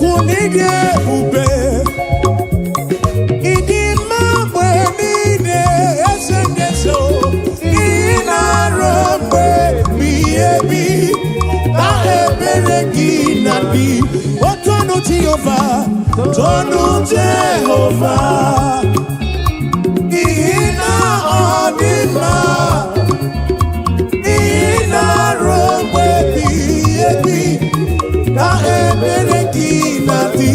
Chukwu n'ịdị ebube, ịdị mma mgbe niile, eze ndị eze o. Ị na-arụ mgbe ebighị ebi na ebere gị na dị otonu Jehova, tonu Jehova, n'ihi na ọ dị mma, n'ihi na-arụ mgbe ebighị ebi na ebere gị na dị.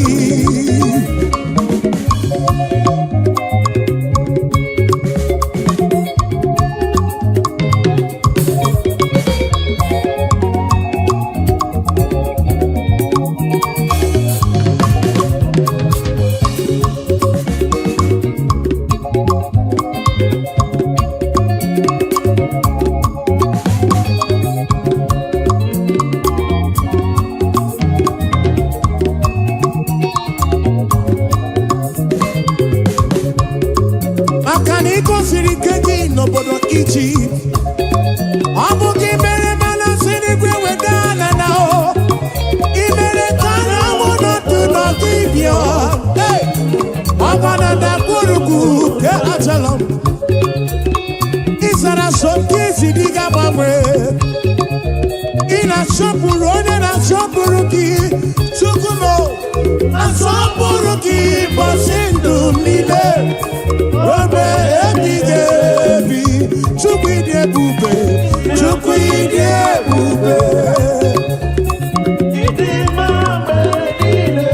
Maka na ị gosiri ike gị n'obodo Ijipt, ọ bụ gị mere mana si n'igwe weda ala na o ị mere ka anyanwụ nọdụ n'ọdịbịa ọgba na ndagwurugwu nke Ajalọm. Ị zara so nke isi dị ga-agbanwe. Ị na-asọpụrụ onye na-asọpụrụ gị. Chukwu m, asọpụrụ gị ụbọchị ndụ m niile ruo ebighị ebi. Chukwu, ịdị ebube, Chukwu, ịdị ebube. Ịdị mma mgbe niile.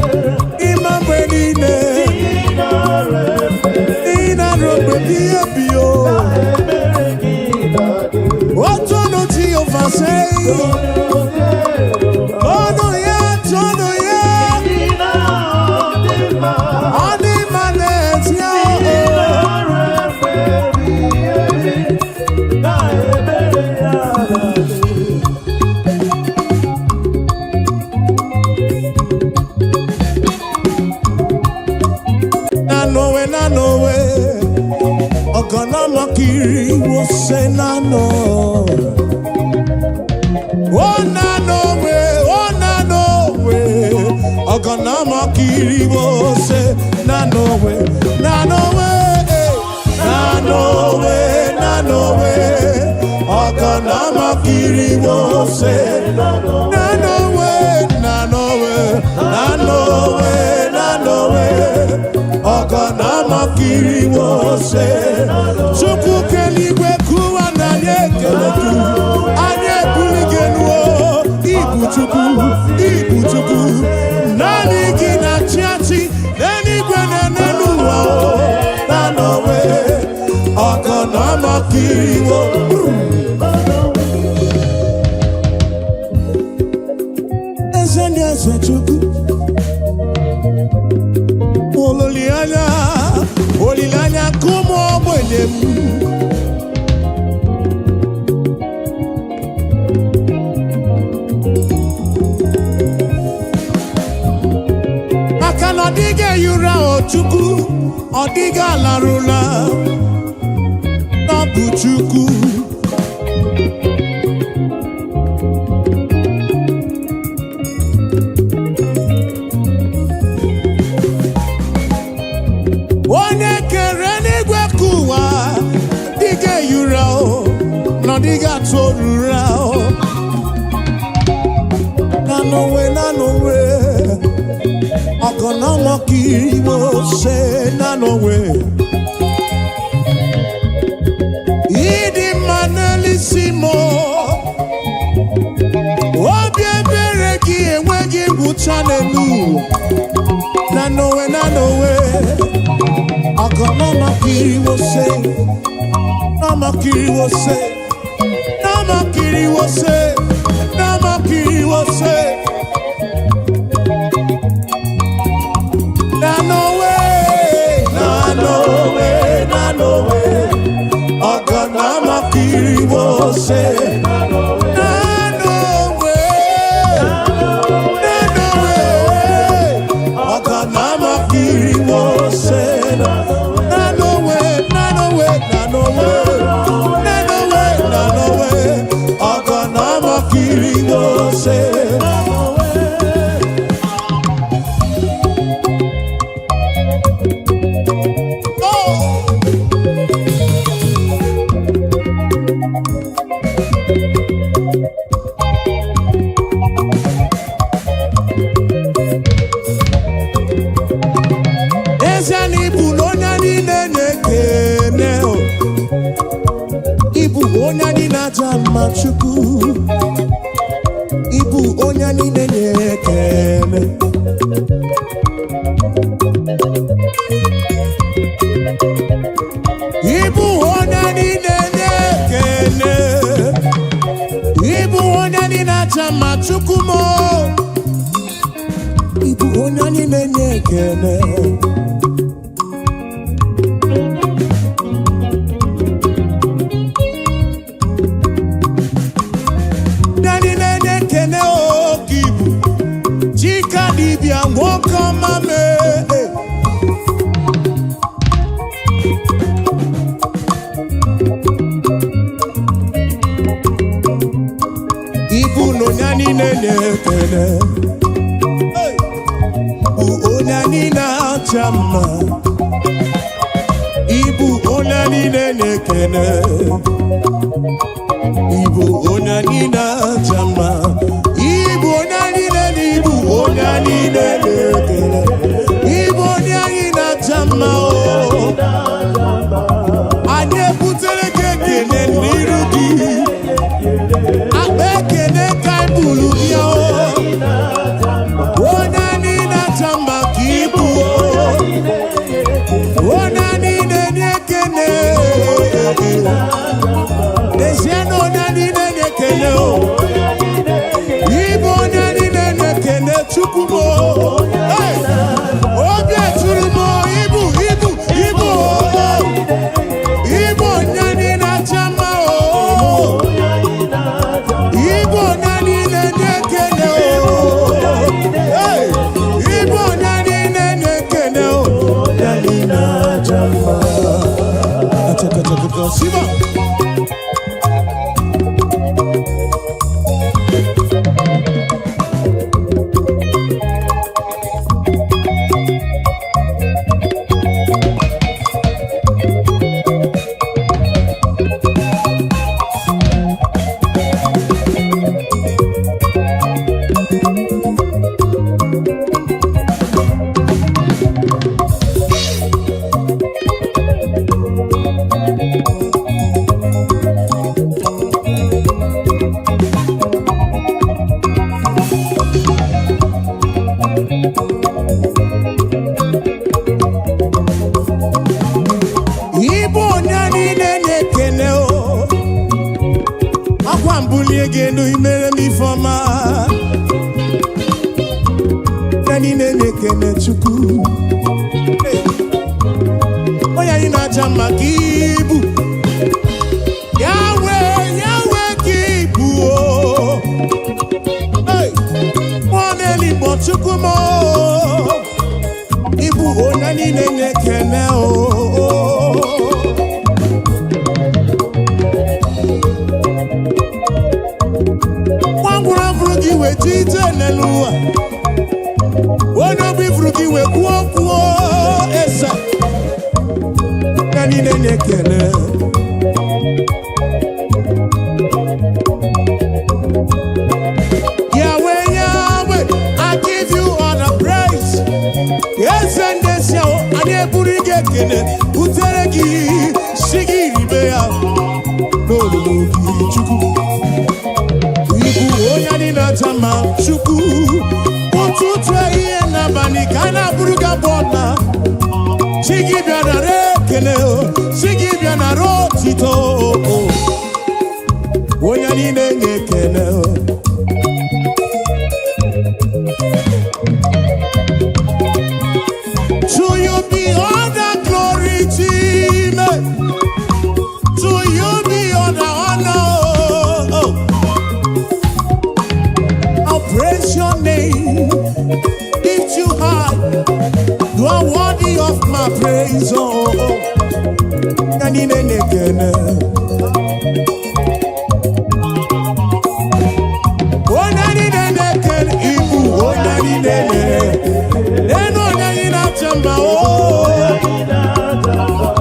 Ịma mgbe niile. Ị na-arụ efe. Ị na-arụ mgbe ebighị ebi o. Ebere gị na-adị. Otonu Jehova sei. Tonu ya, tonu ya. Ị na-adị mma. Ọ dị mma n'ezie Ị o. na-arụ efe ebighị ebi na ebere ya na-adị. Nanowe, nanowe, ọ̀gànàmọ́kiri wo ṣe nánà. Ó nanowe, ó nanowe, ọ̀gànàmọ́kiri wo ṣe nanowe, nanowe, eh, nanowe, nanowe, ọ̀gànàmọ́kiri wo ṣe nanowe, nanowe, nanowe, nanowe, ọ̀gànàmọ́kiri wo ṣe. Chukwu keligwe kụwa na anyị ekele gị, anyị ebuli gị elu o. Ibu Chukwu, ibu Chukwu, naanị gị na-achị achị n'eluigwe na n'elu ụwa o. Nanowe, ọ̀gànàmọ́kiri wo. Eze ndị eze, Chukwu, olileanya, olileanya nke ụmụ ogbenye m. Maka na ọ dịghị ehi ụra o Chukwu, ọ dịghị alarụla na ọ bụ Chukwu. Onye kere n'igwe ka ụwa dịghị ehi ụra o, na ọ dịghị atụ ụra o. Nanowe, nanowe, ọgọnọmọkiri wo ṣe nanowe. Ịdị mma n'elisi m o. Obi ebere gị enweghị ngwụcha n'elu ụwa. Nanowe, nanowe, ọgọnọmọkiri wo ṣe, nọmọkiri wo ṣe, nọmọkiri wo ṣe, nọmọkiri wo ṣe. Nanowe, nanowe, nanowe, ọgọnọmọkiri wo ṣe. Nanowe, nanowe, ọgọnọmọkiri wo ṣe. Nanowe, nanowe, nanowe, nanowe, nanowe, ọgọnọmọkiri wo ṣe. na-acha mma, Chukwu. Ịbụ onye niile na-ekele. Ịbụ onye niile na-ekele. Ịbụ onye niile na-acha mma, Chukwu m. Ịbụ onye niile na-ekele. Onye niile na-ekele oke ibu. Chika dibịa, nwoke ọma mee. Ibu na onye niile na-ekele. Hey! Bụ onye niile acha mma. Ibu onye niile na-ekele. Ibu onye niile acha mma. Ibu onye niile na ibu onye niile na-ekele. Ibu onye anyị na-acha mma o. Anyị ebutere gị ekele n'iru gị. Akpa ekele ka anyị buru bịa o. Onye niile acha mma ka ibu o. Onye niile na-ekele. N'ezie na onye niile na-ekele o. Ibu onye niile na-ekele, Chukwu m o. Hey! Obi eturu m o, ibu ibu ibu o. Ibu onye niile acha mma o. Ibu onye niile na-ekele o. Hey! Ibu onye niile na-ekele o. Onye niile acha mma. Achakachakaka, Siba. Ibu onye niile na-ekele o. Akwa mbulie gị elu, imere m ifeọma. Onye niile na-ekele Chukwu. Hey! Onye anyị na-aja mma ka ibu. Yahweh, Yahweh ka ibu o. Hey! Mmụọ na-eligbo, Chukwu m o. Ịbụ onye niile na-ekele o. Nwa ngwụrụ fụrụ gị wee ji ije n'elu ụwa. Onye obi fụrụ gị wee kwuo kwuo ese. Onye niile na-ekele. Yahweh, Yahweh, I give you all the praise. Eze ndị esi ahụ, anyị eburu gị ekele butere gị, si gị ribe ya n'olulu gị, Chukwu. Ibu onye anyị na-acha mma, Chukwu. Ụtụtụ, ehihie n'abalị ka a na-abụrụ gị abụọ na chi gị bịa nara ekele o, chi gị bịa nara otito o. Onye niile na-ekele o. To you be all the glory, Chime. To you be all the honor. Oh. I'll praise your name, lift you high. You are worthy of my praise. Oh, oh. Onye niile na-ekele. Onye niile na-ekele, ibu onye niile na-ekele. Enu onye anyị na-acha mma o.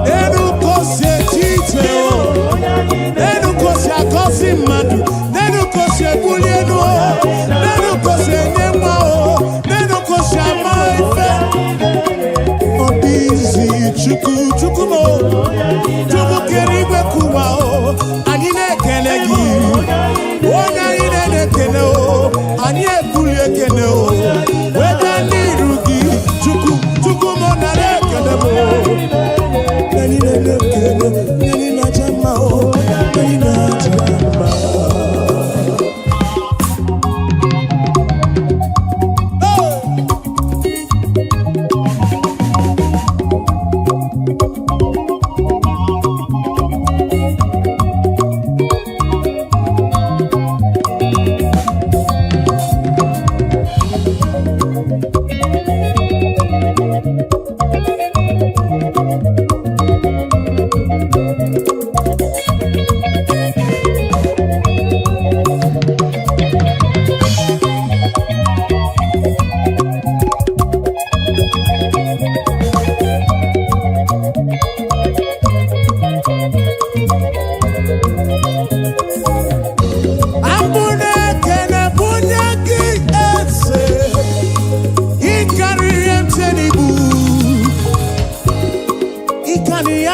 Enu ka o si eche iche o. Enu ka o si agọzi mmadụ. Enu ka o si ebuli elu o. Enu ka o si enye nwa o. Enu ka o si ama ife. Ọ dị izi, Chukwu, Chukwu m o. Chukwu kere igwe kụwa o. Anyị na-ekele gị.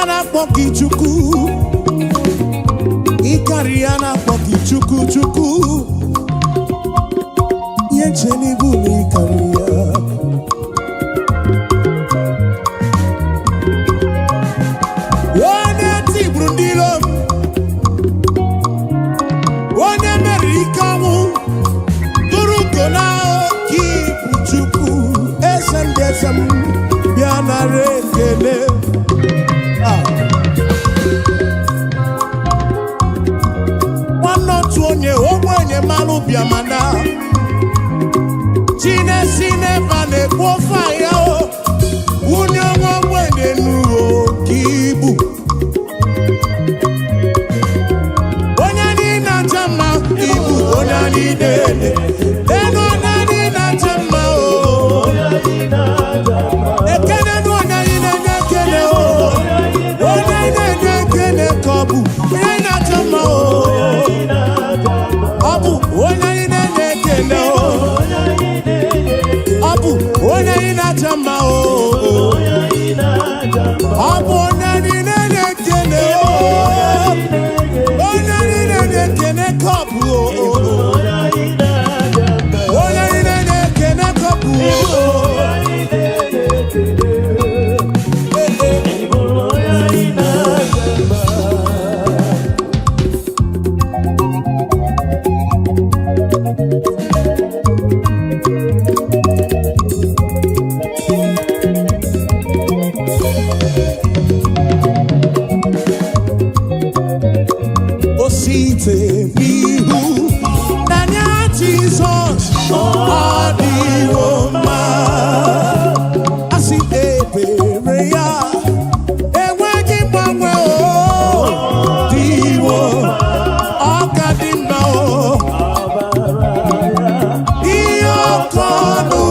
na-akpọ gị Chukwu. Ịkarịrị ya na-akpọ gị Chukwu, Chukwu. Ihe nche n'ibu na ịkarịrị ya. Onye tigburu ndị iro m, onye meriri ike ọnwụ, tụrụ ugo na oke ibu. Chukwu, eze ndị eze m, bịa nara ekele. Ah. Nwanne otu onye ogbenye mmanụ bịamana chinesi n'ebe a na-ekwu ofe ya o wunye nwa ogbenye n'uwe oke ibu. Onye anyị na-acha mma, ibu onye anyị na-ele elu, onye anyị na-acha mma o. Ekene nụ onye anyị na-enye ekele o. Onye anyị na-enye ekele ka ọ bụ onye anyị na-acha mma o. Ọ bụ onye anyị na-enye ekele o. Ọ bụ onye anyị na-acha mma o. Ọ bụ onye anyị na-enye ekele o. Onye anyị na-enye ekele ka ọ bụ o. Onye anyị na-enye ekele ka ọ bụ o. Ee, ee. O site n'ihu n'anya Jizọs, ọ dịwo mma. Asị ebere ya enweghị mgbanwe, o dịwo, ọ ka dị mma o. Ihe ọkọ ọnụ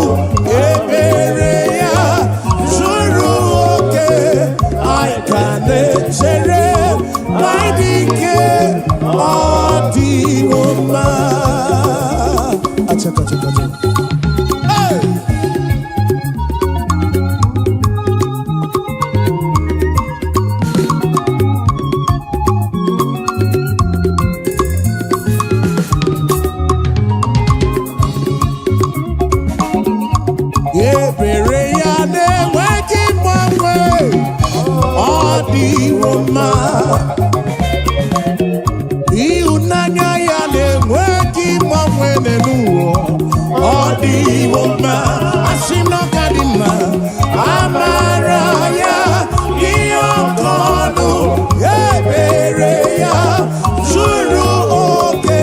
ebere ya zuru oke, anyị ka na-echere ma dị ike, ọ dịwo mma. Achaka, achaka, achaka. Hey! Ebere ya na-enweghị mgbanwe, ọ dịwo mma. Ịhụnanya ya na-enweghị mgbanwe n'ụwa, ọ dịwo mma. Asị m na ọ ka dị mma. Amara ya ihe ọkọ ọnụ, ebere ya zuru oke,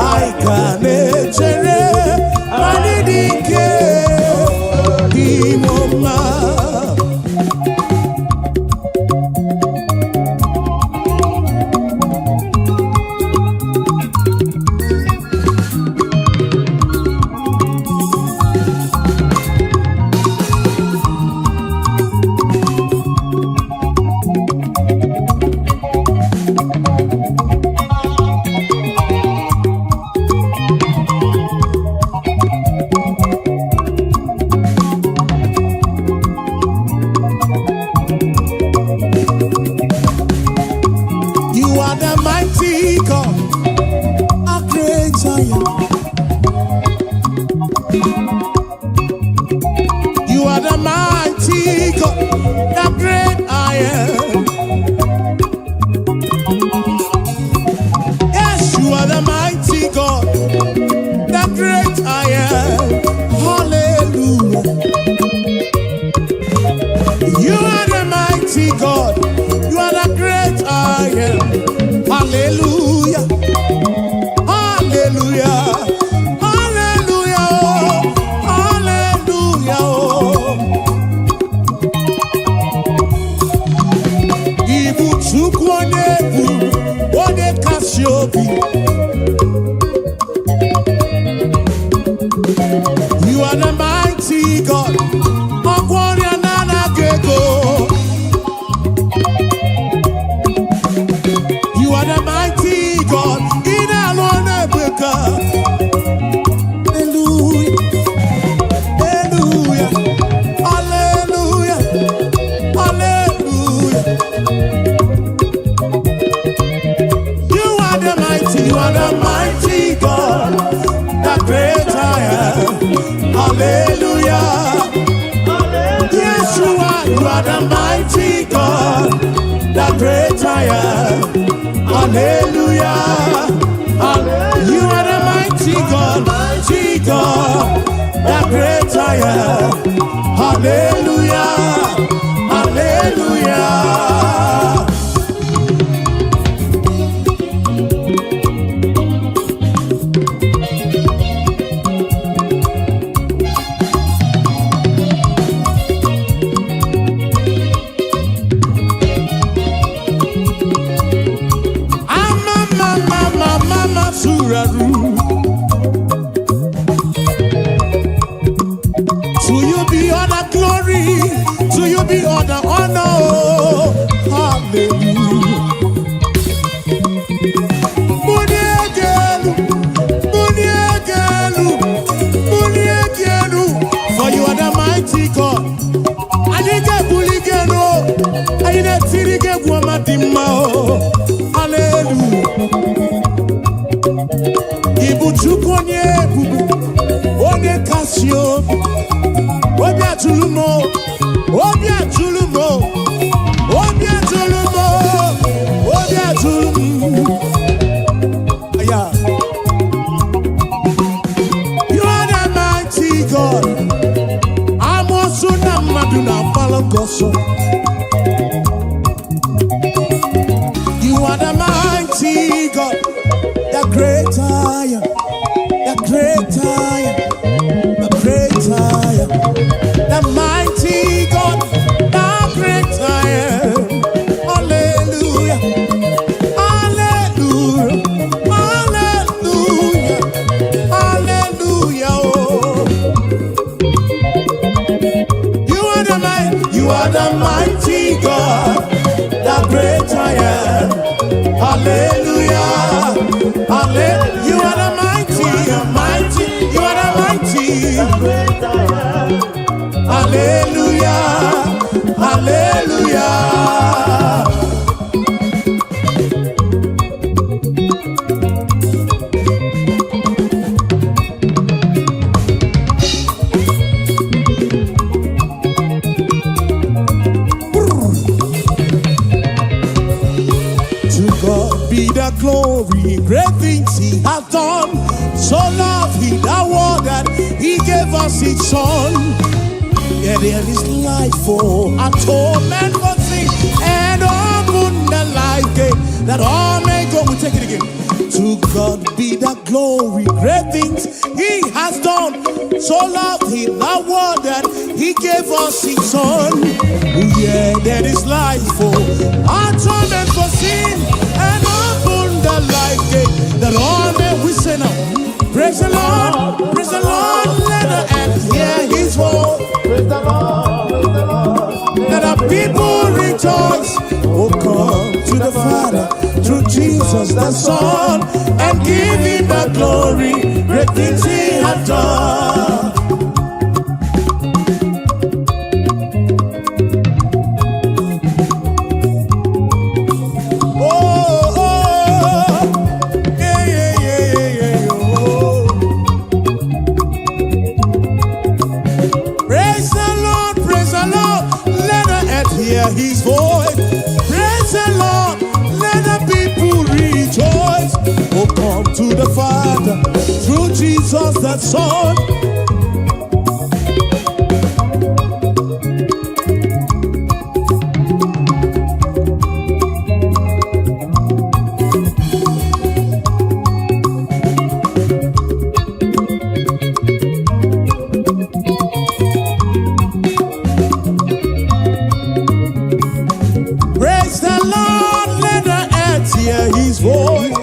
anyị ka na-echere ma dị ike, dịwo mma. You are the mighty God, a great I am. You are the mighty God, the great I am. Yes, you are the mighty God, the great I am. Hallelujah. You are the mighty God, you are the great I am. Hallelujah. Hallelujah. Hallelujah. Hallelujah. Ibu Chukwu onye bụ onye kasị obi. You are the mighty God. Ọgwọ ọrịa na-anaghị ego. You are the mighty God, the great I am. Hallelujah. You are the mighty God, mighty God, the great I am. Hallelujah. Hallelujah. Ama mama mama masuraru. To you be all the glory, to you be all the honor. Oh, hallelujah. Muniegelu, muniegelu, muniegelu. For you are the mighty God. Anyị ga-ebuli gị elu, anyị na-etiri gị egwu ọma dị mma o. Hallelujah. Ị bụ Chukwu onye ebube, onye kasị obi. Obi atụrụ m o, obi atụrụ m o, obi atụrụ m o, obi atụrụ m. Yeah. You are the mighty God. Amoosu na mmadụ na-agbalụ gị ọsọ. You are the mighty God, the great I am, the great I am, the great I am, the mighty God, the great I am. Hallelujah, hallelujah, hallelujah, hallelujah. Oh. You are the mighty, you are the mighty God, the great I am. Hallelujah, hallelujah. You are the mighty, mighty, you are the mighty. Great I am. Hallelujah, hallelujah. To God be the glory, great things He hath done. So loved He the world that He gave us His Son. Yeah, there is life for atonement for sin and open the life gate that all may go. We take it again. To God be the glory, great things He has done. So loved He the world that He gave us His Son. Yeah, there is life for atonement for sin and open the life gate that all may, we say now. Praise the Lord, praise the Lord, let the earth hear His voice. Praise the Lord, praise the Lord. Let the people rejoice. Oh, come to the Father through Jesus the Son and give Him the glory. Great things He hath done. Oh, yeah, oh. Praise the Lord, praise the Lord, let the earth hear His voice. Praise the Lord, let the people rejoice. Oh, come to the Father through Jesus the Son. Praise the Lord, let the earth hear His voice.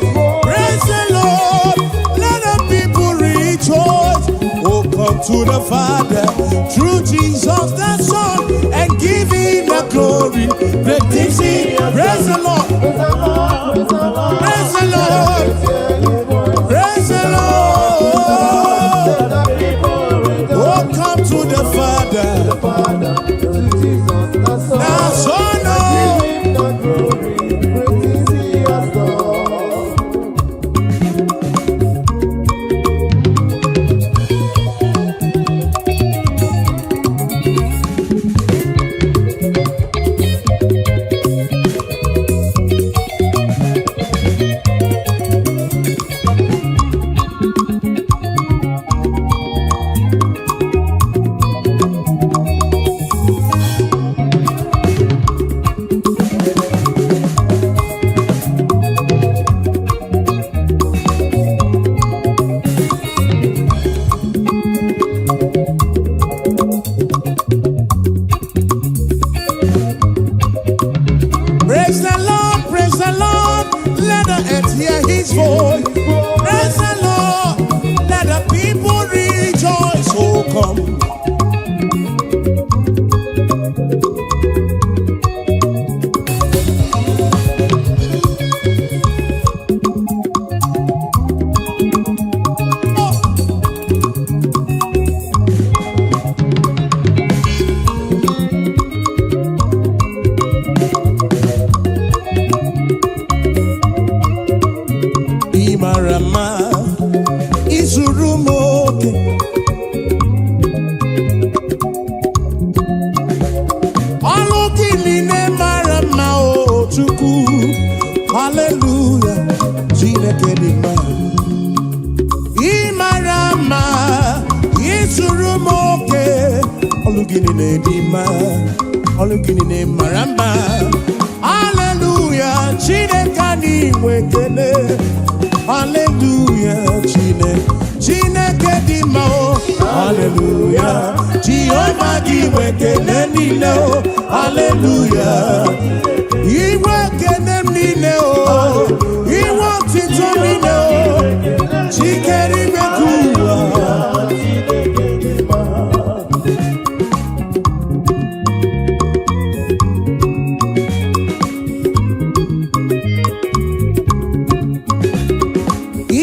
Praise the Lord, let the people rejoice. Oh, come to the Father through Jesus the Son and give Him the glory. Great things He. Praise the Lord, Praise the Lord, praise the Lord. praise the Lord, Hear His voice. praise the Lord. Let the people rejoice. Oh, come to the Father, The Father, through Jesus the Son. the Son. Oh. Give Him the glory. Great things He has done. Chukwu. Haleluya, Chineke dị mma. Ị mara mma, ịzụrụ m oke. Ọlụ gị niile dị mma, ọlụ gị niile mara mma. Haleluya, Chineke anyị nwe ekele. Haleluya, Chineke, Chineke dị mma o. Haleluya, Jehova gị nwe ekele niile o. Haleluya, inwe ekele m niile o, inwe otito niile o. Chikere ime ka ụwa.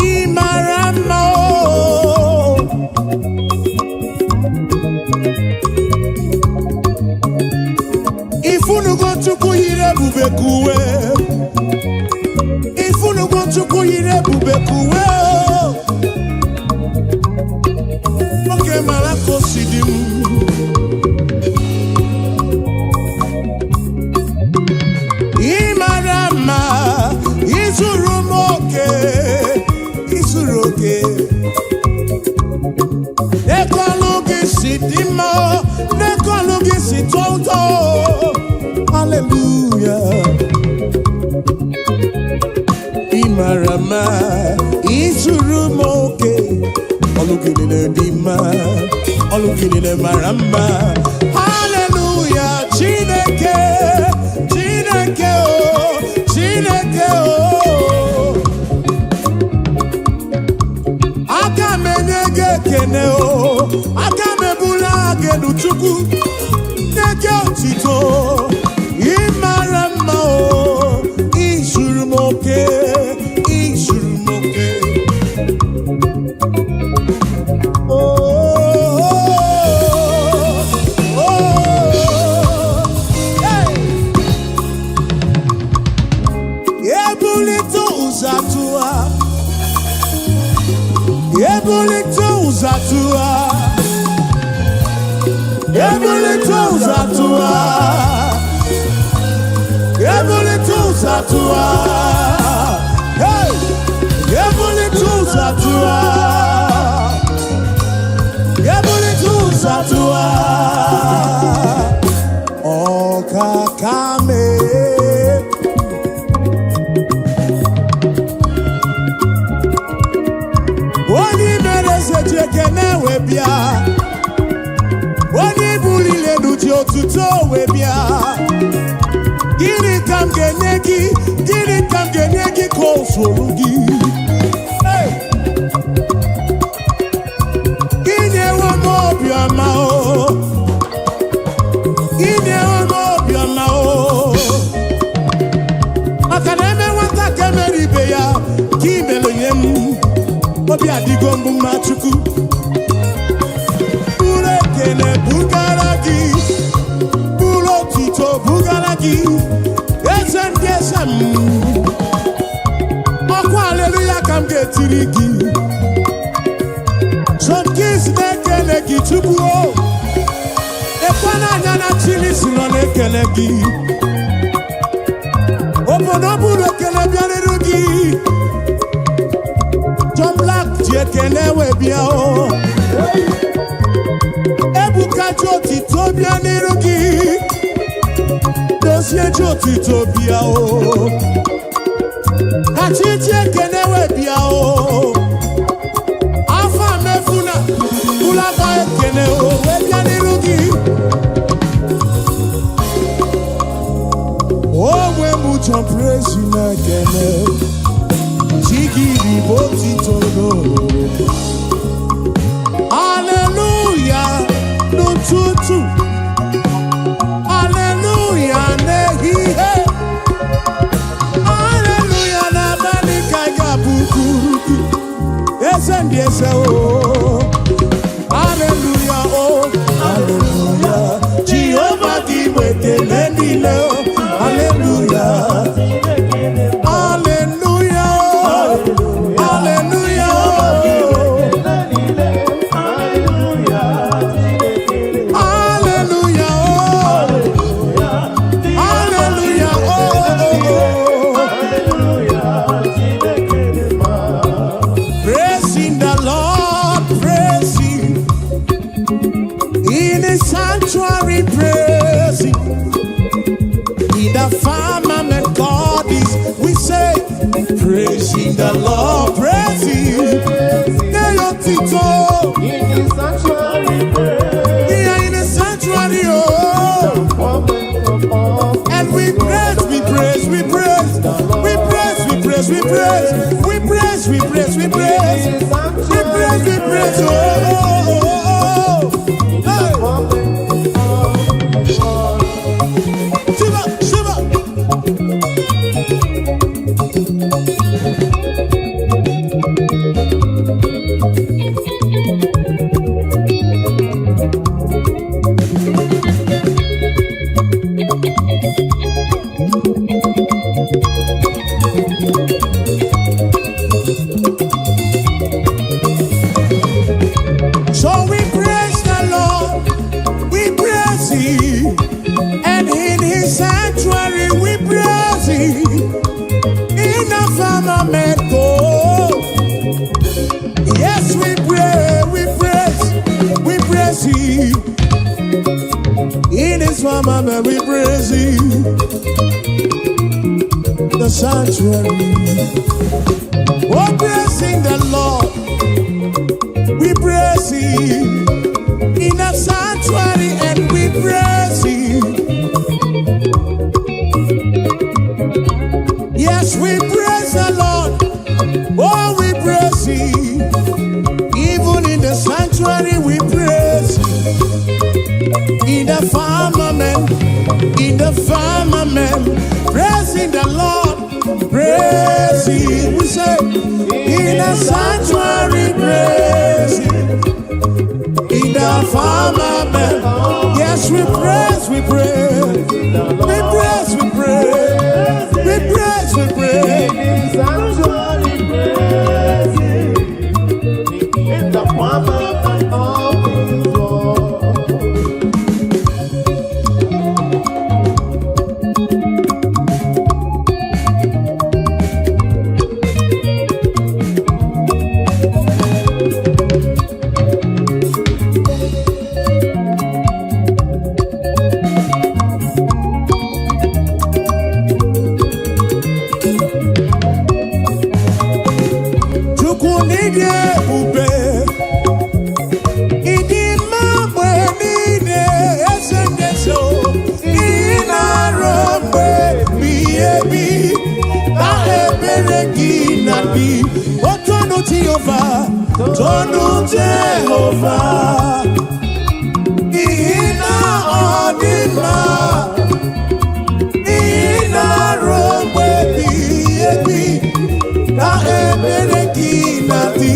Ị mara mma o. Ifunugo Chukwu yiri ebube ka uwe. Ifunugo Chukwu yiri ebube ka uwe o. Nwoke mara ka o si dị m. Ị mara mma, ịzụrụ m oke, ịzụrụ oke. N'ekọlụ gị si dị mma, n'ekọlụ gị si tọọ ụtọ. Hallelujah. Ị mara mma, ịzụrụ m oke. Ọlụ gị niile dị mma, ọlụ gị niile mara mma. Hallelujah, Chineke, Chineke o, Chineke o. Aka m enye gị ekene o, aka m ebuli gị elu Chukwu, nye gị otito. Ị mara mma o, ịzụrụ m oke, ịzụrụ m oke. Oh, oh, oh, hey. Ebulite ụzọ atụwa, ebulite ụzọ atụwa, ebulite ụzọ atụwa, ebulite ụzọ atụwa, hey! Ebulite ụzọ atụwa, ebulite ụzọ atụwa, ọkaka mee. Onye mere eze ji ekene wee bịa, onye buliri elu ji otuto wee bịa. Gịnị ka m ga-enye gị? Gịnị ka m ga-enye gị ka o zuru gị? Hey! Inyewo m obiọma o, inyewo m obiọma o. Maka na eme nwata ka emere ibe ya, ka imere nye m. Obi adịgo mbụ mma Chukwu. Buru ekele bugara gị, buru otuto bugara gị, eze ndị eze m. Ọkwa aleluya ka m ga-etiri gị. John Kings na-ekele gị Chukwu o. Ekwe n'anya na Chili si nọ na-ekele gị. Obodo buru ekele bịarịrị gị. John Black ji ekele wee bịa o. Ebuka ji otito bịa n'iru gị. Dozie ji otito bịa o. Kachi ji ekele wee bịa o. Afọ mefuna ụlọakọ ekele o wee bịa n'iru gị. Onwe m John Praise na-ekele. Chi gị bụ otito n'olulu. Hallelujah n'ụtụtụ. Hallelujah n'ehihie. Hallelujah n'abalị ka ị ga-abụkwuru gị. Eze ndị eze o. Hallelujah o. Hallelujah. Jehova gị bụ ekele niile o. Hallelujah. Hallelujah o. Hallelujah o. Hallelujah, oh. Hallelujah, oh, oh, Sanctuary, praise Him. In the firmament, God is. We say, praising the Lord, praise Him. Nye ya otito. In the sanctuary, praise. Here in the sanctuary, oh. Firmament of And we praise, we praise, we praise, we praise, we praise, we praise, we praise, we praise, we praise, we praise, we praise, oh, oh, oh, oh. Hey. Shiva, Shiva. So we praise the Lord, we praise Him, and in His sanctuary we praise Him. In the firmament, oh, yes, we pray, we praise, we praise Him. In His firmament, we praise Him. The sanctuary, oh, praising the Lord, we praise Him. In the sanctuary, and we praise Him. Yes, we praise the Lord. Oh, we praise Him. Even in the sanctuary, we praise Him. In the firmament, praising the Lord, praise Him. We say, in the sanctuary, praise Him. In the firmament, yes, we praise, we praise, we praise, we praise, we praise, we praise. In the sanctuary, praise Him. In the firmament of His word. Chukwu n'ịdị ebube, ịdị mma mgbe niile, eze ndị eze o. Ị na-arụ mgbe ebighị ebi, na ebere gị na-adị. O tonu Jehova, tonu Jehova, n'ihi na ọ dị mma. Ị na-arụ mgbe ebighị ebi, na ebere gị na-adị.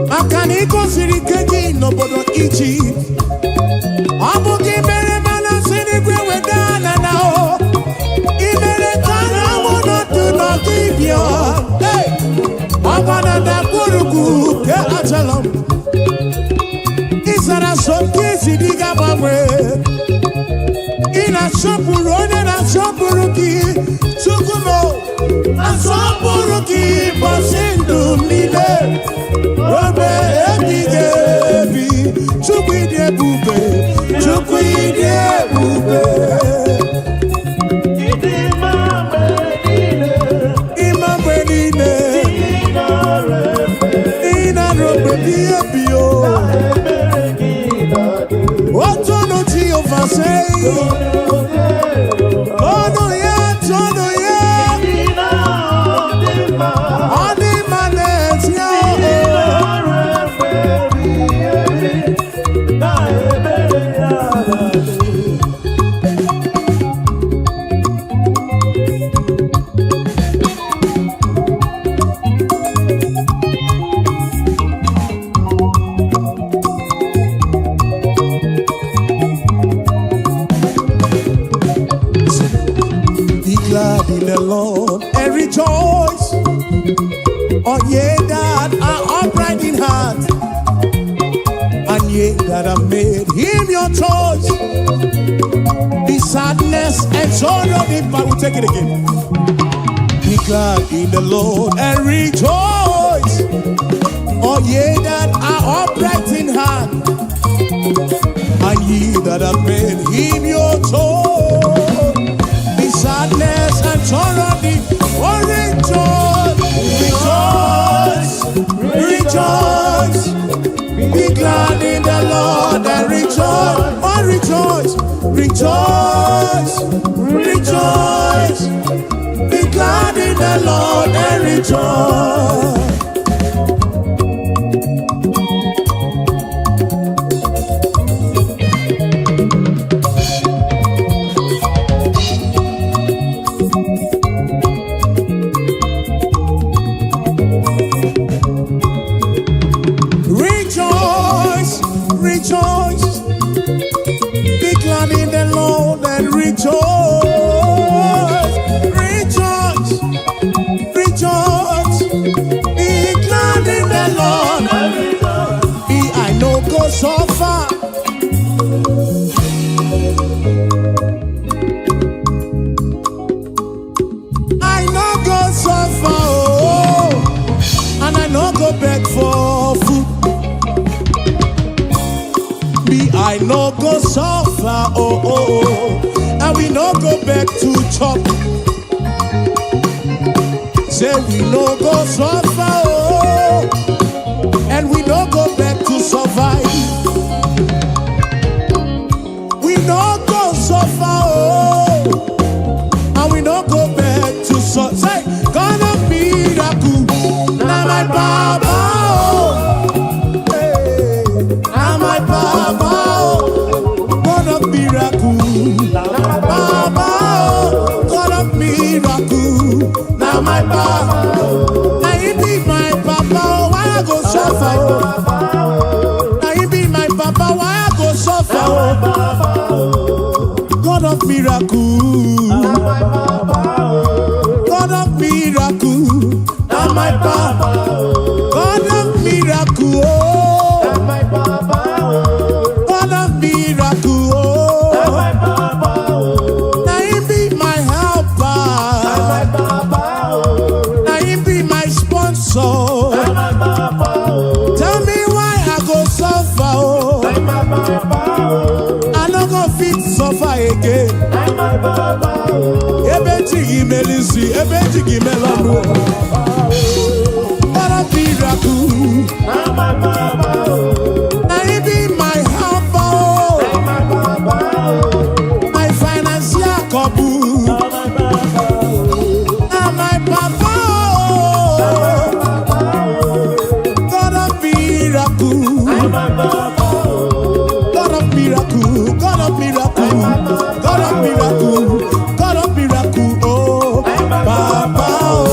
Maka na ị gosiri ike gị n'obodo Ijipt, ọ bụ gị mere mana si n'igwe weda na na o ị mere ka anyanwụ nọdụ n'ọdịbịa. Hey! Ọgba na ndagwurugwu nke Ajalon, ị zara so nke isi dị ga-agbanwe. Ị na-asọpụrụ onye na-asọpụrụ gị. Chukwu m, asọpụrụ gị ụbọchị ndụ m niile ruo ebighị ebi. Chukwu, ịdị ebube, Chukwu, ịdị ebube. Ịdị mma mgbe niile. Ịma mgbe niile. Ị nara efe. Ị na-arụ mgbe ebighị ebi o. Ebere gị na-adị. Otonu Jehova sei. Tonu ya, tonu ya. Ị na-adị mma. Ọ dị mma n'ezie Ị o. nara efe. All ye that are upright in heart, and ye that have made him your choice. The sadness and sorrow depart. We take it again. Be glad in the Lord and rejoice. All ye that are upright in heart, and ye that have made him your choice. The sadness and sorrow depart. Oh, rejoice, rejoice, rejoice. Be glad in the Lord and rejoice. Oh, rejoice, rejoice, rejoice. Be glad in the Lord and rejoice. Rejoice, rejoice. Be glad in the Lord and rejoice. Rejoice, rejoice. Be glad in the Lord. Be I no go suffer. I no go suffer, oh, and I no go beg for food. Me, I no go suffer, oh, and we no go beg to chop. Say we no go suffer, oh, and we no go beg to survive. We no go suffer, oh, and we no go beg to survive. Say, God of miracle, na my baba, oh, hey, na my baba, oh, God of miracle, baba, oh, God of miracle, na my baba. Na he be my papa, oh, why I go suffer? Oh? Na he be my papa, why I go suffer? Oh? God of miracle, God of miracle, na my papa. God of miracle, oh, God of miracle, oh. Na him be my helper, na him be my sponsor. Tell me why I go suffer, oh. I no go fit suffer again. Ebe chi gị mere isi, ebe chi gị mere ọnụ. God of miracle, na him be my helper, oh. My financial couple, na my papa, oh. God of miracle, God of miracle, God of miracle, God of miracle, God of miracle, oh, Papa, oh.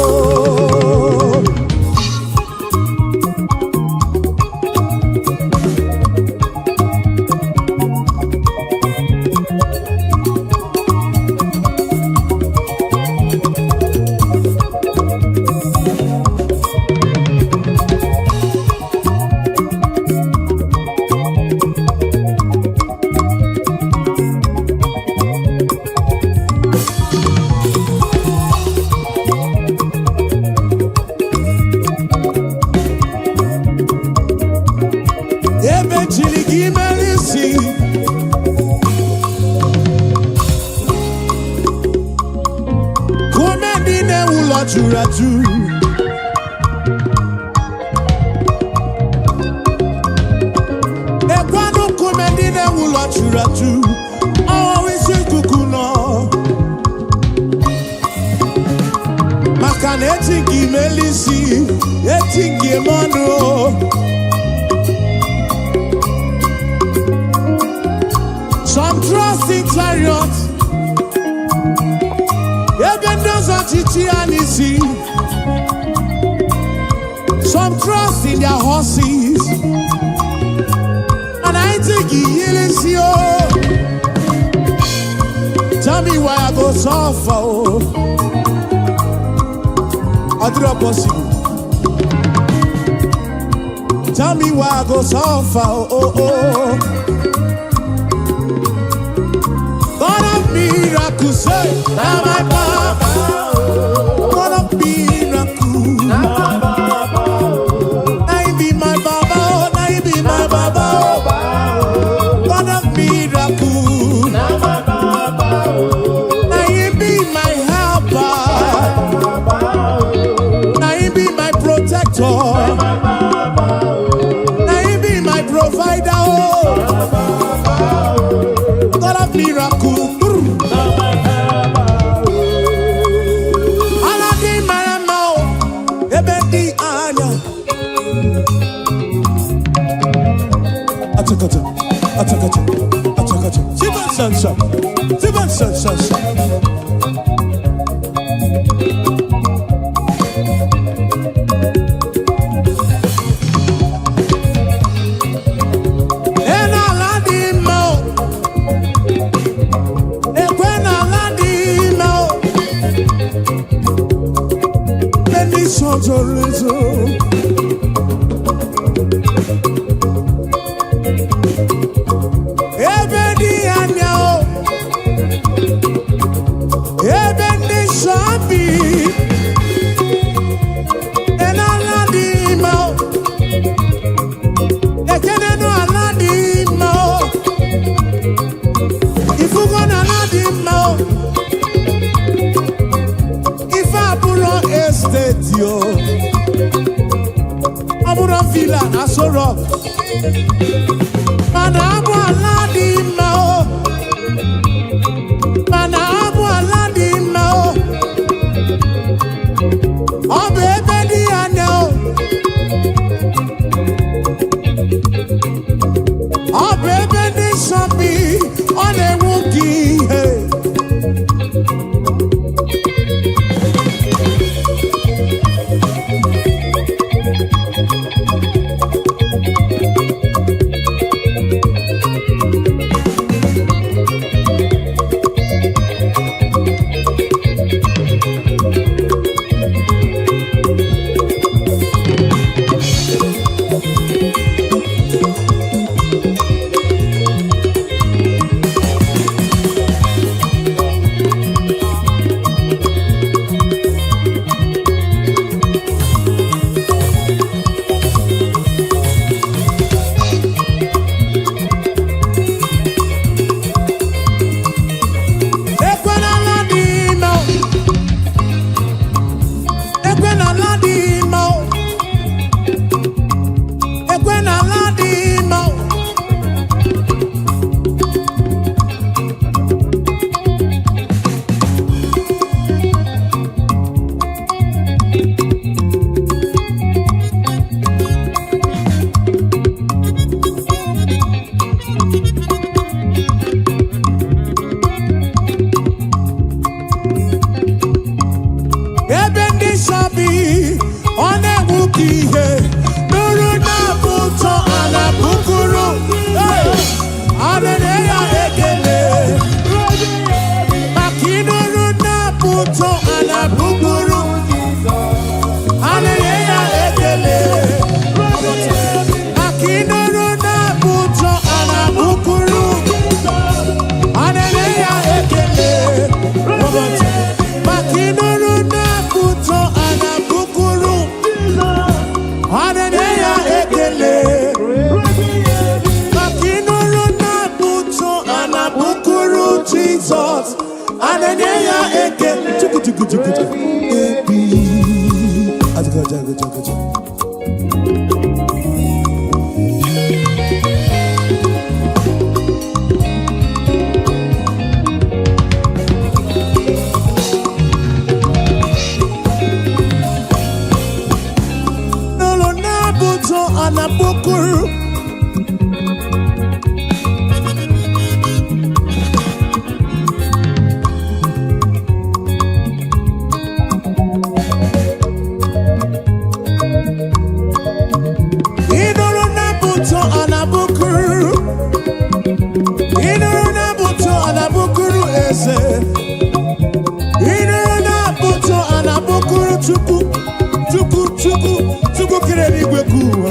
Ebe chiri gị mere isi, kume ndị na-ewu ụlọ juru ajụ. Ekwanụ nkume ndị na-ewu ụlọ juru ajụ, ọwụ isi ikuku nọ. Maka na eti nke imeli isi, eti nke ime ọnụ o. Some trust in chariot, ebe ndị ọzọ chichi ya n'isi. Some trust in their horses, and I think he isi o. Tell me why I go suffer o. Ọ dịrọ possible. Tell me why I go suffer. Oh. God of miracles, say, now my papa. God of miracles, now he be my baba, oh, now he be my baba, oh. God of miracles, now he be my helper, now he be my protector, now he be my provider, oh. God of miracles. Ala dị mara mma o, ebe dị anya. Achakacha, achakacha, achakacha. Siban sansa, siban sansa. Ena ala dị mma o, ekwe na ala dị mma o. Ndị nsọ zoro ezo. Ebe dị anya o, ebe ndị nsọ bi, ena ala dị mma o, ekenenu ala dị mma o, ifugo na ala dị mma o, ife abụrọ estate o, ọ bụrụ villa na Aso Rock, mana abụ ala dị mma o, mana abụ ala dị mma o, ọ bụ ebe dị anya o, ọ bụ ebe ndị nsọ bi, ọ na-enwu gị ihe. Ekwe n'ala dị mma o. Ekwe n'ala dị mma o. Ekwe n'ala dị mma o. Ebe ndị nsọ bi, ọ na-enwu ka ihe nụrụ na-abụ ụtọ a na-abụkụrụ. Hey! A na-enye ya ekele maka ịnụrụ na-abụ ụtọ a na-abụkụrụ. A na-enye ya ekele maka ịnụrụ na-abụ ụtọ a na-abụkụrụ. A na-enye ya ekele maka ịnụrụ na-abụ ụtọ a na-abụkụrụ. A na-enye ya ekele maka ịnụrụ na-abụ ụtọ a na-abụkụrụ Jizọs. A na-enye ya ekele. Chuku chuku chuku chuku. Ebi. Ajaga jaga jaga jaga. Nụrụ na-abụ ụtọ a na-abụkụrụ. Ịnụrụ na-abụ ụtọ a na-abụkụrụ. Ịnụrụ na-abụ ụtọ a na-abụkụrụ eze. Ịnụrụ na-abụ ụtọ a na-abụkụrụ Chukwu. Chukwu, Chukwu, Chukwu kere eluigwe ka ụwa.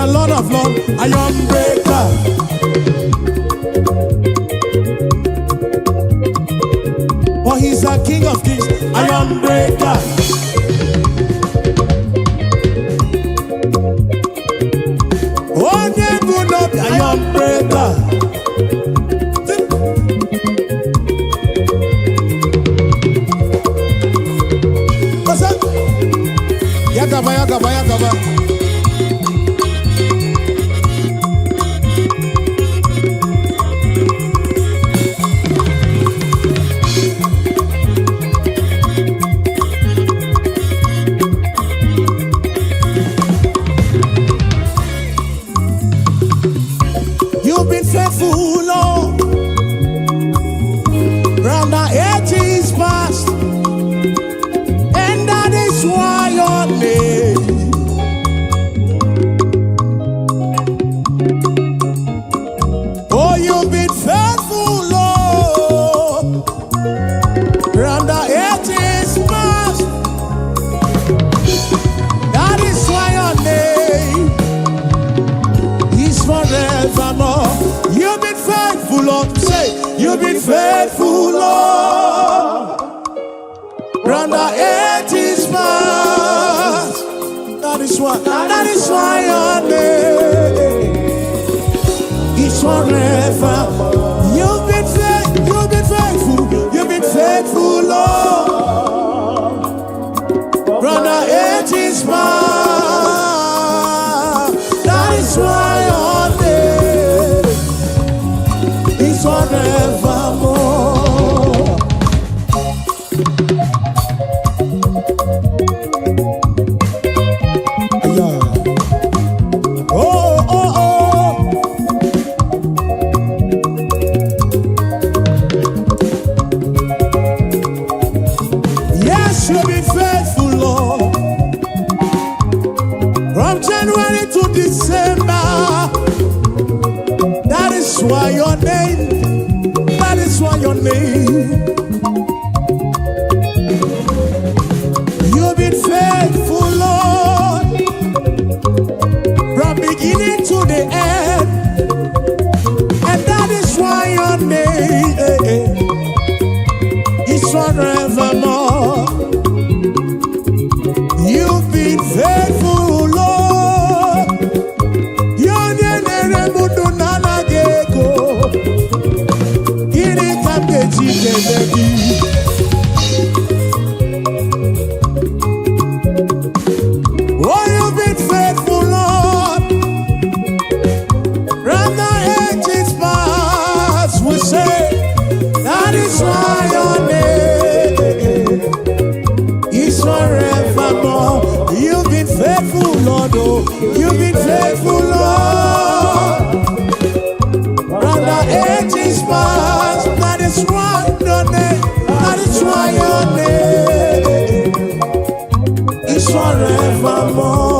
and Lord of Lords, Iron Breaker. For he's a King of Kings, Iron Breaker. Onye bụ n'obi, Iron Breaker. Ọsọ. Ya gaba, ya gaba, ya gaba. You've been faithful, Lord, from the ages past, and that is why your name. Oh, you've been faithful, Lord, from the ages past. That is why your name is forevermore. You've been faithful, Lord. Say, you've been faithful, Lord, from the ages past. That is why your name is forever. You've been faithful, you've been faithful, Lord. From the ages past. That is why your name is forevermore. Yeah. Oh. Yes, you've been faithful, Lord. From January to December. That is why your name, that is why your name. You've been faithful, Lord. From beginning to the end. And that is why your name is forevermore. You've been faithful, Lord. Onye na-ere m ndụ na-anaghị ego. Gịnị ka m ga-eji kelee gị? Oh, you've been faithful, Lord. From the ages past, we say, that is why your name is forevermore. You've been faithful, Lord. Oh, you've been faithful, Lord. From the ages past, that is why your name, that is why your name is forevermore.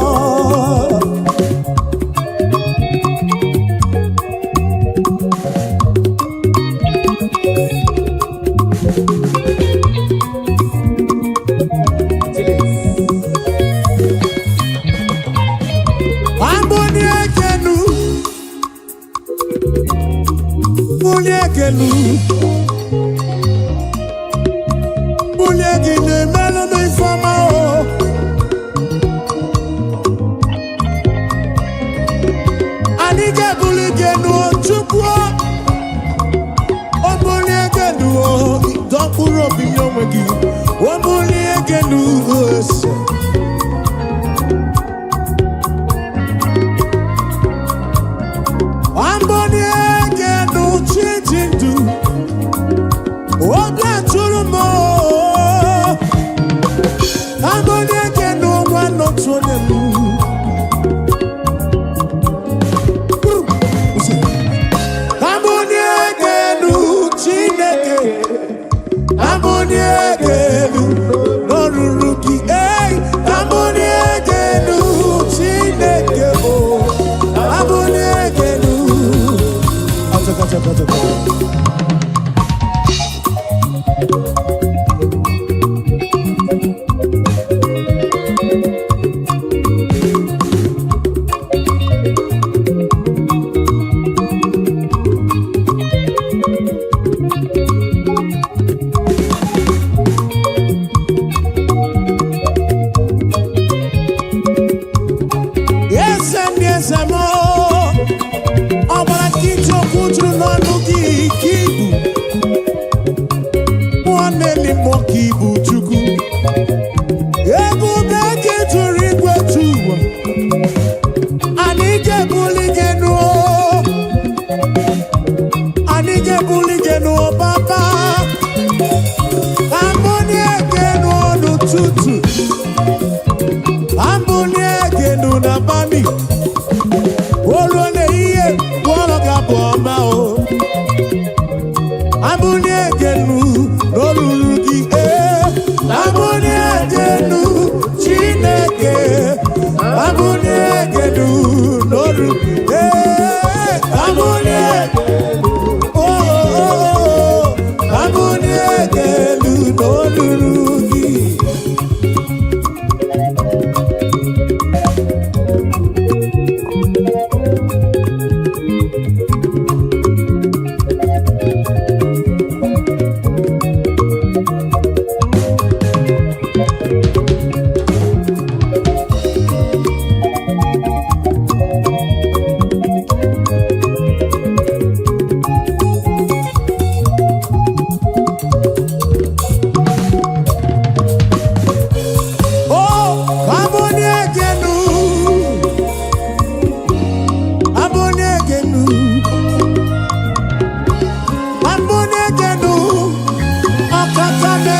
Chilis. Amboni ekenu, bulie ekenu, bulie gị na-emelụ m ifeọma o. Anyị ga-ebuli gị enu o, Chukwu o. O bulie gị enu o, dọ mkpụrụ obi nye onwe gị. O bulie gị enu o, ese. Amboni ekenu chi ji ndụ. Obi atụrụ m o. Amboni ekenu nwa n'otu onye m. Amboni ekenu Chineke. Amboni ekenu n'oruru gị. Ei, n'abalị, o ruo n'ehihie, bụọrọ gị abụ ọma o. Abụlie genu n'olulu gị, ee. Abụlie genu Chineke. Abụlie genu n'olulu, ee. Abụlie, oh, oh, oh, abụlie genu n'olulu gị. Oh, abụlie genu. Abụlie genu. Abụlie genu. Ọkaka me.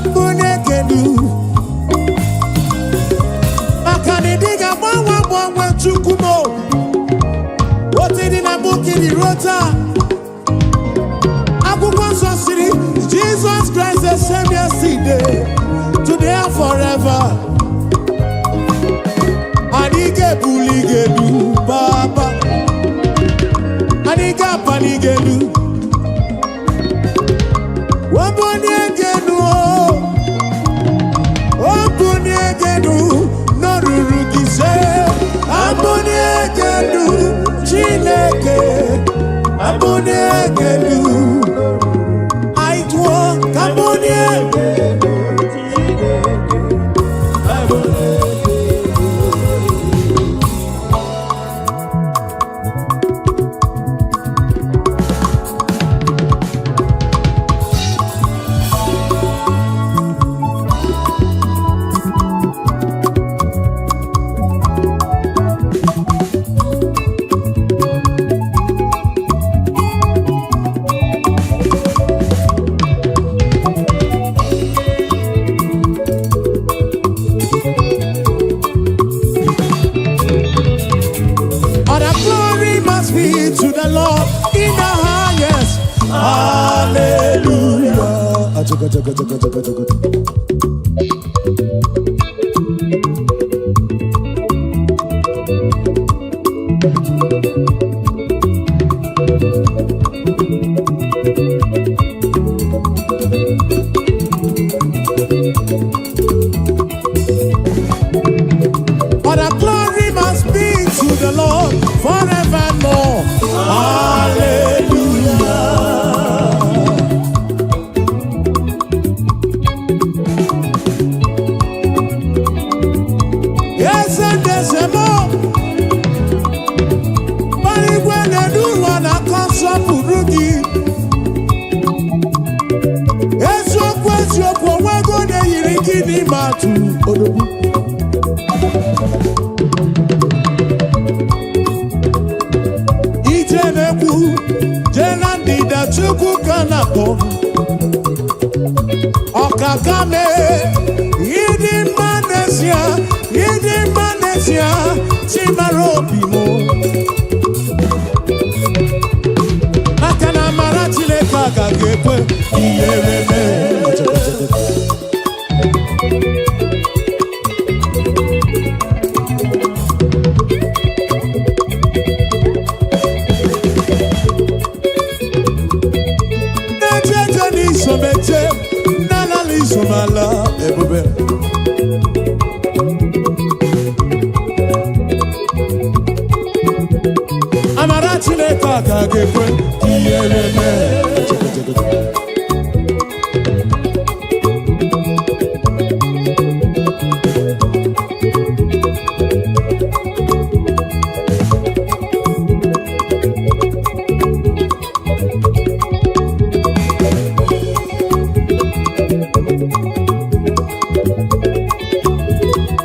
Abụlie genu. Maka na ịdị ga-agbanwe agbanwe Chukwu m o. Otu dị na mbụ kiri ruo taa. Akwụkwọ nsọ siri, Jesus Christ the same yesterday, today and forever. Anyị ga-ebuli gị elu, Papa. Anyị ga-apali gị elu. Obunie gị elu, o. Obunie gị elu, n'olulu gị se. Abunie gị elu, Chineke. Abunie gị elu. Anyị tụọ ka abunie. Chineke, abụlie gị elu. All the glory must be to the Lord in the highest. Hallelujah. All the glory must be to the Lord forevermore. Hallelujah. Yes, and there's a more. Igwe na-elu ụwa na-akọ nsọpụrụ gị. Eziokwu, eziokwu, onwego na-eyiri gị n'ime atụ odogwu. Ije na-ekwu jee na ndịda, Chukwu ka na-akpọ. Ọkaka mee, ịdị mma n'ezie, ịdị mma n'ezie, chimara obi m. Maka na amara Chineke agaghị ekwe ihere mee. Na-eche n'isomeche, na-alala isomala ebube. Amara Chineke agaghị ekwe ihere mee.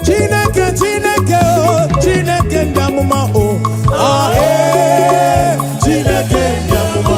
Chineke, Chineke o, Chineke ndị amụma o. Ah, ee, Chineke ndị amụma.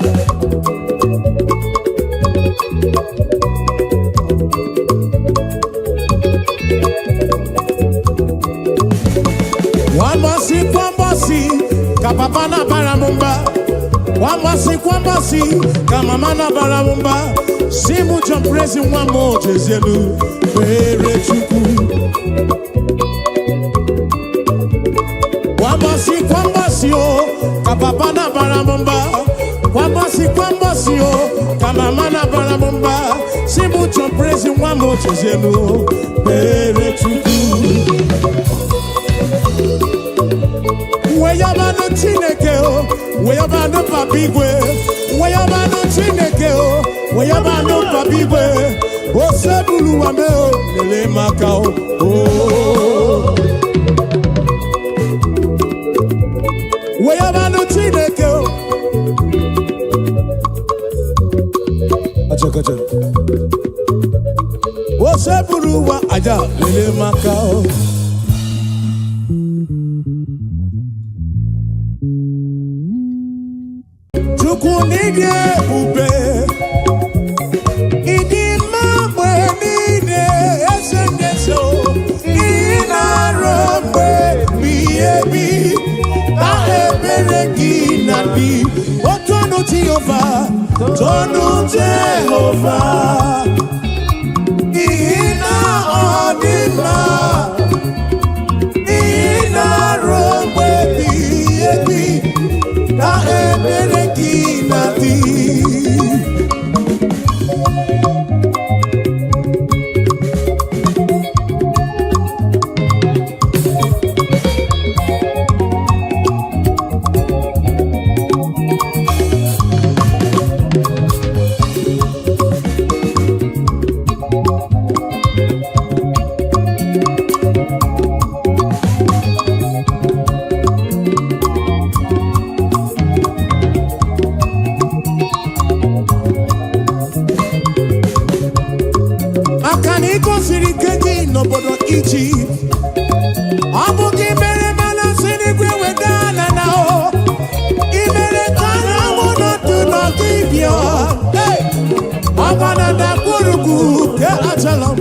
m mba. Kwambasị kwambasị ka mama na-abara m mba, si mụ John Prezi nwa m, ojezielu kpere Chukwu. Kwambasị kwambasị o ka papa na-abara m mba, kwambasị kwambasị o ka mama na-abara m mba, si mụ John Prezi nwa m, ojezielu kpere Chukwu. Weyabanụ Chineke o, weyabanụ Papa igwe, weyabanụ Chineke o, weyabanụ Papa igwe, osebuluwa me o lele maka o o. Weyabanụ Chineke o. Achakacha. Osebuluwa aja lele maka o. Chukwu n'ịdị ebube, ịdị mma mgbe niile, eze ndị eze o, ị na-arụ mgbe ebighị ebi na ebere gị na dị otonu Jehova, tonu Jehova, n'ihi na ọ dị mma, ị na-arụ mgbe ebighị ebi na ebere gị na dị. Maka na ị gosiri ike gị n'obodo Ijipt, ọ bụ gị mere mana si n'igwe weda ala na o ị mere ka anyanwụ nọdụ n'ọdịbịa ọgba na ndagwurugwu ke achala m.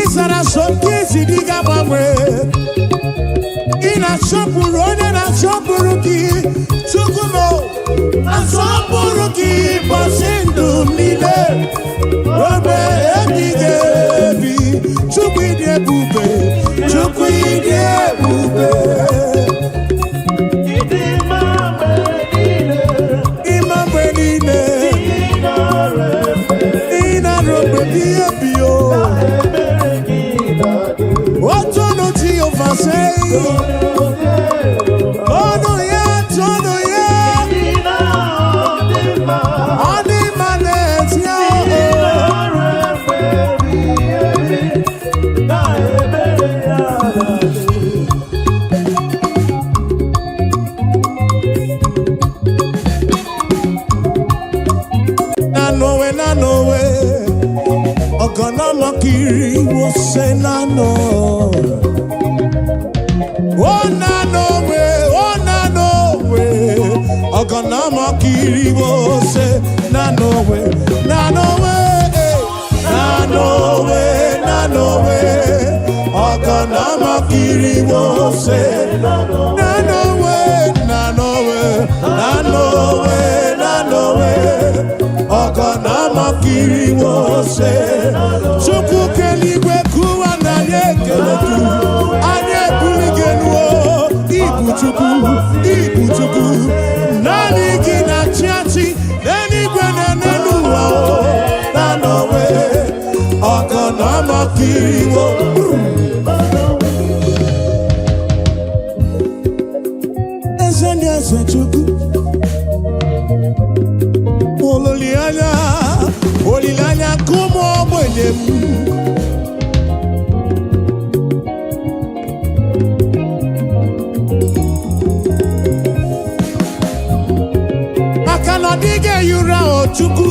Ị zara so nke isi dị ga-agbanwe. Ị na-asọpụrụ onye na-asọpụrụ gị. Chukwu m o, asọpụrụ gị bọsị ndụ m niile ruo ebighị ebi. Chukwu ịdị ebube, Chukwu ịdị ebube. Ịdị mma mgbe niile. Ịma mgbe niile. Ị nara efe. Ị na-arụ mgbe ebighị ebi o. Ebere gị na-adị. Otonu Jehova sei. Ọnụ ya, tọnụ ya. Ị na-adị mma. Ọ dị mma n'ezie Ị o. nara efe ebighị ebi. Na ebere ya na-adị. Nanowe, nanowe, ọ̀gànàmọ́kiri wo ṣe nánà. Ó nanowe, ó nanowe, ọ̀gànàmọ́kiri wo ṣe nanowe, nanowe, eh, nanowe, nanowe, ọ̀gànàmọ́kiri wo ṣe nanowe, nanowe, nanowe, nanowe, ọ̀gànàmọ́kiri wo ṣe. Chukwu keligwe kụwa na anyị ekele gị, anyị ebuli gị elu o, ibu Chukwu, ibu Chukwu, naanị gị na-achị achị n'eluigwe na n'elu ụwa o, na n'onwe ọ̀gànàmọ́kiri wo. Eze ndị eze, Chukwu, olileanya, olileanya nke ụmụ ogbenye m. Maka na ọ dịghị ehi ụra o Chukwu,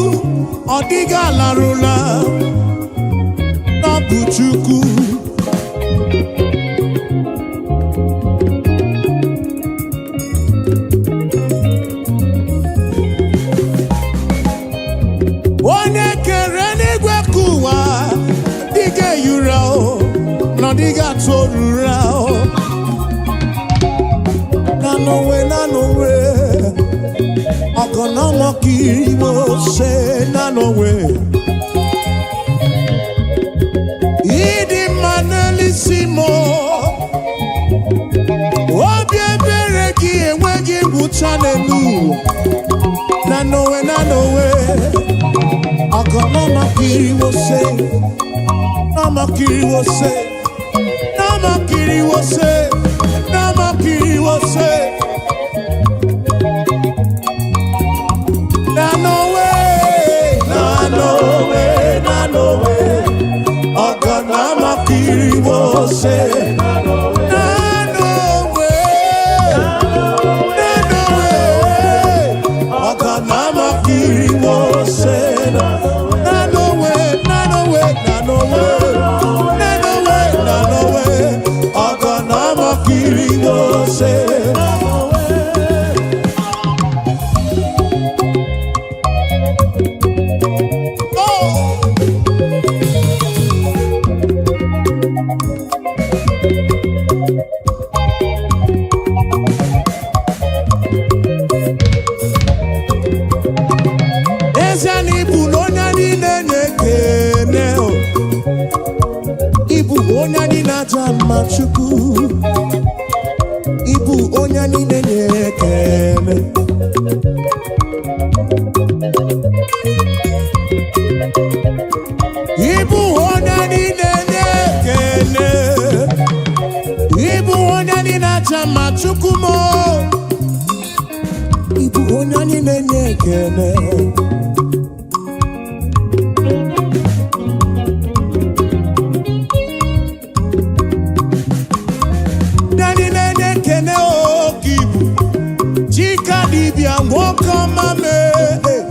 ọ dịghị alarụla n'ọbụ Chukwu. Onye kere n'igwe ka ụwa dịghị ehi ụra o, na ọ dịghị atụ ụra o. Na n'onwe, na n'onwe. Ọgọnọmọkiriwose na n'onwe. Ịdị mma n'elisi m, obi ebere gị enweghị ngwụcha n'elu ụwa. Na n'onwe, na n'onwe. Ọgọnọmọkiriwose, nọmọkiriwose, nọmọkiriwose, nọmọkiriwose. Na n'onwe, na n'onwe, na n'onwe. Ọgọnọmọkiriwose. Na n'onwe, na n'onwe. Ọgọnọmọkiriwose. Na n'onwe, na n'onwe, na n'onwe. Na n'onwe, na n'onwe. Ọgọnọmọkiriwose. Oh! Ezie na ịbụ na onye niile na-ekene o. Ịbụ onye anyị na-aja mma, Chukwu. Ịbụ onye niile na-ekene. Ịbụ onye niile na-ekene. Ịbụ onye anyị na-aja mma, Chukwu m. Ịbụ onye anyị na-enye ekene. Ndị anyị na-enye ekene oke ibu Chika dibịa, nwoke ọma mee.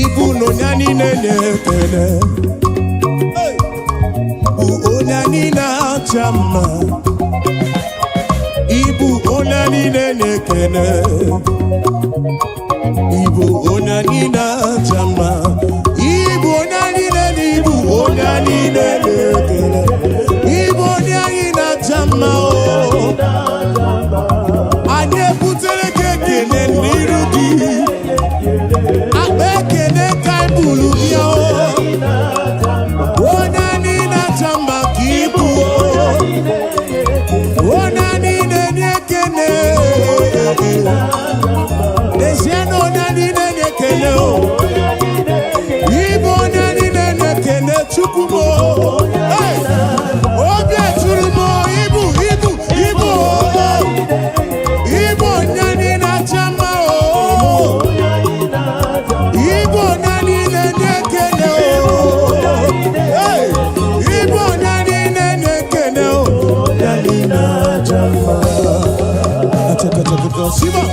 Ibu na onye anyị na-enye ekene. Hey! Bụ onye anyị na-acha mma. Ibu onye anyị na-enye ekene. Ibu onye anyị na-acha mma. Ibu onye anyị na-enye, ibu onye anyị na-enye ekele. Ibu onye anyị na-acha mma o. Anyị ebutere gị ekele n'iru gị. Akpa ekele ka anyị buru bịa o. Onye anyị na-acha mma ka ibu o. Onye anyị na-enye ekele. N'ezie na onye anyị na-enye ekele o. Ịbụ onye anyị na-enye ekele, Chukwu m o. Hey! Obi eturu m o, ibu, ibu, ibu o. Ịbụ onye anyị na-acha mma o. Ịbụ onye anyị na-enye ekele o. Hey! Ịbụ onye anyị na-enye ekele o. Onye anyị na-acha mma. Achakachakata, Siba.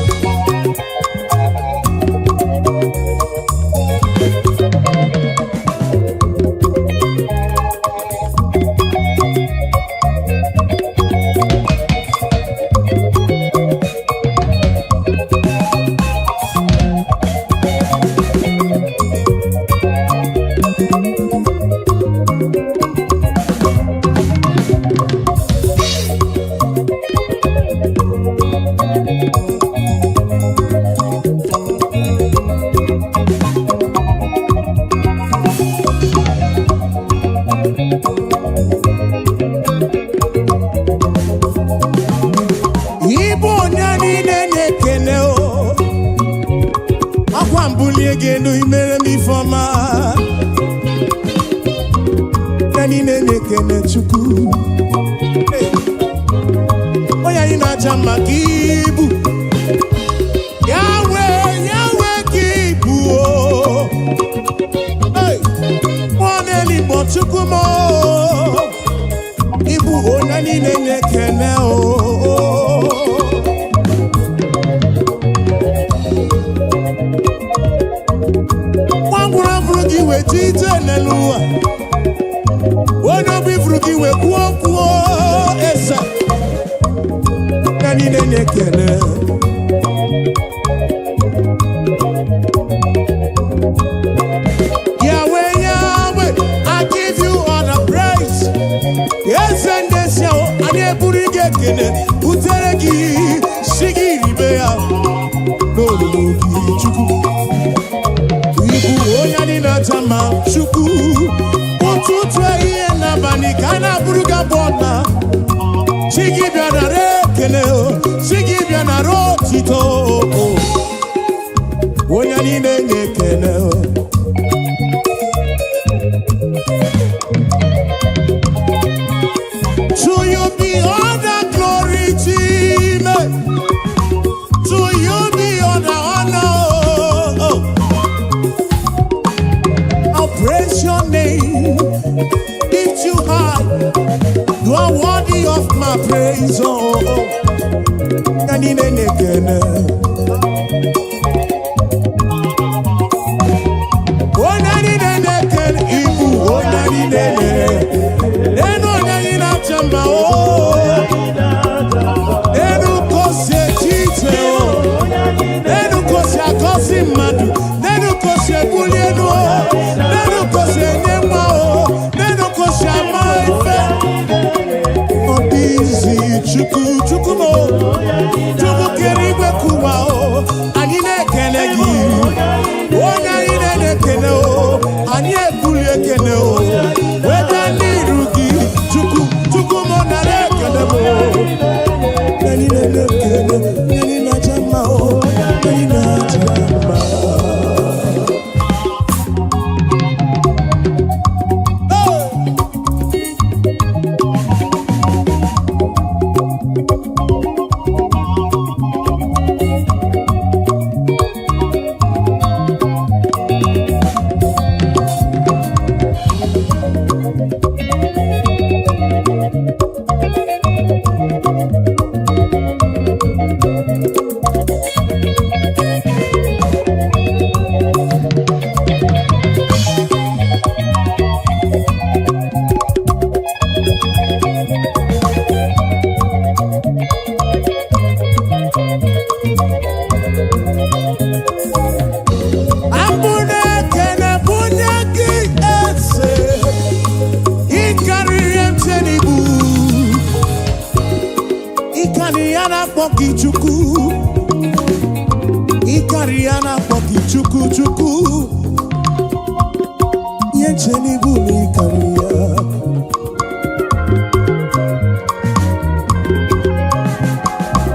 Ịbụ onye niile na-ekele o. Akwa mbulie gị elu, imere m ifeọma. Onye niile na-ekele Chukwu. Hey! Onye anyị na-aja mma ka ibu. Yahweh, Yahweh ka ibu o. Hey! Mmụọ na-eligbo, Chukwu m o. Ịbụ onye niile na-ekele o. Nwa ngwụrụ fụrụ gị weta ije n'elu ụwa. Onye obi fụrụ gị wee kwuo okwu esa. Onye niile na-ekele. Yahweh, Yahweh, I give you all the praise. ekele butere gị, si gị ribe ya n'olulu gị. Chukwu, ịbụ onye anyị na-aja mma. Chukwu, ụtụtụ, ehihie n'abalị ka a na-abụrụ gị abụ ọma. Chi gị bịa nara ekele o, chi gị bịa nara otito o. Onye anyị na-enye ekele o. To you be all the glory, Chime. To you be all the honor. Oh. I'll praise your name, lift you high. You are worthy of my praise. Oh. Anyị na-enye ekele. Onye anyị na-enye ekele, ịbụ onye anyị na-enye. Enu onye anyị na-acha mma o. Enu ka o si eche iche o. Enu ka o si agọzi mmadụ. Enu ka o si ebuli elu o. Enu ka o si enye nwa o. Enu ka o si ama ife. Ọ dị izi. Chukwu, Chukwu m o. Chukwu kere igwe kụwa o. Anyị na-ekele gị. Onye anyị na-ekele o. Anyị ebuli ekele o. Weta n'iru gị. Chukwu, Chukwu m, nara ekele m o. Anyị na-ekele, anyị na-aja mma o. Anyị na-aja mma. Hey! Abụ na-ekele bunye gị, eze. Ịkarịrị mche n'ibu, ịkarị ya na-akpọ gị Chukwu, ịkarị ya na-akpọ gị Chukwu. Chukwu, ihe nche n'ibu na ịkarị ya.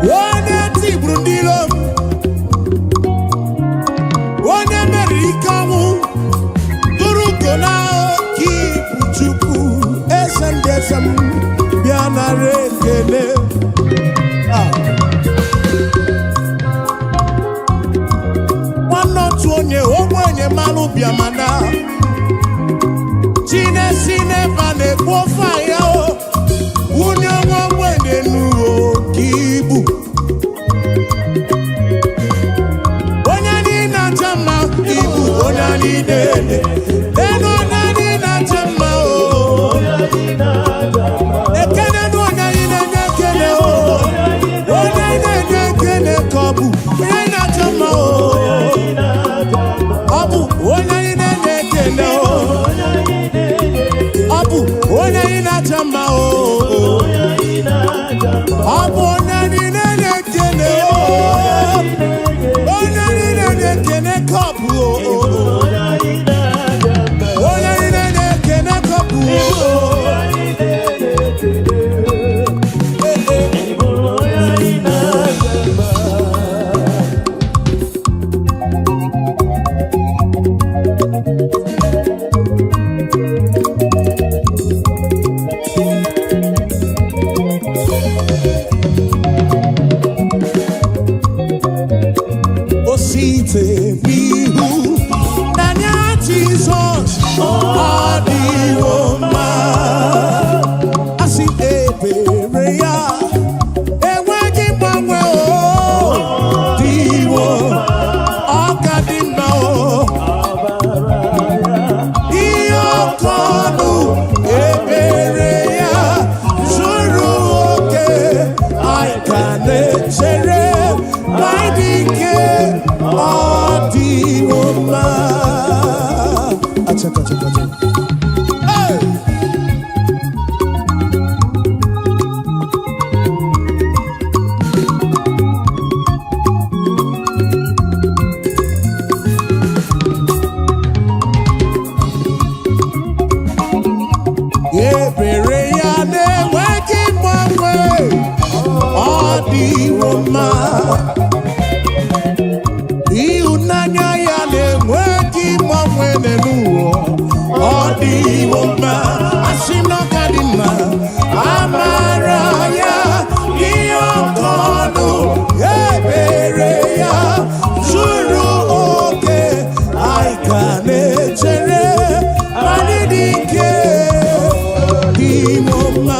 Onye tigburu ndị iro m, onye meriri ike ọnwụ, tụrụ ugo na gị bụ Chukwu, eze ndị eze m, bịa nara ekele. Ah. Nwanne otu onye ogbenye malụ bịa, mana chinesi n'ebe a na-ekwu ofe ahịa o, nwunye nwa ogbenye nuo ka ibu. Onye anyị na-acha mma, ibu onye anyị na-ele elu, onye anyị na-acha mma o. Ekele nụ onye anyị na-enye ekele o. Onye anyị na-enye ekele ka ọ bụ onye anyị na-acha mma o. Ọ bụ onye anyị na-enye ekele o. Ọ bụ onye anyị na-acha mma o. Ọ bụ onye anyị na-enye ekele o. Onye anyị na-enye ekele ka ọ bụ o. Onye anyị na-enye ekele ka ọ bụ o. Ee, ee. Ebere ya na-enweghị mgbanwe, ọ dịwo mma. Ịhụnanya ya na-enweghị mgbanwe n'elu ụwa, ọ dịwo mma. Asị m na ọ ka dị mma. Amara ya dị oke ọnụ, ebere ya zuru oke. Anyị ka na-echere anyị dị ike dịwo mma.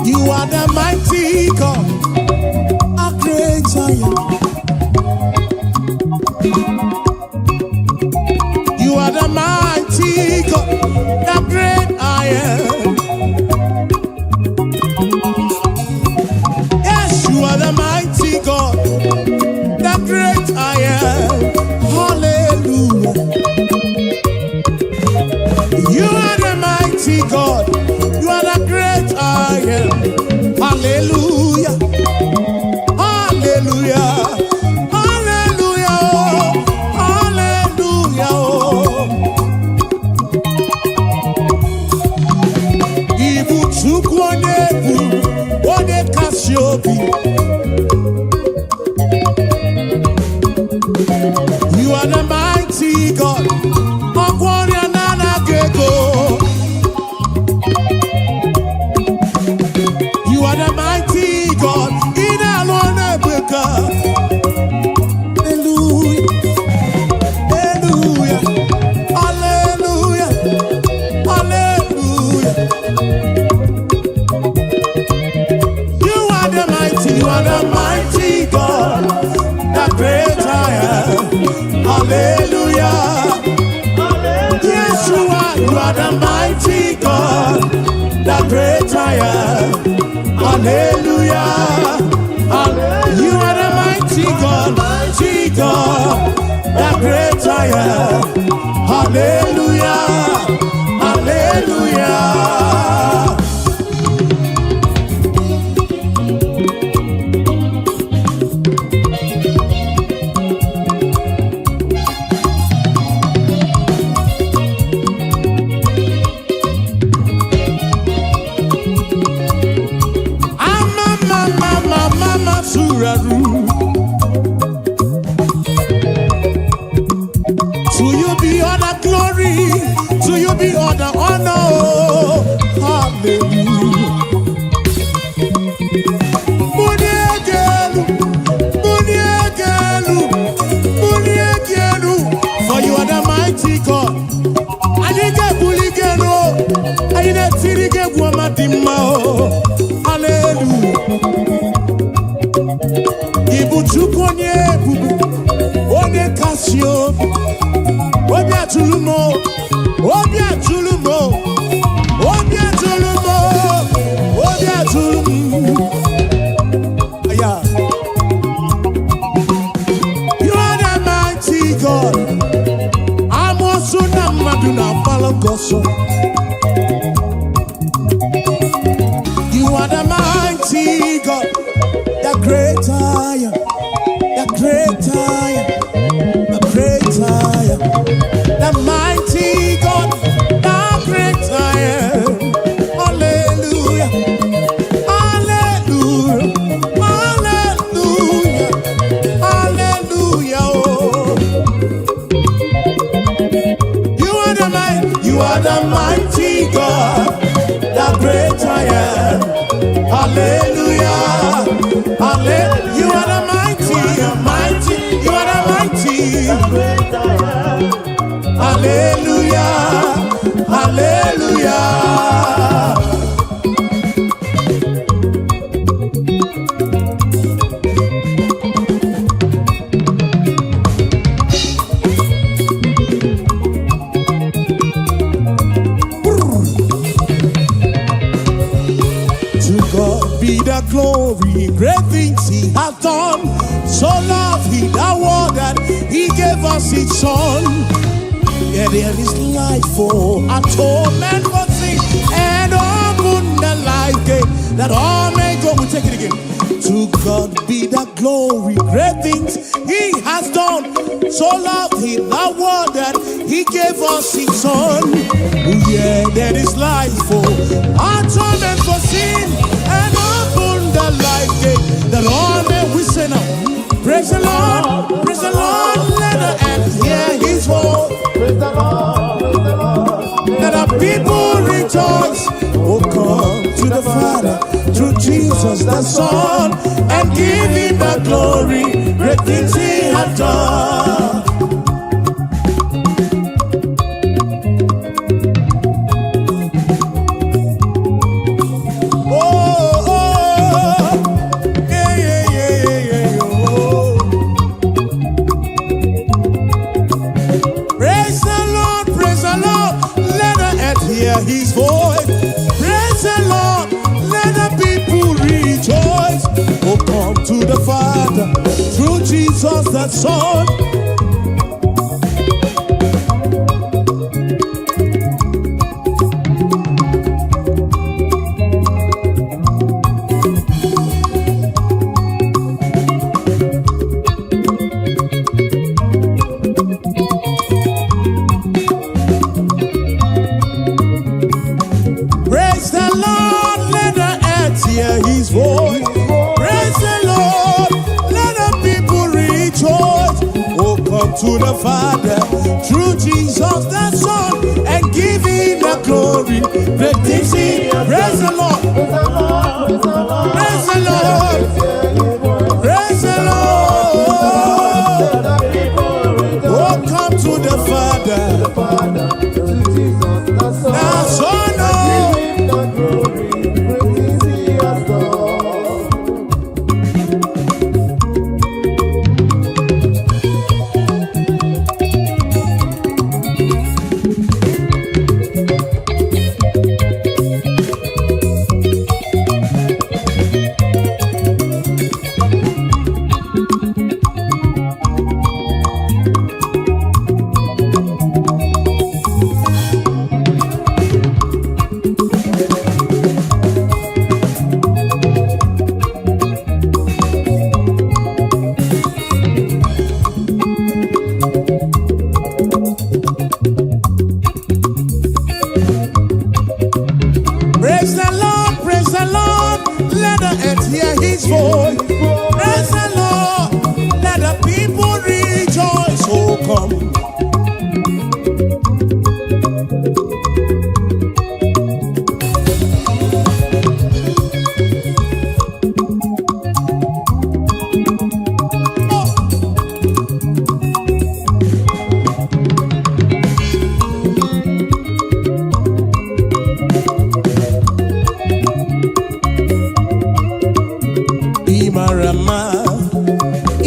You are the mighty God, a great I am. You are the mighty God, the great I am. Yes, you are the mighty God, the great I am. Hallelujah. You are the mighty God, you are the great I am. Hallelujah. Hallelujah. Hallelujah. Hallelujah. Ibu Chukwu onye bụ onye kasị obi. You are the mighty God. Ọgwọ ọrịa na-anaghị ego. You are the mighty God. Ị na-alụ ọrụ ebube. Hallelujah. Hallelujah. Hallelujah. Hallelujah. You are the mighty, you are the mighty God, the great I am. Hallelujah. Yes, you are the mighty God, the great I am. Hallelujah. You are the mighty God, mighty God, the great I am. Hallelujah. Hallelujah. Ama mama mama masuraru. To you be all the glory, to you be all the honor. Hallelujah. Muniegelu, muniegelu, muniegelu. For you are the mighty God. Anyị ga-ebuli gị elu, anyị na-etiri gị egwu ọma dị mma o. Hallelujah. Ị bụ Chukwu onye ebube, onye kasị obi. Obi atụrụ m o, obi atụrụ m o, obi atụrụ m o, obi atụrụ m. Aya. You are the mighty God. Amoosu na mmadụ na-agbalụ gị ọsọ. You are the mighty God, the great I am, the great I am, the great I am, the mighty God, the great I am. Hallelujah, hallelujah, hallelujah, hallelujah. Oh. You are the mighty, you are the mighty God, the great I am. Hallelujah, hallelujah. You are the mighty, mighty, you are the mighty. Hallelujah, hallelujah. gave us His Son. Yeah, there is life for atonement for sin and open the life gate that all may go. We take it again. To God be the glory, great things He has done. So loved He the world that He gave us His Son. Yeah, there is life for atonement for sin and open the life gate that all may we say now. Praise the Lord, praise the Lord, let the earth hear His voice. Praise the Lord, praise the Lord. Let the people rejoice. Oh, come to the Father through Jesus the Son and give him the glory. Great things he hath done. Oh, oh, yeah, yeah, yeah, yeah, yeah, oh. Praise the Lord, praise the Lord, let the earth hear his voice. Praise the Lord, let the people rejoice. Oh, come to the Father through Jesus the Son. Praise the Lord, let the earth hear his voice. Praise the Lord, let the people rejoice. Oh, come to the Father through Jesus the Son and give him the glory. Great things he. Praise the Lord. Praise the Lord, praise the Lord. Praise the Lord. Hear his voice. Praise the Lord. Let the people rejoice. Oh, come to the Father. The Father, through Jesus the Son. The Son, oh. Give him the glory. Great things he has done. Praise the Lord, praise the Lord, let the earth hear his voice. Praise the Lord, let the people rejoice. Oh, come. Ị mara mma,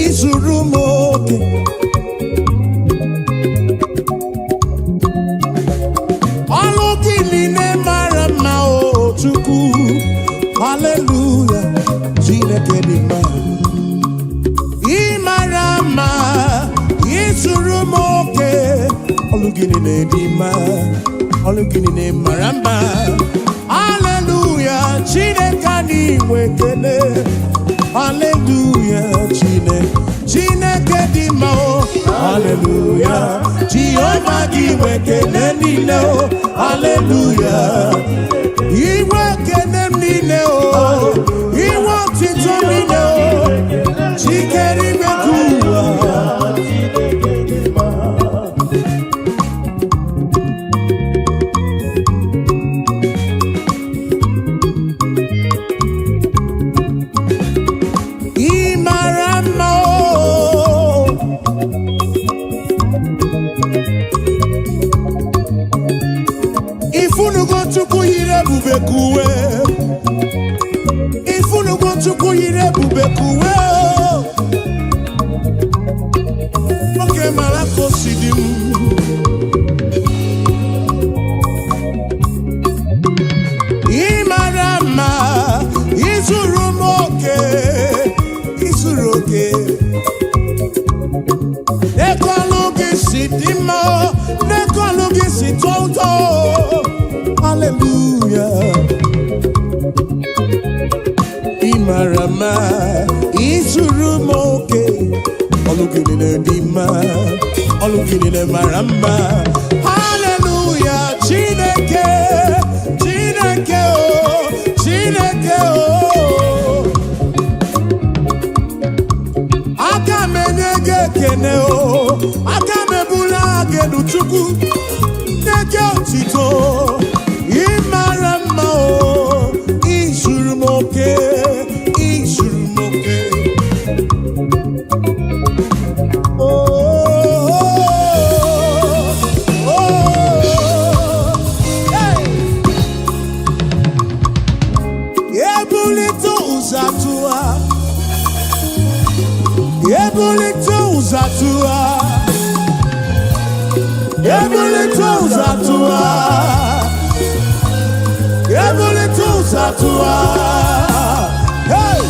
izuru m oke. Ọlụ gị niile mara mma o Chukwu. Haleluya, Chineke dị mma. Ị mara mma, izuru m oke. Ọlụ gị niile dị mma, ọlụ gị niile mara mma. Haleluya, Chineke anyị nwe ekele. Haleluya, Chineke, Chineke dị mma o. Haleluya, Jehova gị nwe ekele niile o. Haleluya. Iwe ekele m niile o. Iwe otito m niile o. Chikere igwe ka ụwa. Ị mara mma o. Ifunugo Chukwu yiri ebube ka uwe. Ifunugo Chukwu yiri ebube ka uwe o. Nwoke mara ka o si dị m. Ị mara mma, izuru m oke, izuru oke. Ekọlụ Hallelujah. Ị mara mma, izuru m oke. Ọlụ gị niile dị mma, ọlụ gị niile mara mma. Hallelujah, Chineke, Chineke o, Chineke o. Aga m enye gị ekene o, aga m ebuli gị elu, Chukwu, nye gị otito. Ị mara mma o, izuru m oke, izuru m oke. Oh, oh, hey. Ebulite ụzọ atụwa, ebulite ụzọ atụwa, ebulite ụzọ atụwa, ebulite ụzọ atụwa. Hey!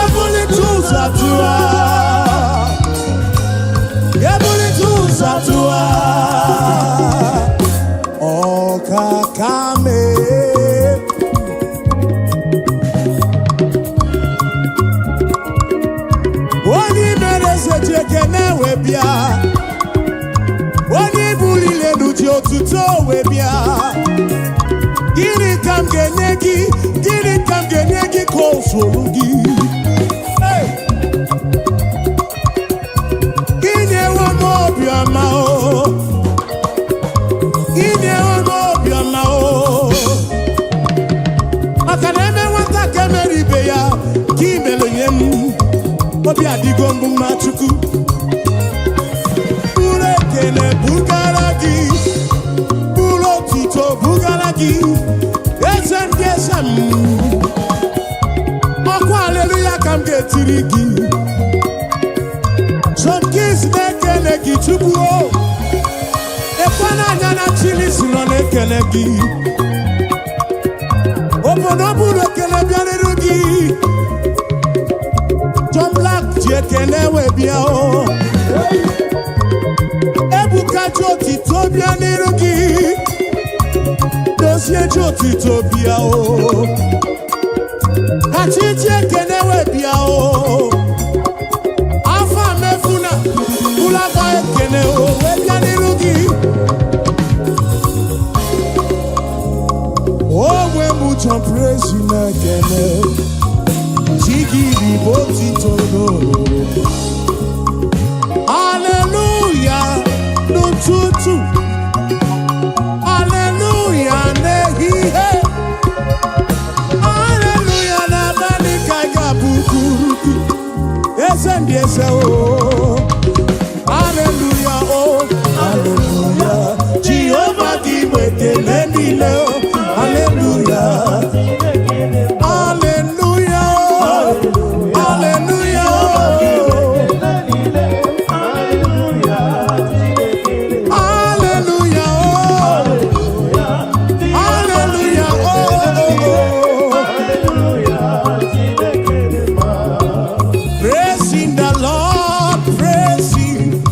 Ebulite ụzọ atụwa, ebulite ụzọ atụwa. Ọkaka mee. Onye mere eze ji ekene wee bịa, onye buliri elu ji otuto wee bịa. Gịnị ka m ga-enye gị? Gịnị ka m ga-enye gị ka o zuru gị? Hey! Inyewo m obiọma o, inyewo m obiọma o, maka na eme nwata ka emere ibe ya ka imere nye m. Obi adịgo mbụ mma. Chukwu, buru ekele bugara gị, buru otuto bugara gị, eze ndị eze m. Ọkwa aleluya ka m ga-etiri gị. John Keys na-ekele gị, Chukwu o. Ekwe n'anya na Chili si nọ na-ekele gị. Obodo buru ekele bịarịrị gị. John Black ji ekele wee bịa o. Ebuka ji otito bịa n'iru gị. Dozie ji otito bịa o. Kachi ji ekele wee bịa o. Afọ mefuna ụlọakpa ekele o wee bịa n'iru gị. Onwe m John Praise na-ekele chi gị bụ otito n'olulu. Hallelujah n'ụtụtụ, hallelujah n'ehihie, hallelujah n'abalị ka ị ga-abụ kwuru gị, eze ndị eze o. Hallelujah o, hallelujah. Jehova gị bụ ekele niile o. Hallelujah, hallelujah o, hallelujah o. Hallelujah o, hallelujah o, o, o. Praising the Lord, praise Him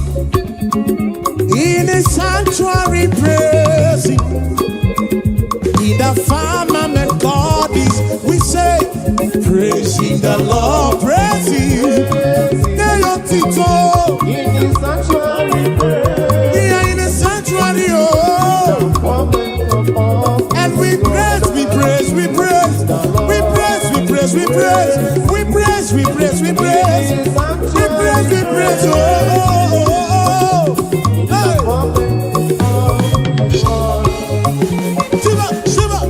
in His sanctuary, praise Him in the firmament. God is, we say, praising the Lord, praise Him. Tito, In the sanctuary, praise. here in the sanctuary, oh. Moment of And we praise, we praise, we praise, we praise, we praise, we praise, we praise, we praise, we praise, we praise, we praise, oh, oh, oh, oh. Hey. Shiva, Shiva.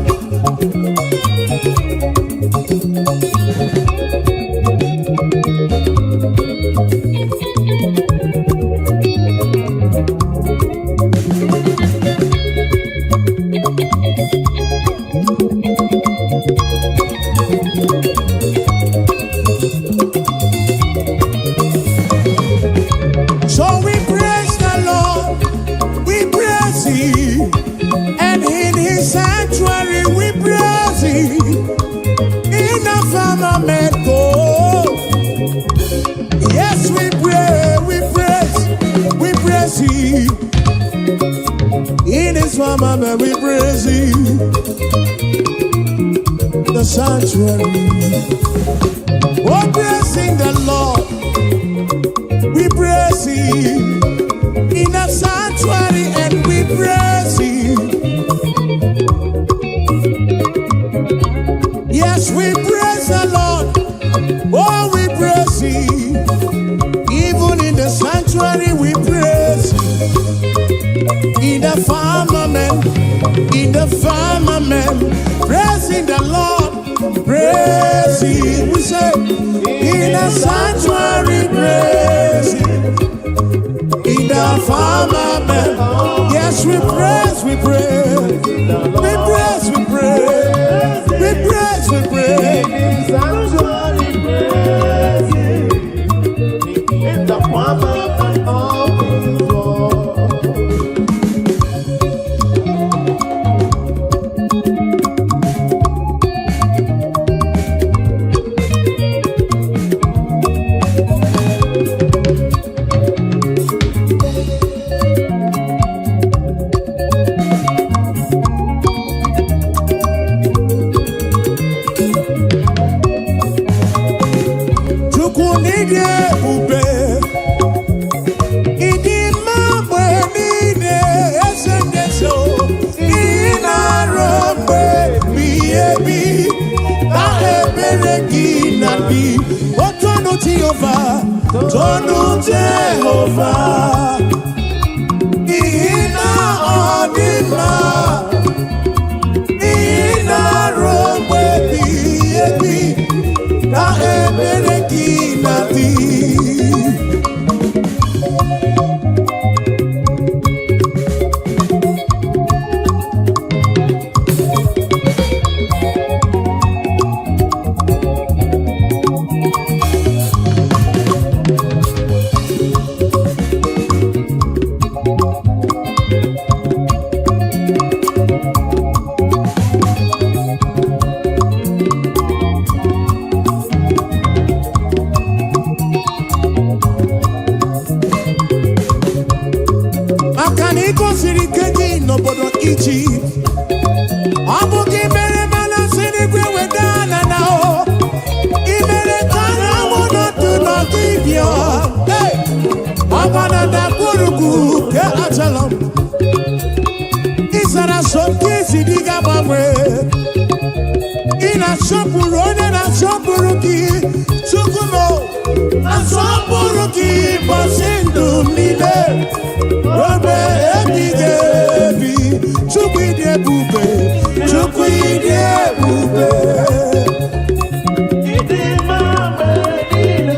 In his firmament we praise him. The sanctuary. Oh, praising the Lord. We praise him. In the sanctuary and we praise him. Yes, we praise the Lord. Oh, we praise him. Even in the sanctuary, we praise him. In the firmament, praising the Lord, praise him. We say, in the sanctuary, praise him. In the firmament, yes, we praise, we praise, we praise, we praise, we praise, we praise. Sanctuary, praise Him. In the firmament of His word. Chukwu n'ịdị ebube, ịdị mma mgbe niile, eze ndị eze o. Ị na-arụ mgbe ebighị ebi, na ebere gị na-adị. O tonu Jehova, tonu Jehova, n'ihi na ọ dị mma. Ị na-arụ mgbe ebighị ebi, na ebere gị na-adị. Maka na ị gosiri ike gị n'obodo Ijipt. Ọ bụ gị mere mana si n'igwe weda na na o. Ị mere ka anyanwụ nọdụ n'ọdịbịa. Hey! Ọgba na ndagwurugwu nke Ajalon. Ị zara so nke isi dị ga-agbanwe. Ị na-asọpụrụ onye na-asọpụrụ gị. Chukwu m o, na-asọpụrụ gị ụbọchị ndụ m niile. Ruo ebighị ebi. Chukwu ịdị ebube, Chukwu ịdị ebube. Ịdị mma mgbe niile,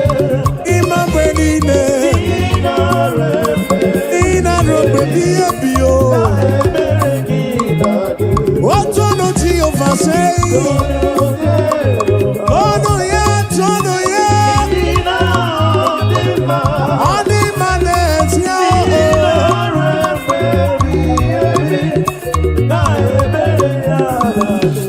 Ịma mgbe niile, ị nara efe, ị na-arụ mgbe ebighị ebi o. ebere gị na-adị. Tonu Jehova say, tonu ya, tonu ya. Ị na-adị mma, Ọ dị mma n'ezie ị o. nara efe ebighị ebi, na ebere ya na-adị.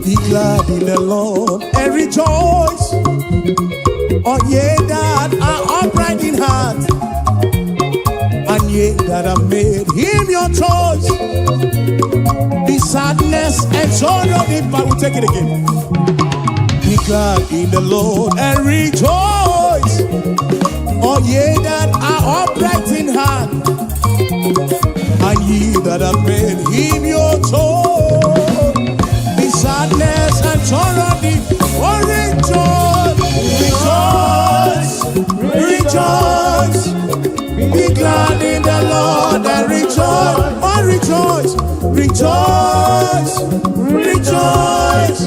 Be glad in the Lord and rejoice. All ye that are upright in heart, and ye that have made him your choice. The sadness and sorrow depart. We take it again. Be glad in the Lord and rejoice. All ye that are upright in heart, and ye that have made him your choice. The sadness and sorrow depart. Oh, rejoice, rejoice, rejoice. Be glad in the Lord and rejoice. Oh, rejoice, rejoice, rejoice.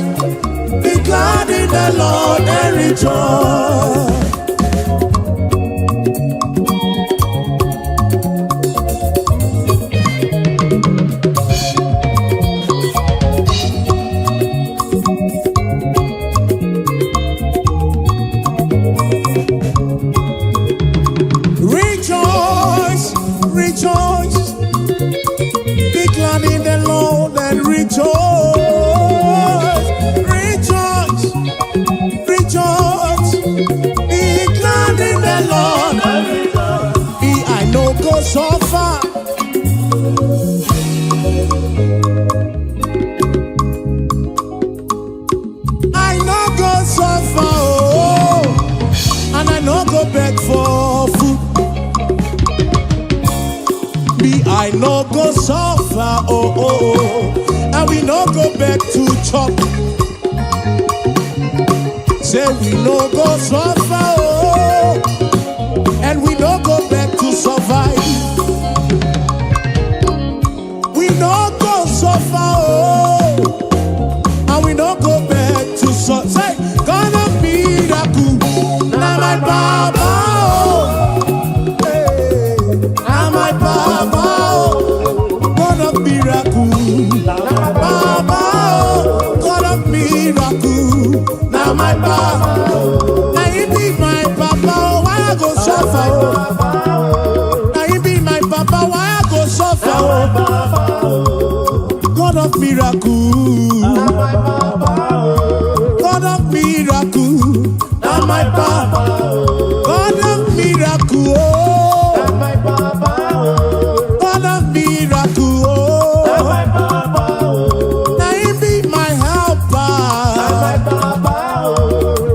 Be glad in the Lord and rejoice. Rejoice. Rejoice, rejoice, rejoice. Be glad in the Lord. Me, I no go suffer. I no go suffer, oh, and I no go beg for food. Me, I no go suffer, oh, and we no go beg to chop. Say we no go suffer, oh, and we no go beg to survive. We no go suffer, oh, and we no go beg to suffer. Say, God of miracle, na my baba, oh, hey, na my baba, oh, God of miracle, baba, oh, God of miracle, na my baba. Na he be my papa, oh, why I go suffer? Oh? Na he be my papa, why I go suffer? Oh? God of miracle. God of miracle, na my papa. God of miracle, oh. God of miracle, oh. Na him be my helper.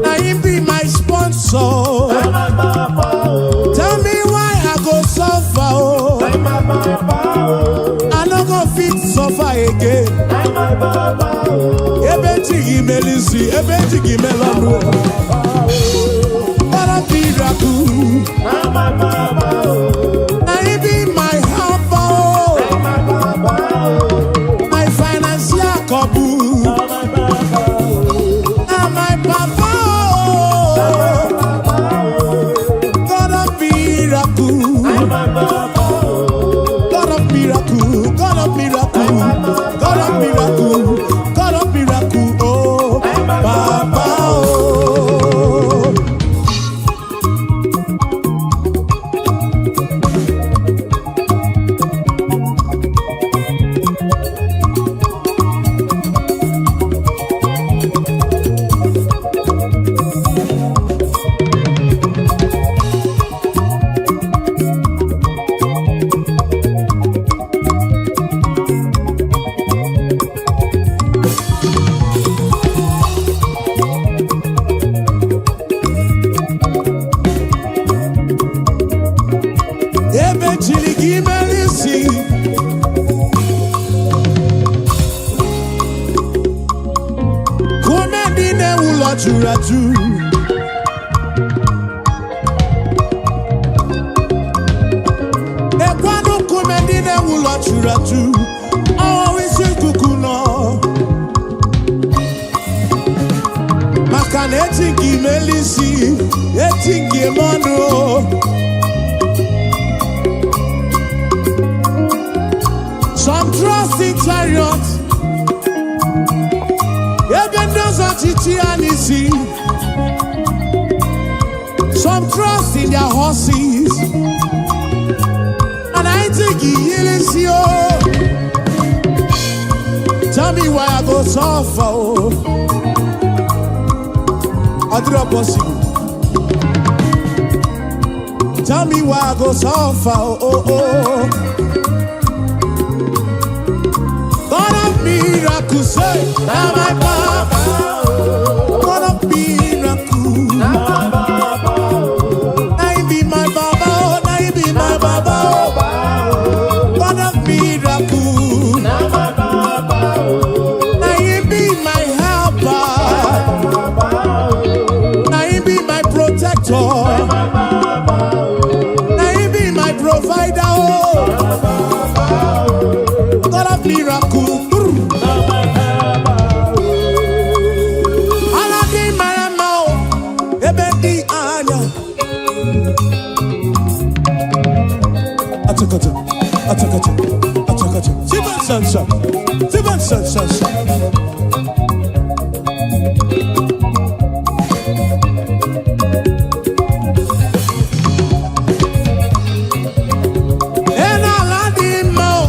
Na him be my sponsor. Tell me why I go suffer, oh. I no go fit suffer again. Ebe chi gị mere isi, ebe chi gị mere ọnụ. God of miracle, na him be my helper, oh. My financial couple. Na my papa, oh. God of miracle, God of miracle, God of miracle, God of miracle, God of miracle, oh, Papa, oh. Ebe chiri gị mere isi. Kume ndị na-ewu ụlọ juru ajụ. Ekwanụ nkume ndị na-ewu ụlọ juru ajụ. Ọwụwa isi ikuku nọ. Maka na eti nke imeli isi, eti nke ime ọnụ. Some trust in chariot. Ebe ndị ọzọ chichi ya n'isi. Some trust in their horses. And I think he isi o. Tell me why I go suffer o. Ọ dịrọ possible. Tell me why I go suffer oh, oh. God of miracles, say, na my papa. God of miracle. Na him be my baba, oh, na him be my baba, oh. God of miracle. Na him be my helper. Na him be my protector. Na him be my provider, oh. God of miracle. Brr. Ala dị mara mma o, ebe dị anya. Achakacha, achakacha, achakacha. Siban sansa, siban sansa. Ena ala dị mma o,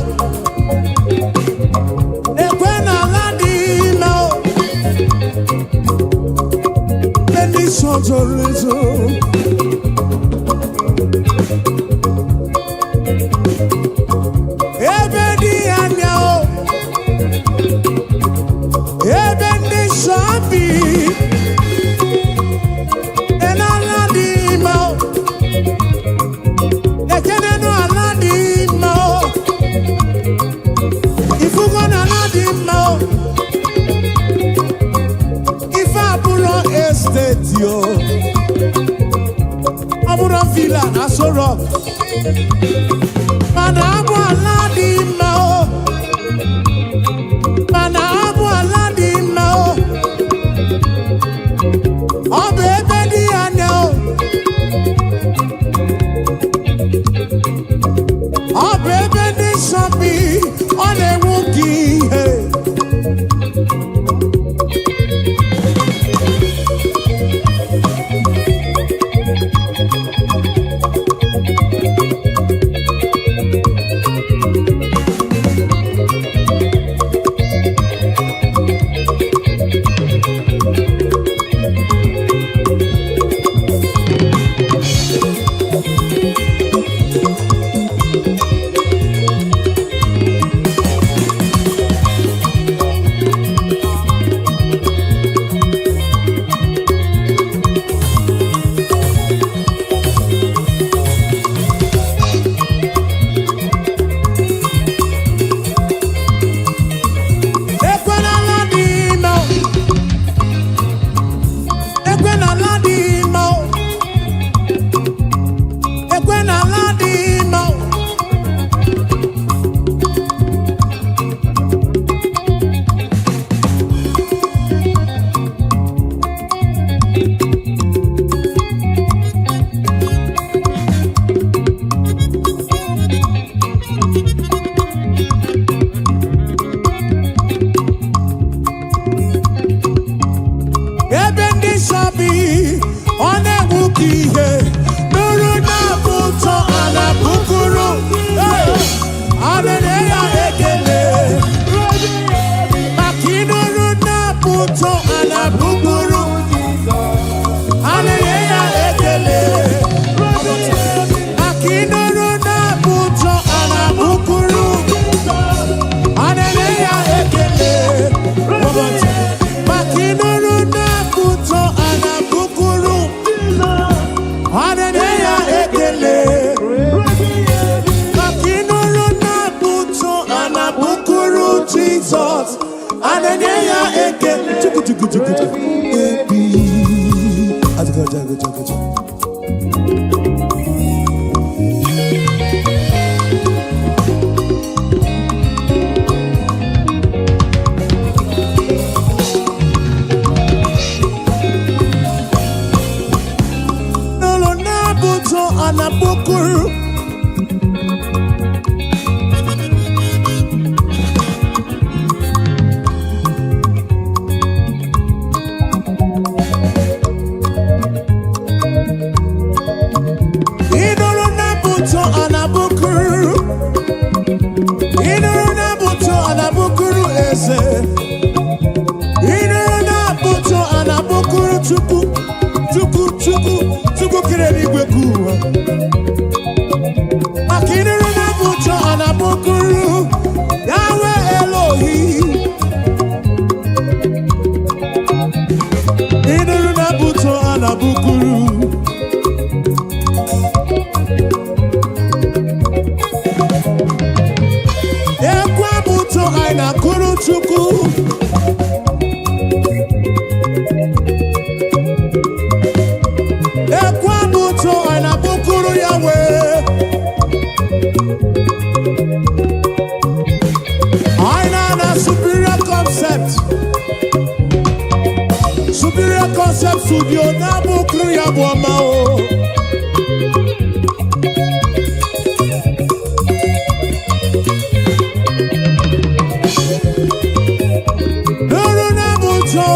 ekwe na Mana abụ ala dị mma o. Mana abụ ala dị mma o. Ọ bụ ebe dị anya o. Ọ bụ ebe ndị nsọ bi, ọ na-enwu ka ihe. Ekwe n'ala dị mma o. Ekwe n'ala dị mma o. Ekwe n'ala dị mma o. Ebe ndị nsọ bi, ọ na-enwu ka ihe. Nụrụ na-abụ ụtọ a na-abụkụrụ. A na-enye ya ekele. Maka ịnụrụ na-abụ ụtọ a na-abụkụrụ. A na-enye ya ekele. Maka ịnụrụ na-abụ ụtọ a na-abụkụrụ. A na-enye ya ekele. Maka ịnụrụ na-abụ ụtọ a na-abụkụrụ. A na-enye ya ekele. Maka ịnụrụ na-abụ ụtọ a na-abụkụrụ Jizọs. A na-enye ya ekele. Chukwu, chukwu, chukwu, chukwu. Ebi. Ajụjụ, ajụjụ, ajụjụ. Nụrụ na-abụ ụtọ a na-abụkụrụ. Ịnụrụ na-abụ ụtọ a na-abụkụrụ. Ịnụrụ na-abụ ụtọ a na-abụkụrụ eze. Ịnụrụ na-abụ ụtọ a na-abụkụrụ Chukwu. Chukwu, Chukwu, Chukwu kere eluigwe ka ụwa. Maka ịnụrụ na-abụ ụtọ a na-abụkụrụ Yahweh Elohi. Ịnụrụ na-abụ ụtọ a na-abụkụrụ. Ekwe abụ ụtọ anyị na-akụrụ Chukwu. Ekwe abụ ụtọ anyị na-abụkụrụ Yahweh. Anyị na-ana Superior Concept. Superior Concept Studio na-abụkụrụ ya bụ ọma o. Nụrụ na-abụ ụtọ,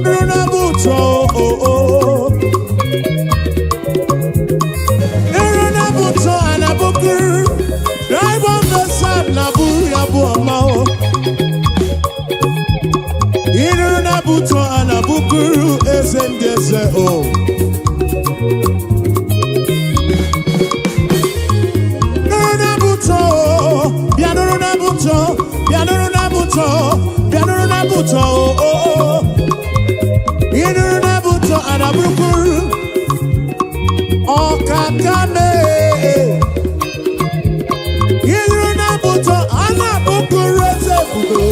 nụrụ na-abụ ụtọ, o, o. Nụrụ na-abụ ụtọ, a na-abụkụrụ. Drive on the side na-abụrụ ya bụ ọma o. Ịnụrụ na-abụ ụtọ, a na-abụkụrụ eze ndị eze o. Nụrụ na-abụ ụtọ, bịa nụrụ na-abụ ụtọ, bịa nụrụ na-abụ ụtọ, bịa nụrụ na-abụ ụtọ, o, o, o. Ịnụrụ na-abụ ụtọ, a na-abụrụkwuru ọkaka mee. Ịnụrụ na-abụ ụtọ, a na-abụkwuru eze ebube.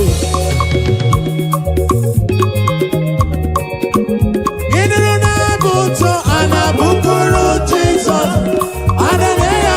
Ịnụrụ na-abụ ụtọ, a na-abụkwuru Jizọs. A na-enye ya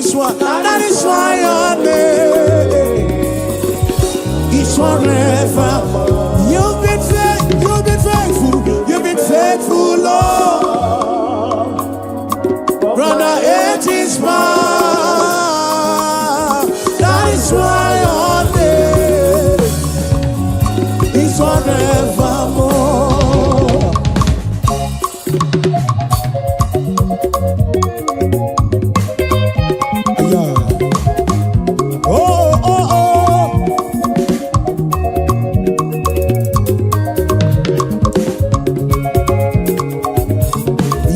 is why, that is why your name is forever. You've been faithful, you've been faithful, you've been faithful, Lord. Brother, it is mine. That is why your name is forevermore. Yeah. Oh.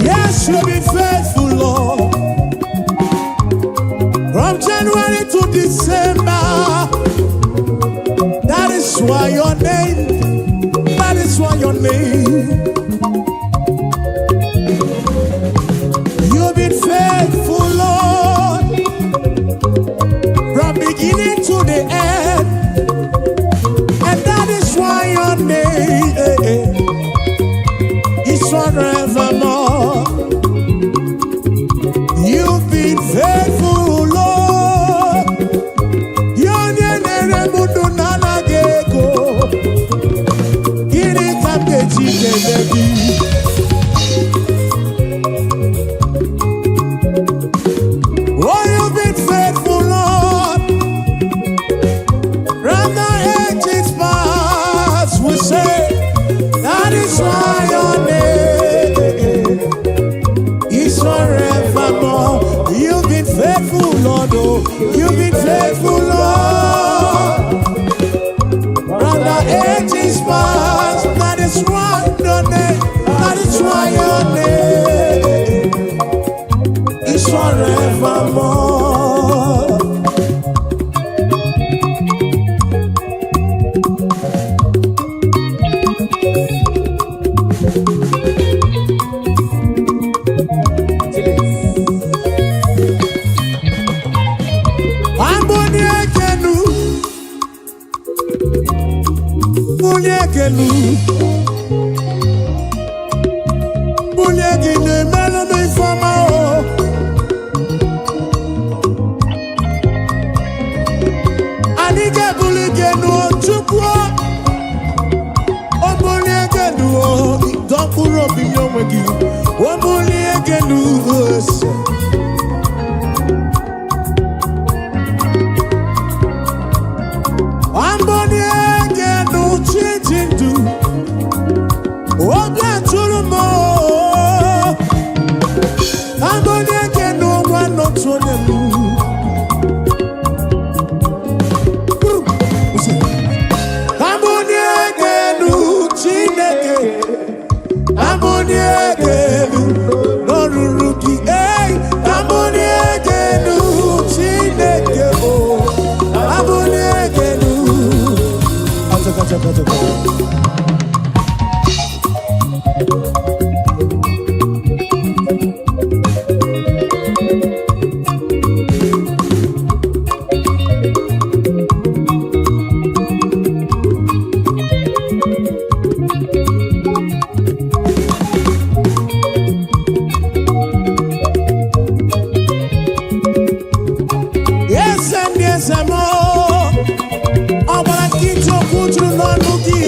Yes, you've been faithful, Lord. From January to December. That is why your name, that is why your name. You've been faithful, Lord. From beginning to the end. And that is why your name is forevermore. You've been faithful, Lord. Onye na-ere m ndụ na-anaghị ego. Gịnị ka m ga-eji kelee gị? Oh, you've been faithful, Lord. From the ages past, we say, that is why your name is forevermore. You've been faithful, Lord. Oh, you've been faithful, Lord. From the ages past, that is why your name, that is why your name is forevermore. Chilis. Amboni ekenu, bulie ekenu, bulie gị na-emelụ m ifeọma o. Anyị ga-ebuli gị enu o, Chukwu o. O bulie gị enu o, dọ mkpụrụ obi nye onwe gị. O bulie gị enu ose. Amboni egenu chi ji ndụ, obi atụrụ m o. Amboni egenu nwa n'otu onye m. Ose. Amboni egenu Chineke, amboni egenu n'ọrụrụ gị. Ei, amboni egenu Chineke o, amboni egenu. Achaka, achaka, achaka. Eze ndị eze m, ọ gbara nkịtị, okwu juru n'ọnụ gị.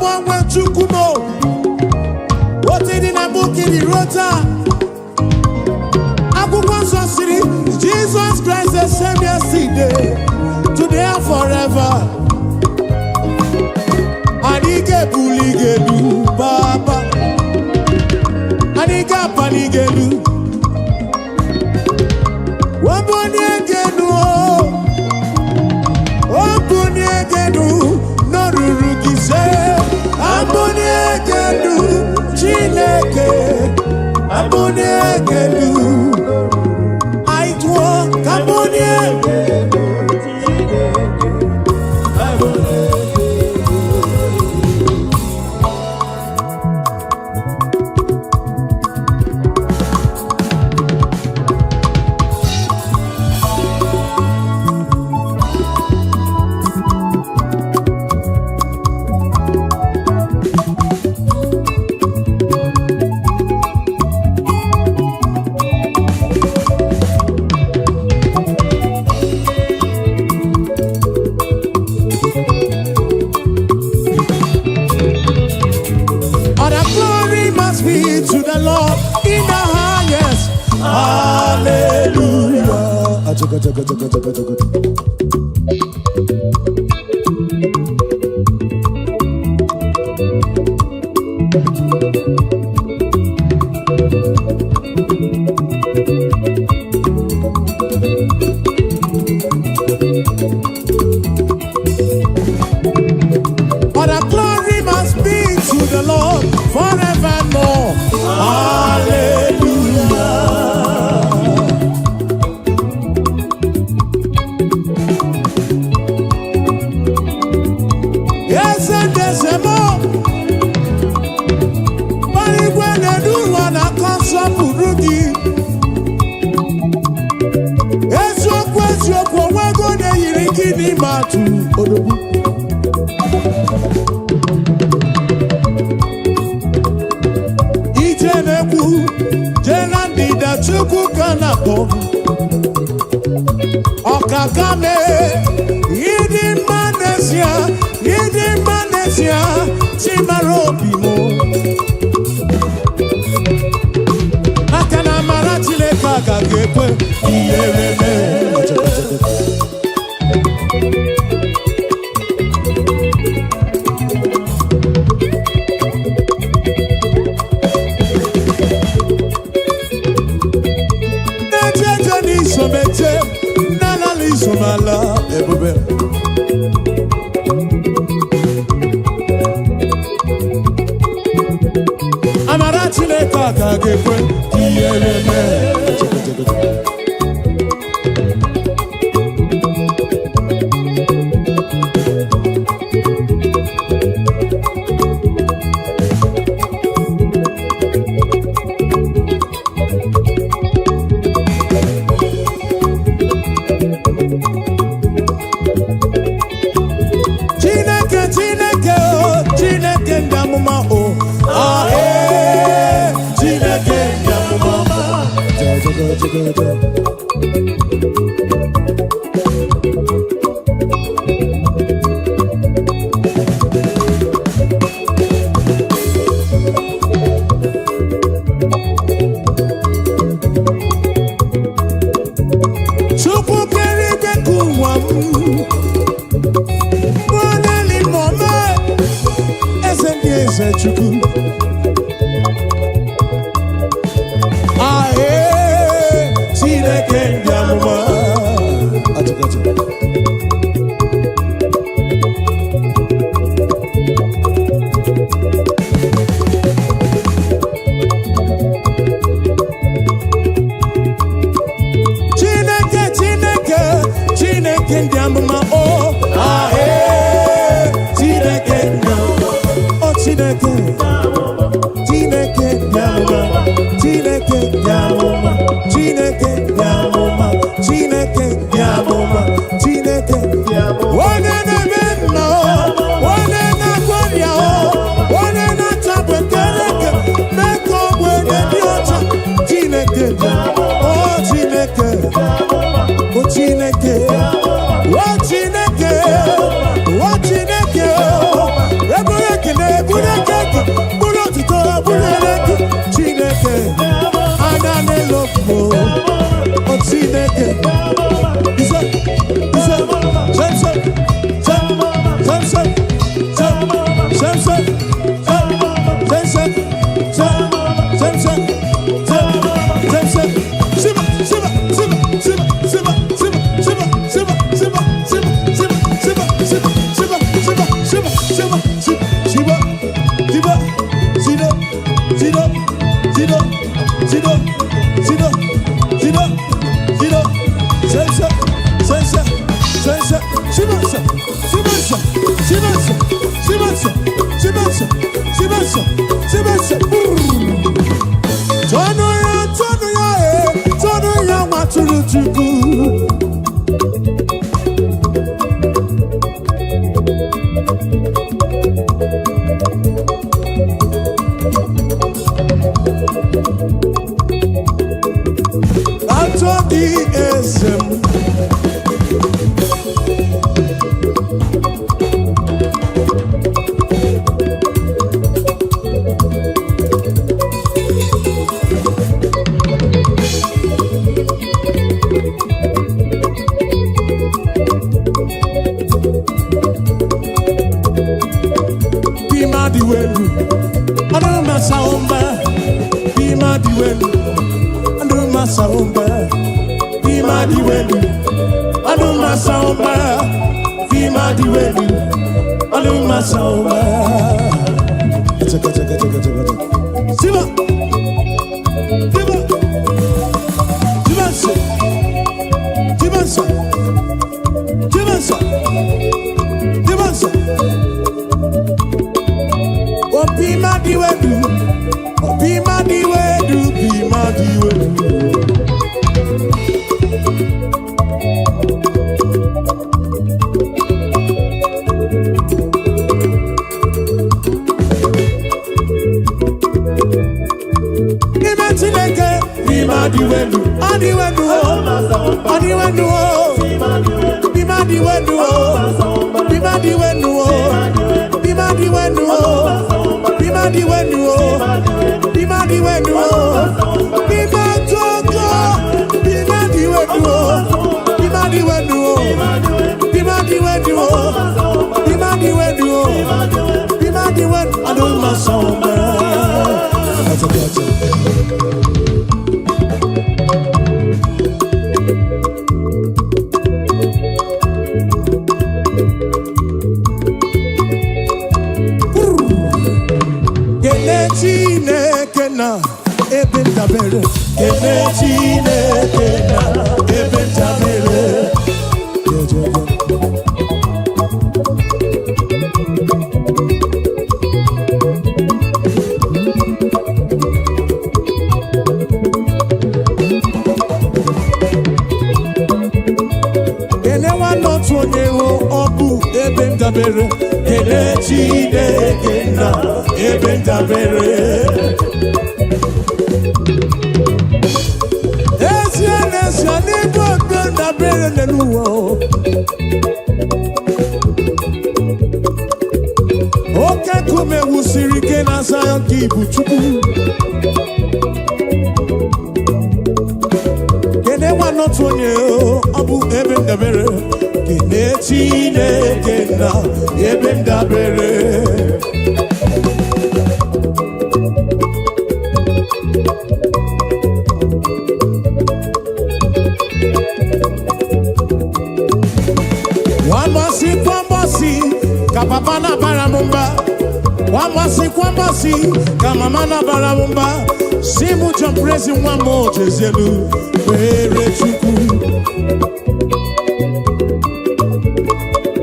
agbanwe, Chukwu m. Otu dị na mbụ ka ị dị ruo taa. Akwụkwọ nsọ siri, Jesus Christ the same yesterday, today and forever. Anyị ga-ebuli gị elu, Papa. Anyị ga-apali gị elu. Wabuni gị elu o. Obunie gị elu n'oruru gị se. Abunie gị elu, Chineke. Abunie gị elu. Anyị tụọ ka bunie. Chineke, abulie gị elu. All the glory must be to the Lord in the highest. Hallelujah. Achaga, chaga, chaga, chaga, chaga. All the glory must be to the Lord forevermore. Hallelujah. Yes, and there's a more. Igwe na-edu ụwa na-akọ nsọpụrụ gị. Eziokwu, eziokwu, onwego onye yiri gị n'ime atụ odogwu. Ije na-ekwu jee na ndịda, Chukwu ka na-akpọ. Ọkaka mee, ịdị mma n'ezie, ịdị mma n'ezie, Chimara obi m. Maka na amara Chineke agaghị ekwe ihere mee. Na-eje eje n'isomeje, na-alala isomala ebube. Amara Chineke agaghị ekwe ihere mee. Chineke, Chineke o, Chineke ndị amụma o, ah ee, Chineke ndị amụma. Ja, ja, ja, ja, ja, ja. Chukwu kere igwe ka ụwa m onye mọme, eze ndị eze, Chukwu. Ahee, Chineke ndị amụma. Atụkatụ. Chineke, Chineke, Chineke ndị amụma o, ahee, Chineke ndị amụma o, Chineke, Chineke ndị amụma, Chineke ndị amụma, Chineke ndị amụma, Chineke ndị amụma, Chineke onye na-eme mma o, onye na-agwọ ọrịa o, onye na-achapụ ekereke mee ka ogbenye dị ọcha, Chineke o, Chineke o, Chineke o, Chineke o, Chineke o, ebere ekele. Atọ gị eze m. Bima dị welu, ọdụ masa ụmba. Bima dị welu, ọdụ masa ụmba. Bima dị welu, ọdụ masa ụmba. Bima dị welu, ọdụ masa ụmba. Chaka, chaka, chaka, chaka, chaka. Siba! Siba! Siba nso! Siba nso! Siba nso! Siba nso! Obi madiwedu, obi madiwedu, bi madiwedu. Ime Chineke, bi madiwedu, adiwedu o, adiwedu o, bi madiwedu o, bi madiwedu o, bi madiwedu o, bi madiwedu o, bi madiwedu o, bi matogo, bi madiwedu o, bi madiwedu o, bi madiwedu o, bi madiwedu o, bi madiwedu. Aduma sọmba. Gotcha, gotcha. Kele Chineke na ebe ndabere. Kele Chineke na ebe ndabere. Jejeje. Kele nwanne otu onye hụ ọ bụ ebe ndabere. Kele Chineke na ebe ndabere. Ezie n'ezie n'ebe ebe ndabere n'elu ụwa o. Oke nkume wusiri ike na Zion ka ibu Chukwu. Kene nwanne otu onye o, ọ bụ ebe ndabere. Kene Chineke na ebe ndabere. Nwambọsị kwambọsị ka papa na-abara m mba. Nwambọsị kwambọsị ka mama na-abara m mba. Si mụ John Prezi nwa m ojezielu kpere Chukwu.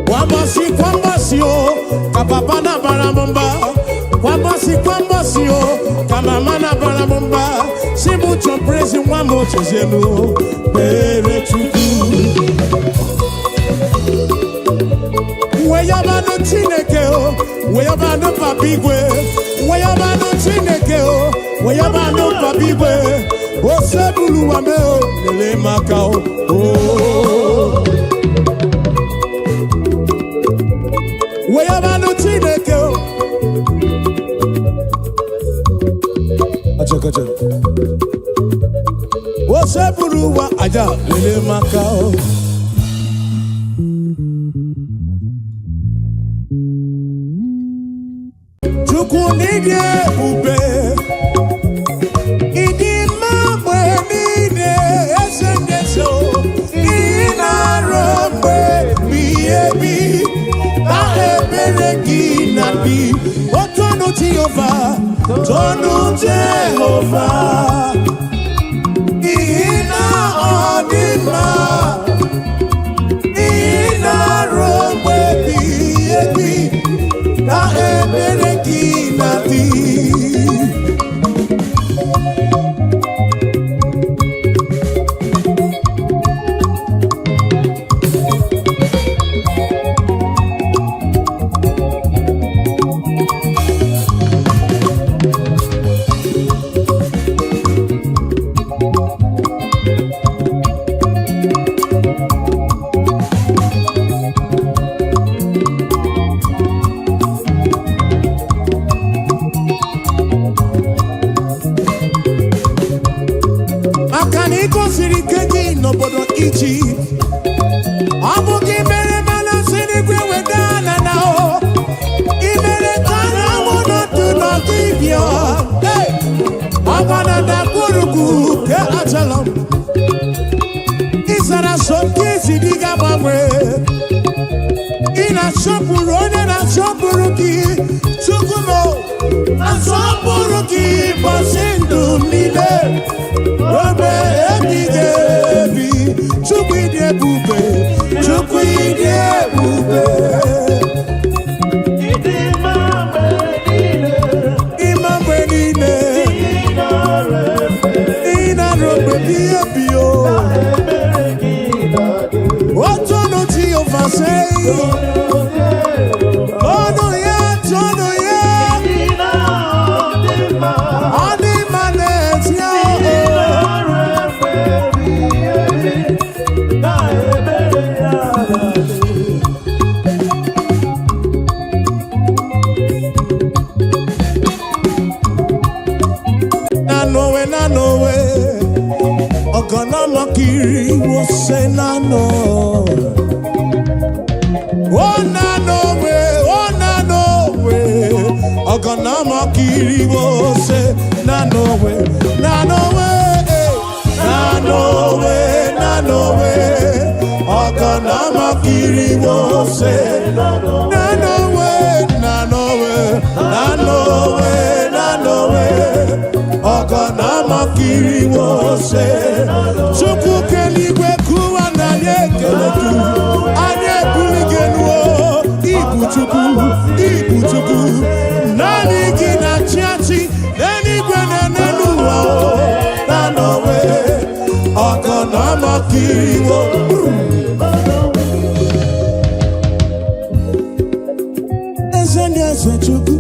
Kwambọsị kwambọsị o ka papa na-abara m mba. Kwambọsị kwambọsị o ka mama na-abara m mba. Si mụ John Prezi nwa m ojezielu kpere Chukwu. Weyabanụ Chineke o, weyabanụ Papa Igwe, weyabanụ Chineke o, weyabanụ Papa Igwe, osebulu wa me o, lele maka o. o. Weyabanụ Chineke o. Achakacha. Osebulu wa aja lele maka o. Chukwu n'ịdị ebube, ịdị mma mgbe niile, eze ndị eze o, ị na-arụ mgbe ebighị ebi, na ebere gị na dị. O tonu Jehova, tonu Jehova, n'ihi na ọ dị mma, ị na-arụ mgbe ebighị ebi, na ebere gị na dị. Odogwu ke achala m. Ịzara so nke isi dị ga-agbanwe. Ị na-asọpụrụ onye na-asọpụrụ gị. Chukwu m, asọpụrụ gị ụbọchị ndụ m niile. Obe ebighị ebi. Chukwu ịdị ebube. Chukwu ịdị ebube. Ịdị mma mgbe niile, Ịma mgbe niile. ị nara efe, Ị na-arụ mgbe ebighị ebi o. ebere gị na-adị. Otonu Jehova sei. Ọnụ ya, tọnụ ya. Ị na-adị mma, Ọ dị mma n'ezie ị o. nara efe ebighị ebi, na ebere ya na-adị. Na nowe, na nowe. Ọgọnọmọkiri wo se na no. O na nowe, o na nowe. Ọgọnọmọkiri wo se na nowe. Na nowe, eh. Na nowe, na nowe. Ọgọnọmọkiri wo se na nowe, na nowe, na nowe, na nowe. Ọgọnọmọkiri wo se. Chukwu keligwe kụwa na anyị ekele gị. Anyị ebuli gị elu o. Ibu Chukwu, ibu Chukwu. Naanị gị na-achị achị n'eluigwe na n'elu ụwa o. Na nowe, ọgọnọmọkiri wo. Eze ndị eze Chukwu.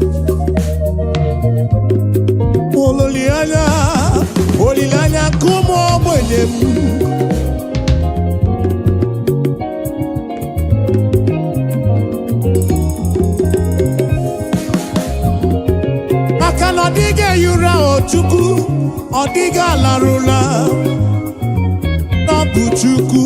Olileanya, olileanya nke ụmụ ogbenye m. Maka na ọ dịghị ehi ụra o Chukwu, ọ dịghị alarụla. Ọ bụ Chukwu.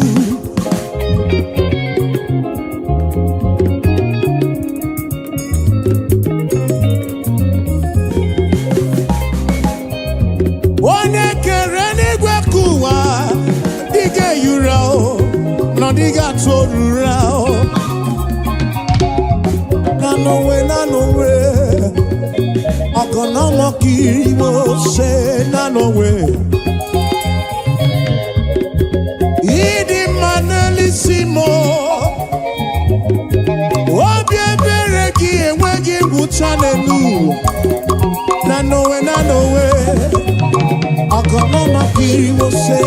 Onye kere n'igwe ka ụwa dịghị ehi ụra o, na ọ dịghị atụ ụra o. Na n'onwe, na n'onwe, ọgọnọmọkiri mo ṣe na n'onwe. Ịdị mma n'elisi m o, obi ebere gị enweghị ngwụcha n'elu ụwa. Na n'onwe, na n'onwe, ọgọnọmọkiri mo ṣe,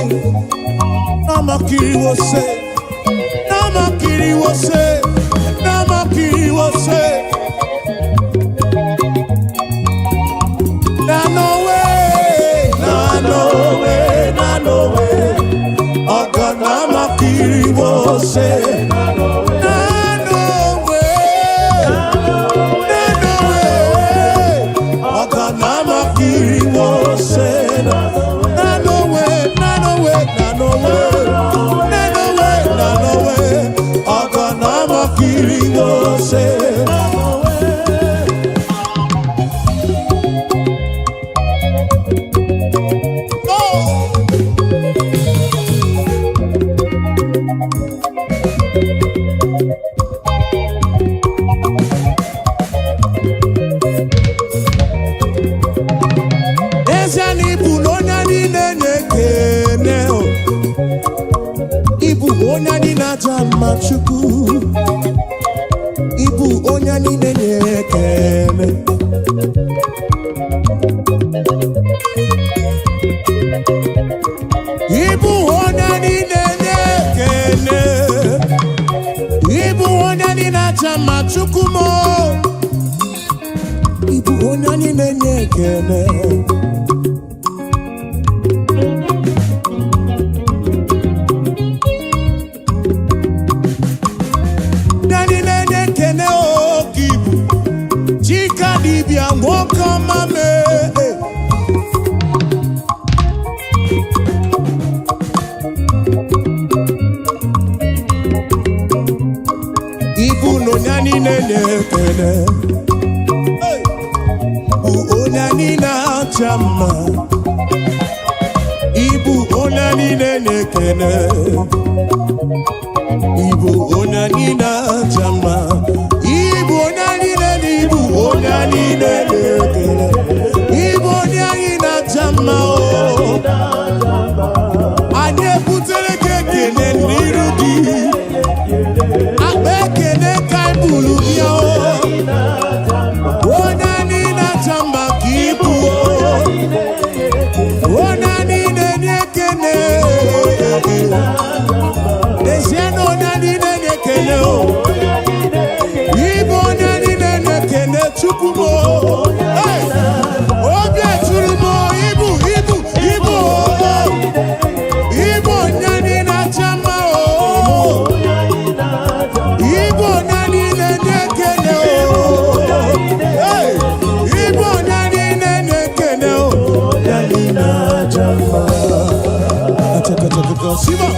nọmọkiri mo ṣe, nọmọkiri mo ṣe, nọmọkiri mo ṣe. Na n'onwe, na n'onwe, na n'onwe, ọgọnọmọkiri mo ṣe. Na n'onwe, na n'onwe, ọgọnọmọkiri mo ṣe. Na n'onwe, na n'onwe, na n'onwe, na n'onwe, na n'onwe, ọgọnọmọkiri mo ṣe. Oh! N'ezie na ịbụ na onye anyị na-enye ekele o. Ịbụ onye anyị na-aja mma Chukwu. Ịbụ onye anyị na-enye ekele. Ịbụ onye anyị na-enye ekele. Ịbụ onye anyị na-aja mma Chukwu m o. Ịbụ onye anyị na-enye ekele. Ndị anyị na-enye ekele oke ibu. Chika dibịa nwoke ọma mee. Ibu na onye anyị na-enye ekele. Hey! Bụ onye anyị na-acha mma. na-ekene. Ịbụ onye anyị na-aja mma. Ịbụ onye anyị na-ene, ịbụ onye anyị na-ekele. Ịbụ onye anyị na-aja mma o. Anyị ebutere gị ekele n'iru gị. Akpa ekele ka anyị buru bịa o. Onye anyị na-aja mma ka ịbụ o. Onye anyị na-enye ekele. N'ezie na onye anyị na-enye ekele o. Ịbụ onye anyị na-enye ekele, Chukwu m o. Hey! Obi eturu m o, ịbụ ịbụ ịbụ o. Ịbụ onye anyị na-aja mma o. Ịbụ onye anyị na-enye ekele o. Hey! Ịbụ onye anyị na-enye ekele o. Onye anyị na-aja mma. Achakachakaka, Siba.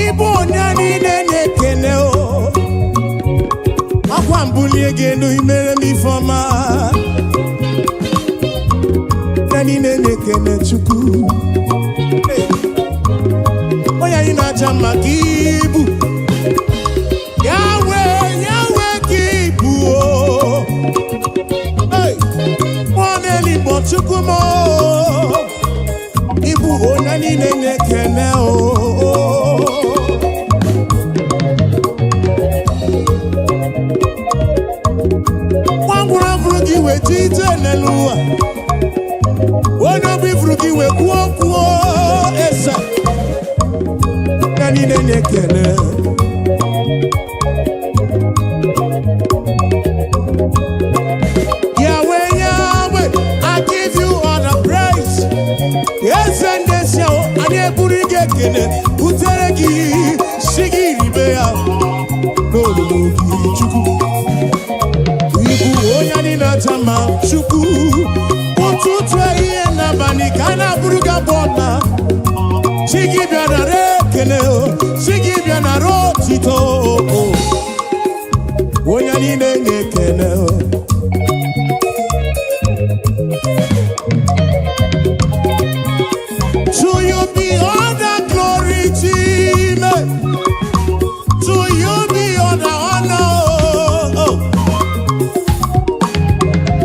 Ịbụ onye niile na-ekele o. Akwa mbulie gị elu, imere m ifeọma. Onye niile na-ekele Chukwu. Hey! Onye anyị na-aja mma ka ibu. Yahweh, Yahweh ka ibu o. Hey! Mmụọ na-eligbo, Chukwu m o. Ịbụ onye niile na-ekele o. Nwa ngwụrọ fụrụ gị wee ji ije n'elu ụwa. Onye obi fụrụ gị wee kwuo okwu eze. Onye niile na-ekele. Yahweh, Yahweh, I give you all the praise. Eze ndị ezi ahụ, anyị eburu gị ekele butere gị, si gị ribe ya n'olulu gị, Chukwu. Ịbụ onye anyị na-aja mma, Chukwu. Ụtụtụ, ehihie n'abalị ka a na-abụrụ gị abụ ọma. Chi gị bịa nara ekele o, chi gị bịa nara otito o. Onye anyị na-enye ekele o. To you be all the glory, Chime. To you be all the honor. Oh.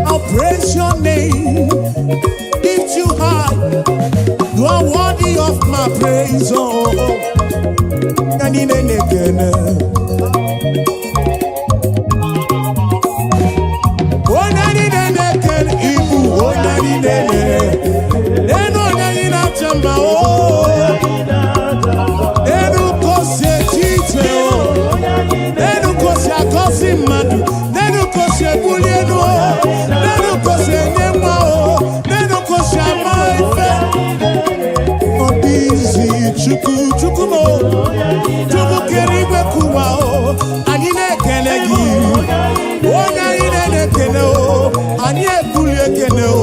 I'll praise your name, lift you high. You are worthy of my praise. Oh, oh. Anyị na-ekele. Onye anyị na-ekele, ịbụ onye anyị na-ele. Enu onye anyị na-acha mma o. Enu ka o si eje ije o. Enu ka o si agọzi mmadụ. Enu ka o si ebuli elu o. Enu ka o si enye nwa o. Enu ka o si ama ife. Ọ dị izi, Chukwu, Chukwu m o. Chukwu kere igwe kụwa o. Anyị na-ekele gị. Onye anyị na-ekele o. Anyị ebuli ekele o.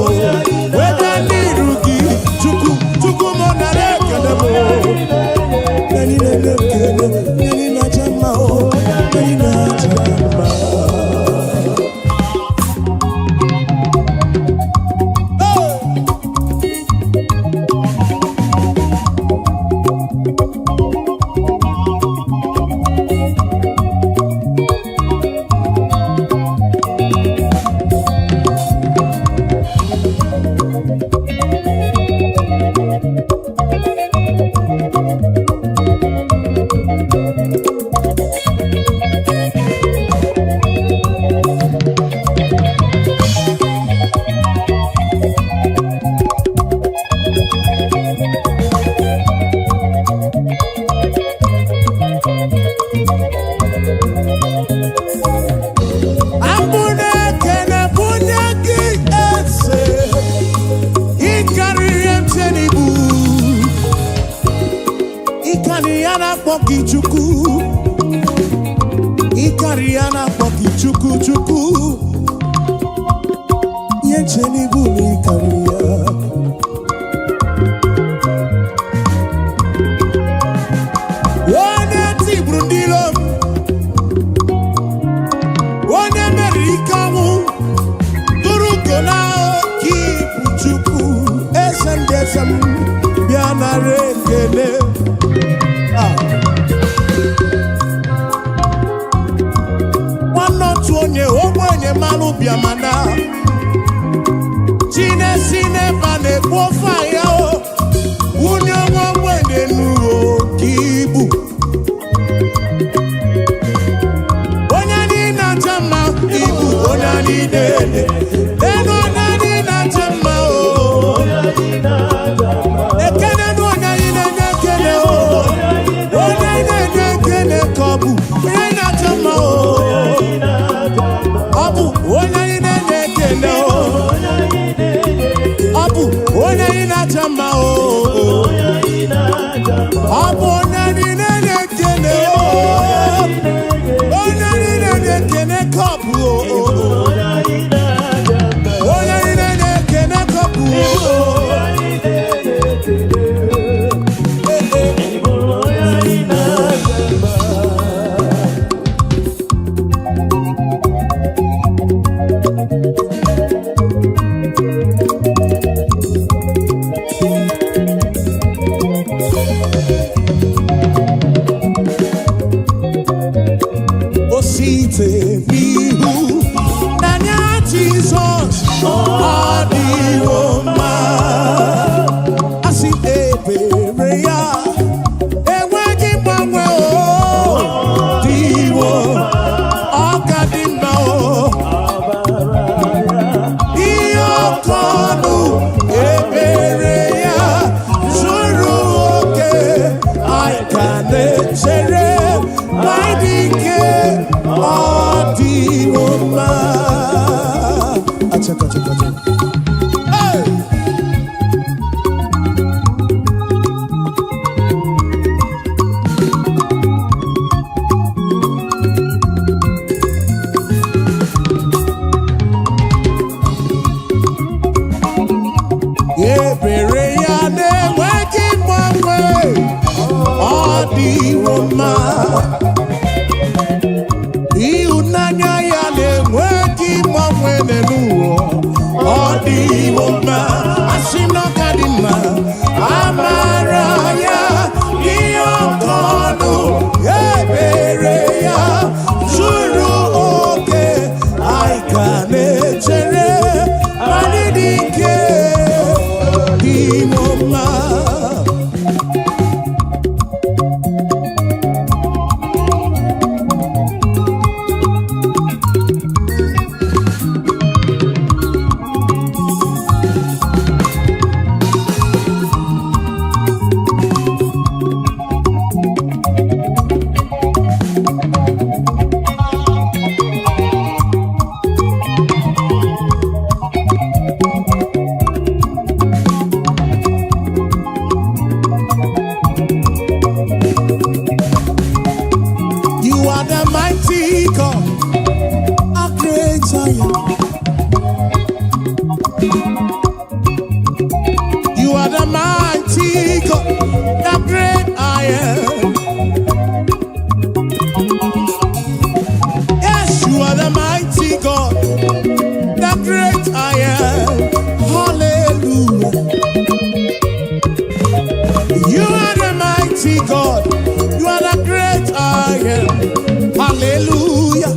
Weta n'iru. Ya na-akpọ gị Chukwu, ịkarị ya na-akpọ gị Chukwu Chukwu. Ihe nche n'ibu na ịkarị ya. Onye tigburu ndị iro m, onye meriri ike ọnwụ, tụrụ ugo na oke ibu Chukwu, eze ndị eze m, bịa nara ekele. Ah. Nwanne otu onye ogbenye mmanụ bịamana chinesi n'ebe a na-ekpu ofe ahịa o wunye nwa ogbenye n'uwe oke ibu. Onye anyị na-acha mma ibu, onye anyị na-ele elu, onye anyị na-acha mma o ekele na onye anyị na-enye ekele o, onye anyị na-enye ekele ka ọ bụ onye anyị na-acha mma o, ọ bụ onye anyị na-enye ekele o, ọ bụ onye anyị na-acha mma o, ọ bụ onye anyị na-enye ekele o, onye anyị na-enye ekele ka ọ bụ o, onye anyị na-enye ekele ka ọ bụ o. Ee, ee. O site n'ihu n'anya Jizọs, ọ dịwo mma. Asị ebere ya enweghị mgbanwe, o dịwo, ọ ka dị mma o. Ihe ọkọ ọnụ ebere ya zuru oke, anyị ka na-echere ma dị ike, ọ dịwo mma. Achaka, achaka, achaka. Hey! Ebere ya na-enweghị mgbanwe, ọ dịwo mma. Ịhụnanya ya na-enweghị mgbanwe n'ụwa, ọ dịwo mma. Asị m na ọ ka dị mma. Amara ya ihe ọkọ ọnụ, ebere ya zuru oke, anyị ka na-echere ma anyị dị ike, dịwo mma. You are the mighty God, a great I am. You are the mighty God, the great I am. Yes, you are the mighty God, the great I am. Hallelujah. You are the mighty God, you are the great I am. Hallelujah.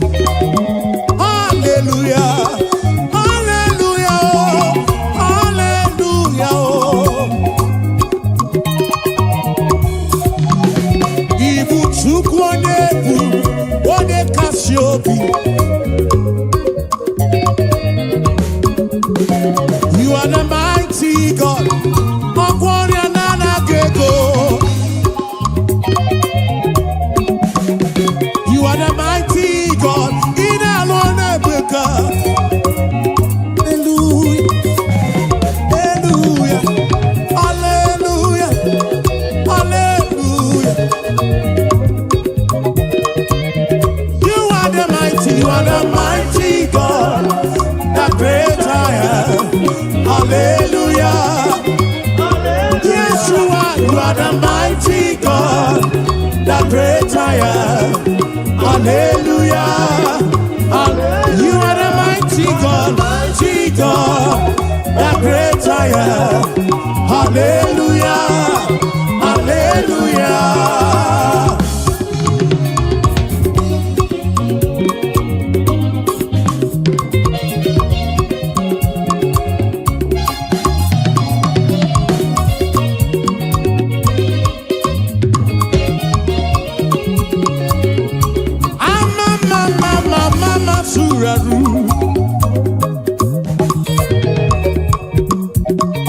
Hallelujah. Hallelujah. Oh. Hallelujah. Oh. Hallelujah. Yes, you are. You are the mighty God, the great I am. Hallelujah. You are the mighty God, mighty God, the great I am. Hallelujah. Hallelujah. Ama mama mama masuraru.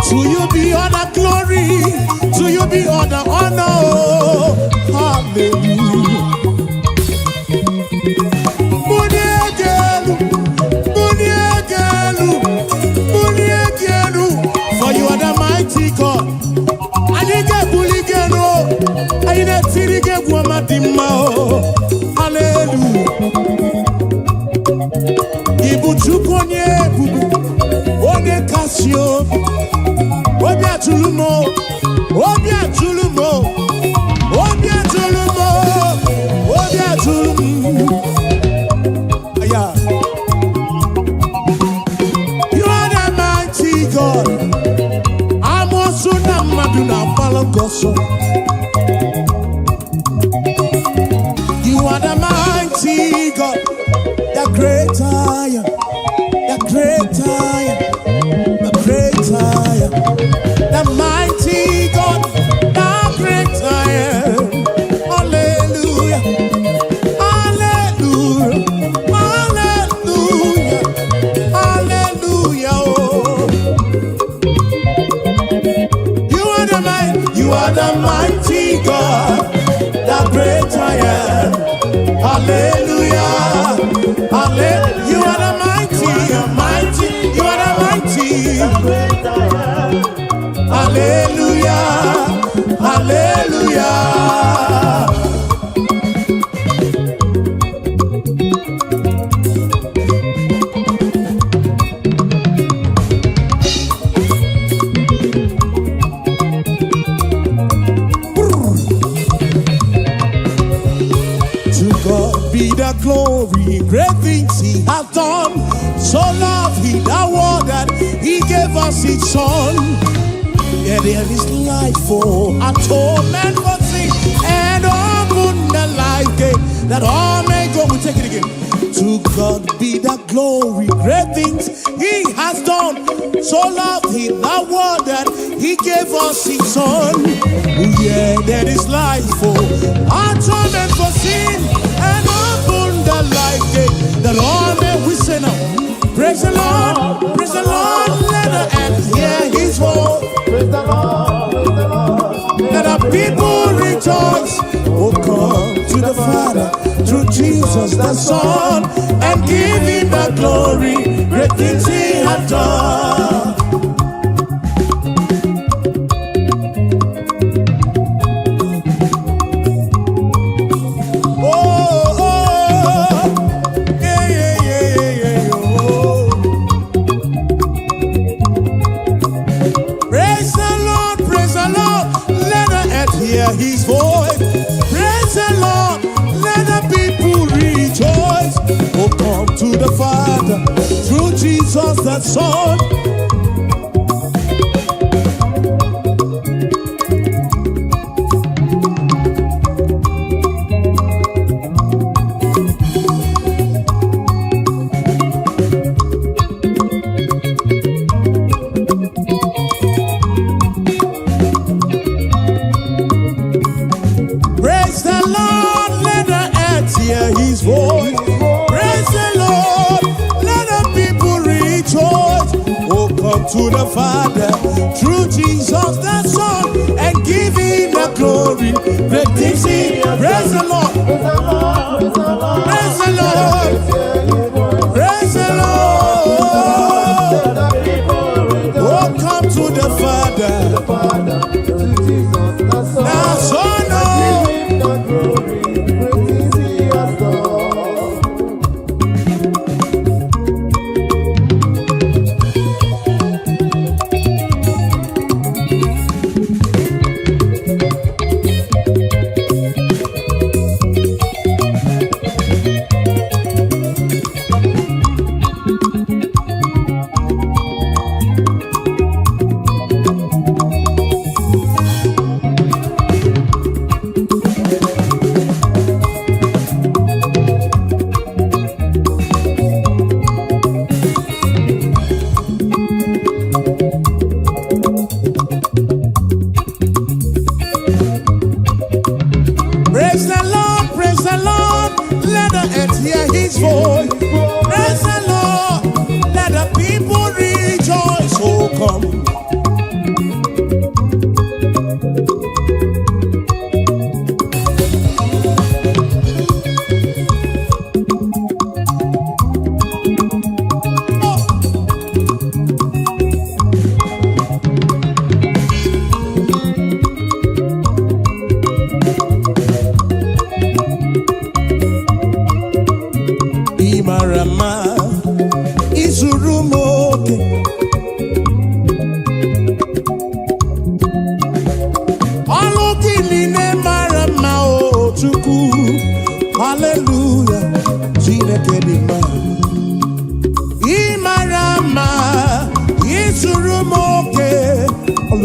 To you be all the glory, to you be all the honor. Hallelujah. Muniegelu, muniegelu, muniegelu. For you are the mighty God. Anyị ga-ebuli gị elu, anyị na-etiri gị egwu ọma dị mma o. Hallelujah. Ị bụ Chukwu onye ebube, onye kasị obi, obi atụrụ m o, obi atụrụ m o, obi atụrụ m o, obi atụrụ m. Yeah. You are the mighty God. Amoosu na mmadụ na-agbalụ gị ọsọ. You are the mighty God, the great I am, the great I am, the great I am, the mighty God, the great I am. Hallelujah, hallelujah, hallelujah, hallelujah. Oh. You are the mighty, you are the mighty God, the great I am. Hallelujah, hallelujah. You are the mighty, mighty, you are the mighty. Hallelujah, hallelujah. To God be the glory, great things He hath done. So loved He the world that He gave us His Son. Yeah, there is life for atonement for sin and open the life gate that all may go. We take it again. To God be the glory, great things He has done. So loved He the world that He gave us His Son. Yeah, there is life for atonement for sin and open the life gate that all may we say now. Praise the Lord, praise the Lord, let the earth hear His voice. Praise the Lord, praise the Lord. Let the people rejoice. Oh, come to the Father through Jesus the Son and give him the glory. Great things he hath done. Oh, oh, yeah, yeah, yeah, yeah, yeah, oh. Praise the Lord, praise the Lord, let the earth hear his voice. Praise the Lord, let the people rejoice. Oh, come to the Father through Jesus the Son. Praise the Lord, let the earth hear his voice. Praise the Lord, let the people rejoice. Oh, come to the Father through Jesus the Son and give him the glory. Great things he. Praise the Lord, Praise the Lord, praise the Lord. praise the Lord, praise the Lord. Let the people rejoice. Oh, come to the Father, The Father, through Jesus the Son. the Son. Oh. Give him the glory, great things he has done.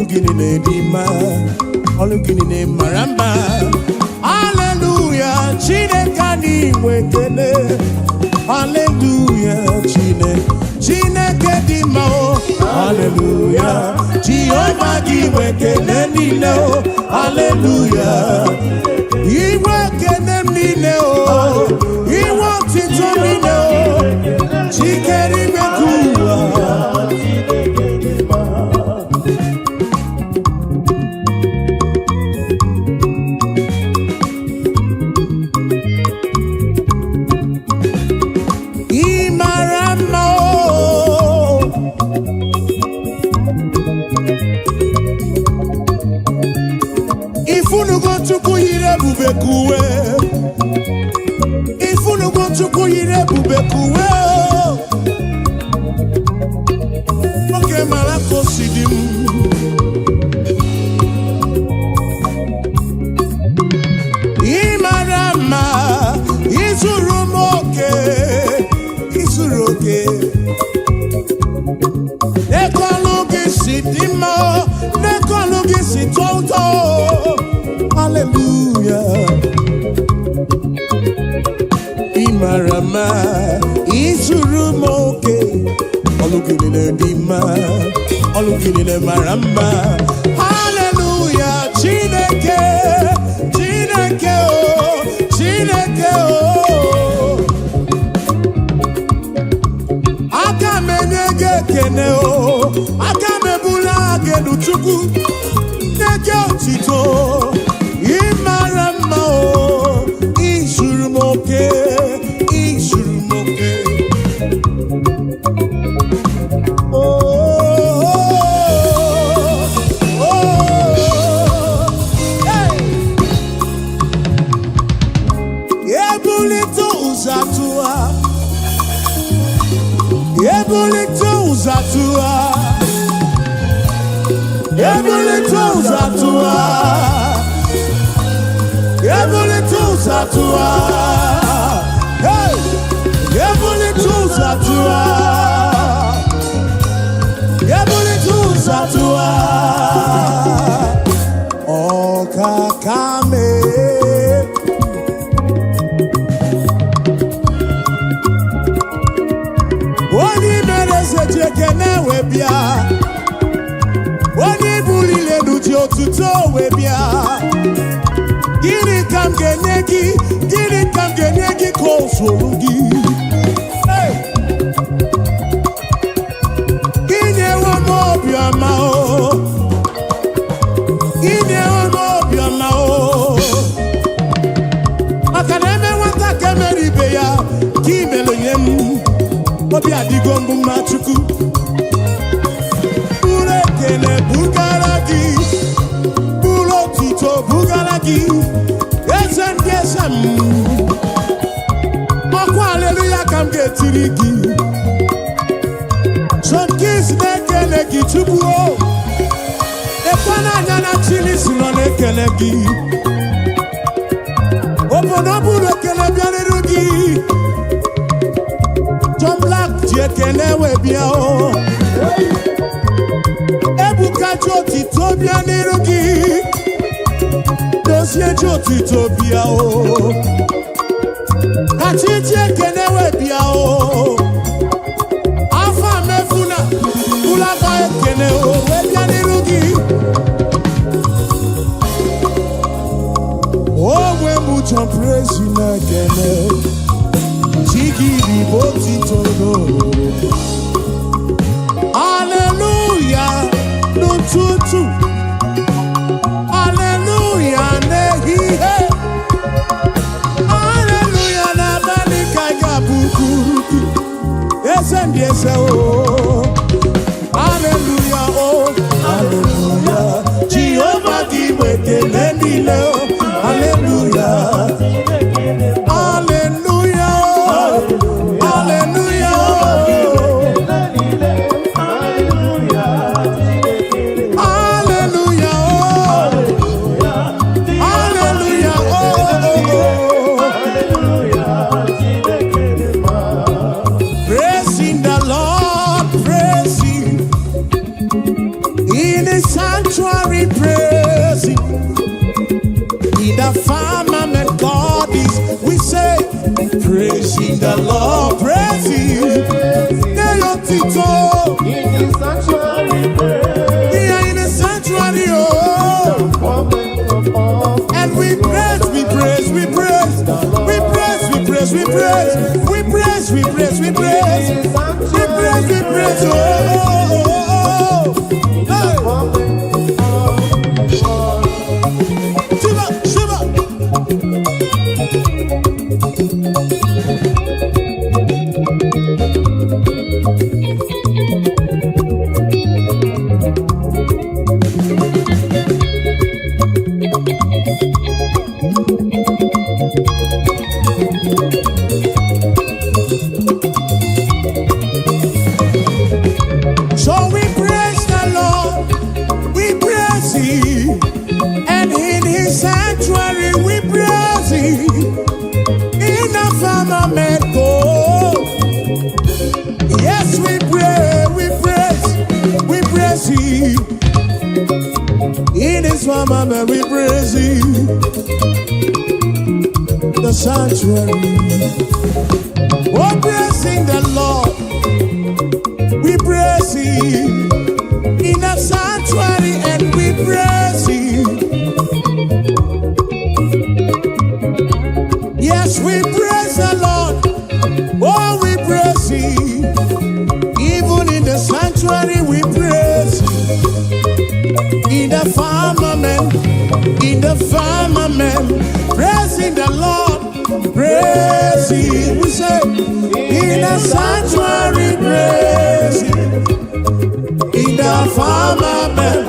Ọlụ gị niile dị mma, ọlụ gị niile mara mma. Haleluya, Chineke anyị nwe ekele. Haleluya, Chineke, Chineke dị mma o. Haleluya, Jehova gị nwe ekele niile o. Haleluya, inwe ekele m niile o, inwe otito niile o, chikere igwe ka ụwa. Chineke dị mma. Ị mara mma o. Ifunugo Chukwu yiri ebube ka uwe. Ifunugo Chukwu yiri ebube ka uwe o. Nwoke mara ka o si dị m. Ị mara mma, izuru m oke, izuru oke. N'ekọlụ gị si dị mma, n'ekọlụ gị si tọọ ụtọ. Hallelujah. Ị mara mma, izuru m oke. Ọlụ gị niile dị mma, ọlụ gị niile mara mma. Hallelujah, Chineke, Chineke o, Chineke o. Aka m enye gị ekene o, aka m ebula gị elu, Chukwu, nye gị otito. Ị mara mma o, izuru m oke, izuru m oke. Oh, oh, hey. Ebulite ụzọ atụwa, ebulite ụzọ atụwa, ebulite ụzọ atụwa, ebulite ụzọ atụwa. Hey! Ebulite ụzọ atụwa, ebulite ụzọ atụwa. Ọkaka mee. Onye mere eze ji ekene wee bịa, onye buliri elu ji otuto wee bịa. Gịnị ka m ga-enye gị? Gịnị ka m ga-enye gị ka o zuru gị? Hey! Inyewo m obiọma o, inyewo m obiọma o, maka na eme nwata ka emere ibe ya ka imere nye m, obi adịgo mbụ mma. Chukwu, buru ekele bugara gị, buru otito bugara gị, eze ndị eze m. Ọkwa aleluya ka m ga-etiri gị. Some Kings na-ekele gị, Chukwu o. Ekwe n'anya na Chilisi nọ na-ekele gị. Obodo buru ekele bịarịrị gị. John Black ji ekele wee bịa o. Ebuka ji otito bịa n'iru gị. Dozie ji otito bịa o. Kachi ji ekele wee bịa o. Afọ mefuna bụlakwa ekele o wee bịa n'iru gị. Onwe m John Praise na-ekele chi gị bụ otito n'olulu. Haleluya n'ụtụtụ, haleluya n'ehihie, haleluya n'abalị ka ị ga-abụkuru gị, eze ndị eze o. Haleluya o, haleluya, Jehova gị bụ ekele niile o. Haleluya, haleluya o, haleluya o. Haleluya o, haleluya o. Praising the Lord, Sanctuary praising. In the firmament God is, we say, praising the Lord, praise Him. Tito. In the sanctuary, praise. We are in the sanctuary, oh. And we praise, we praise, we praise, we praise, we praise, we praise, we praise, we praise, we praise, we praise, we praise, oh, oh, oh, oh. Hey. Shiva, Shiva. So we praise the Lord, we praise Him, and in His sanctuary we praise Him. In the firmament, oh, yes, we pray, we praise Him. In His firmament, we praise Him. The sanctuary, oh, praising the Lord, we praise Him. In the sanctuary, and we praise Him. Yes, we praise the Lord. Oh, we praise Him. Even in the sanctuary, we praise Him. In the firmament, praising the Lord, praise Him. We say, in the sanctuary, praise Him. In the firmament,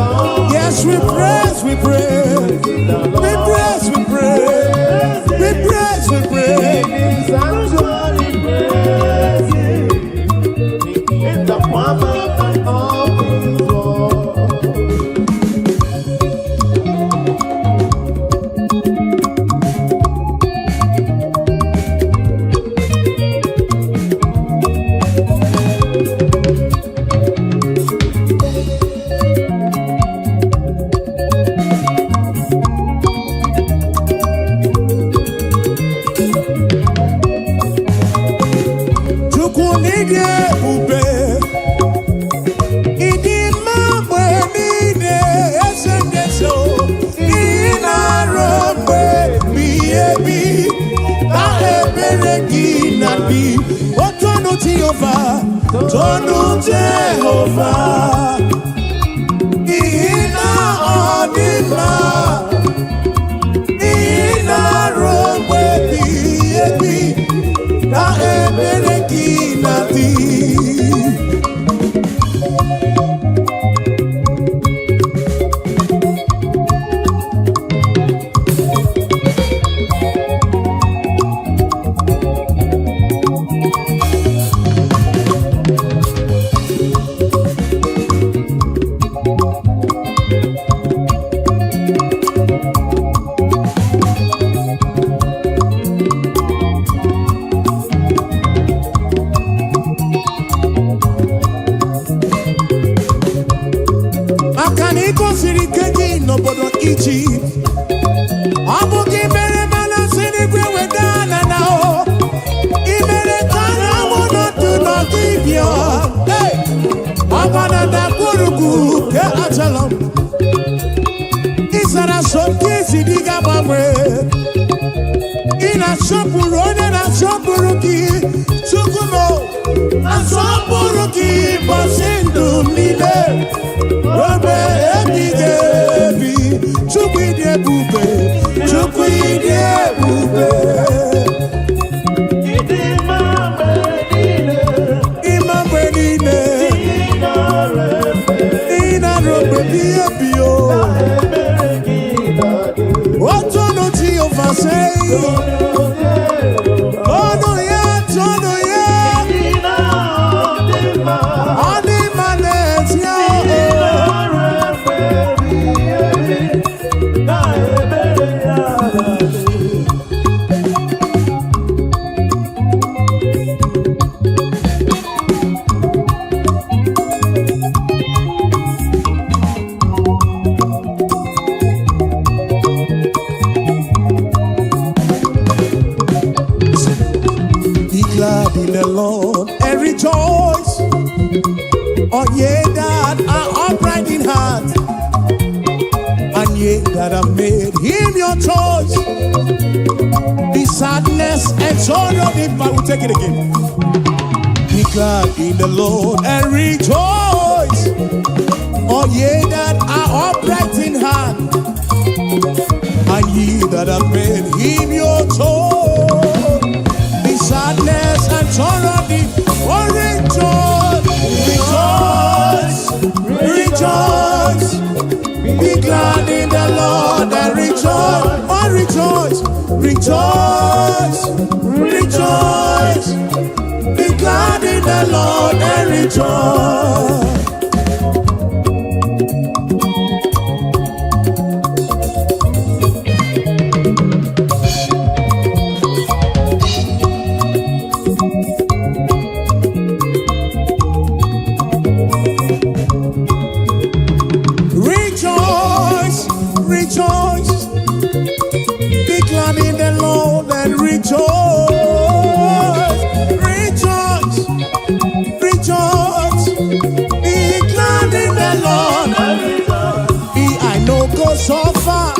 yes, we praise, we praise, we praise, we praise, we praise, we praise. In the sanctuary, praise Him. In the firmament of His word. Chukwu n'ịdị ebube, ịdị mma mgbe niile, eze ndị eze o. Ị na-arụ mgbe ebighị ebi, na ebere gị na-adị. O tonu Jehova, tonu Jehova, n'ihi na ọ dị mma. Ị na-arụ mgbe ebighị ebi, na ebere gị na-adị. Maka na ị gosiri ike gị n'obodo Ijipt, ọ bụ gị mere mana si n'igwe weda na na o ị mere ka anyanwụ nọdụ n'ọdịbịa. Hey! Ọgba na ndagwurugwu nke Ajalon, ị zara so nke isi dị ga-agbanwe. Ị na-asọpụrụ onye na-asọpụrụ gị. Chukwu m, asọpụrụ gị ụbọchị ndụ m niile ruo ebighị ebi. Chukwu, ịdị ebube, Chukwu, ịdị ebube. Ịdị mma mgbe niile. Ịma mgbe niile. Ị nara efe. Ị na-arụ mgbe ebighị ebi o. Ebere gị na-adị. Otonu Jehova sei. Tonu ya, tonu ya. Ịdị na ọ dị mma. Ọ dị mma n'ezie Ị o. nara efe ebighị ebi. Na ebere ya na-adị. Ye that are upright in heart, and ye that have made him your choice. The sadness and sorrow deep. I will take it again. Be glad in the Lord and rejoice. All ye that are upright in heart, and ye that have made him your choice. The sadness and sorrow deep. Oh, rejoice, rejoice, rejoice. Be glad in the Lord and rejoice. Oh, rejoice, rejoice, rejoice. Be glad in the Lord and rejoice. Rejoice, rejoice. Be glad in the Lord and rejoice. Rejoice, rejoice. Be glad in the Lord. Be I no go suffer.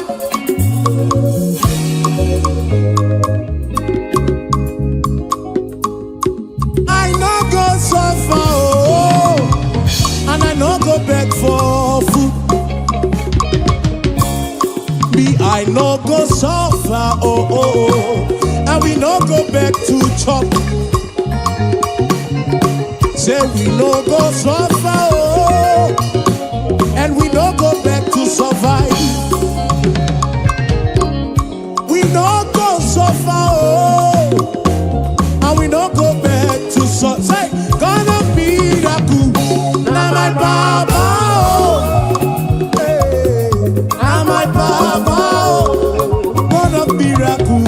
I no go suffer, oh, and I no go beg for food. Me, I no go suffer, oh, and we no go beg to chop. Say we no go suffer, oh, and we no go beg to survive. We no go suffer, oh, and we no go beg to suffer. Say, God of miracle, na my baba, oh, hey, na my baba, oh, God of miracle,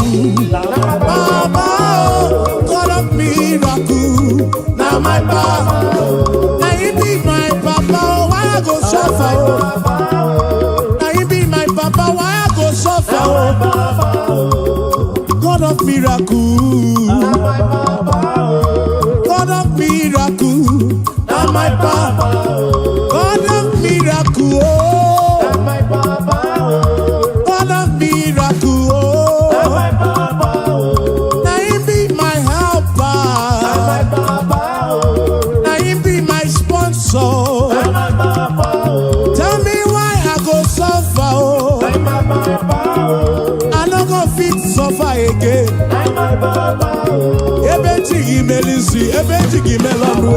baba, oh, God of miracle, na my baba, na he be my papa, oh, why I go suffer? Oh? Na he be my papa, why I go suffer? Oh? God of miracle. God of miracle, na my papa. God of miracle, oh. God of miracle, oh. Na him be my helper. Na him be my sponsor. Tell me why I go suffer, oh. I no go fit suffer again. Ebe chi gị mere isi, ebe chi gị mere ọnụ.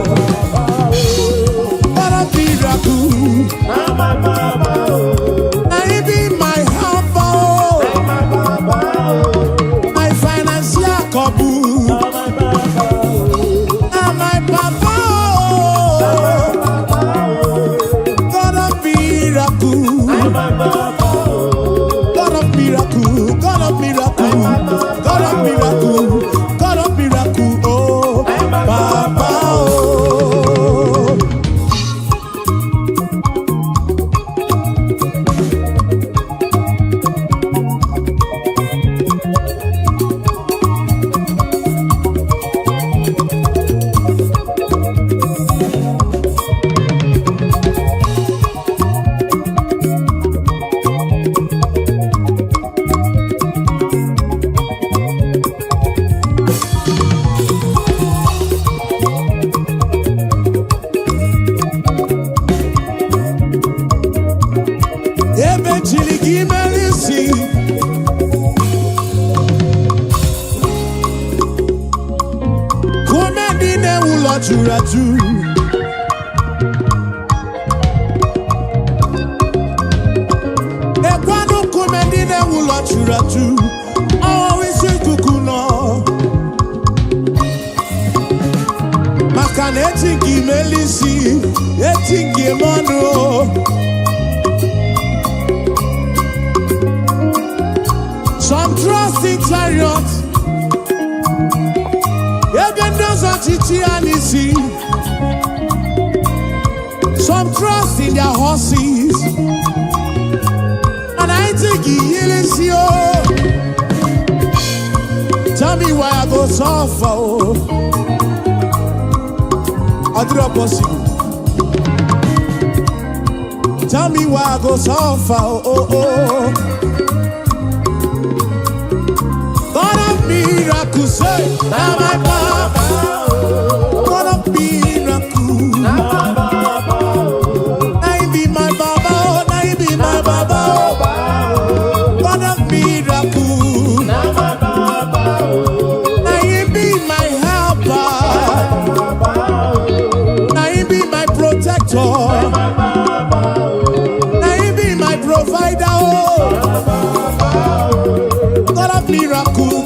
God of miracle, na him be my helper, oh. My financial couple. Na my papa, oh. God of miracle, God of miracle, God of miracle, God of miracle, God of miracle, oh, Papa, oh. Ebe chiri gị mere isi. Kume ndị na-ewu ụlọ juru ajụ. Ekwanụ nkume ndị na-ewu ụlọ juru ajụ. Ọwụ isi ikuku nọ. Maka na echi gị mere isi, echi gị eme ọnụ o. Some trust in chariots. Ebe ndị ọzọ chichi ha n'isi. Some trust in their horses. And I think he o. Tell me why I go suffer, oh. Ọ dịrọ possible. Tell me why I go suffer. Oh. God of miracles, say, now my papa. God of miracles, now he be my baba, oh, now he be my baba, oh. God of miracles, now he be my helper, now he be my protector, now he be my provider, oh. God of miracle.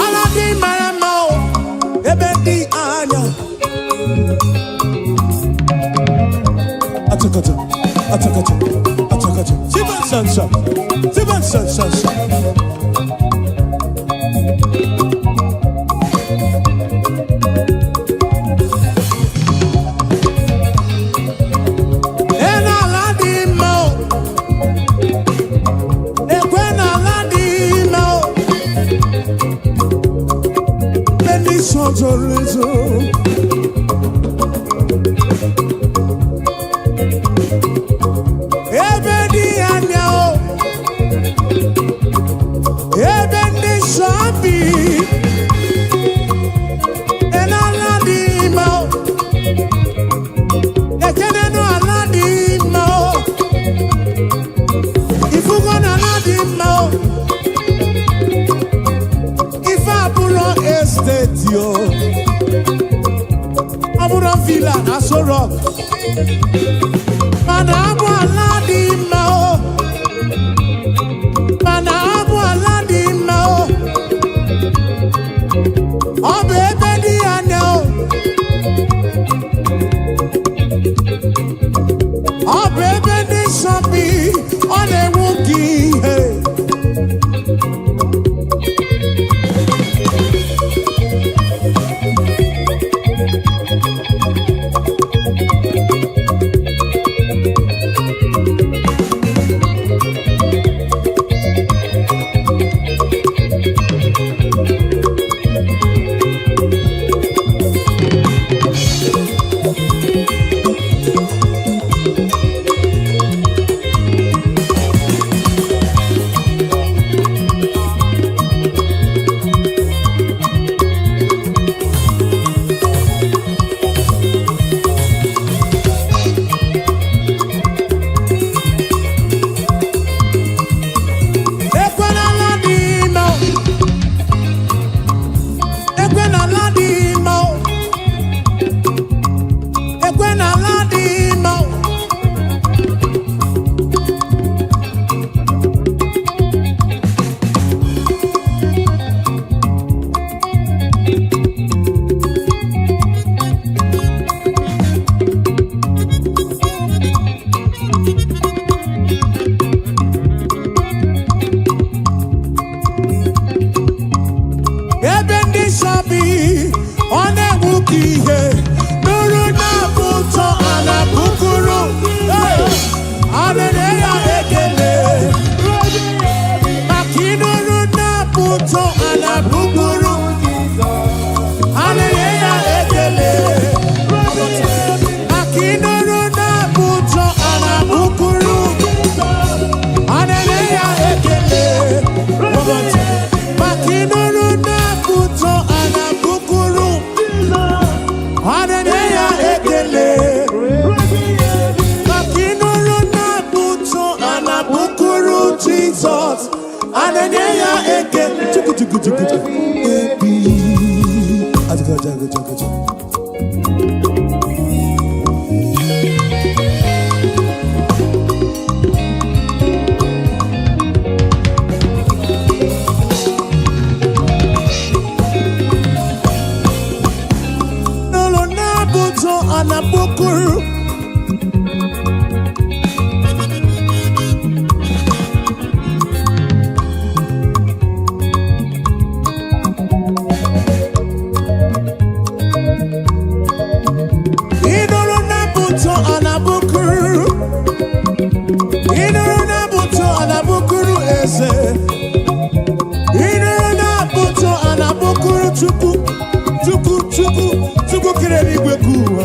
Ala dị mara mma o, ebe dị anya. Achakacha, achakacha, achakacha. Chibansansa, chibansansansa. E n'ala dị mma o, ekwe n'ala dị mma o. Ebe ndị nsọ zoro ezo. Ebe dị anya o, ebe ndị nsọ bi. E n'ala dị mma o, ekene n'ala dị mma o. Ifugo n'ala dị mma o. Ife abụrọ estate o, ọ bụrụ villa na Aso Rock, mana abụ ala dị mma o, mana abụ ala dị mma o. Ọ bụ ebe dị anya o, ọ bụ ebe ndị nsọ bi, ọ na-enwu gị ihe. Ekwe n'ala dị mma o. Ekwe n'ala dị mma o. Ekwe n'ala dị mma o. Ebe ndị nsọ bi, ọ na-enwu ka ihe. Nụrụ na-abụ ụtọ a na-abụkụrụ. Hey! A na-enye ya ekele. Maka ịnụrụ na-abụ ụtọ a na-abụkụrụ. A na-enye ya ekele. Maka ịnụrụ na-abụ ụtọ a na-abụkụrụ. A na-enye ya ekele. Maka ịnụrụ na-abụ ụtọ a na-abụkụrụ. A na-enye ya ekele. Maka ịnụrụ na-abụ ụtọ a na-abụkụrụ Jizọs. A na-enye ya ekele. Chukwu, chukwu, chukwu, chukwu. Ebi. Ajụjụ, ajụjụ, ajụjụ. N'ụlọ na-abụ ụtọ a na-abụkụrụ. Ịnụrụ na-abụ ụtọ a na-abụkụrụ. Ịnụrụ na-abụ ụtọ a na-abụkụrụ eze. Ịnụrụ na-abụ ụtọ a na-abụkụrụ Chukwu, Chukwu, Chukwu, Chukwu kere eluigwe ka ụwa.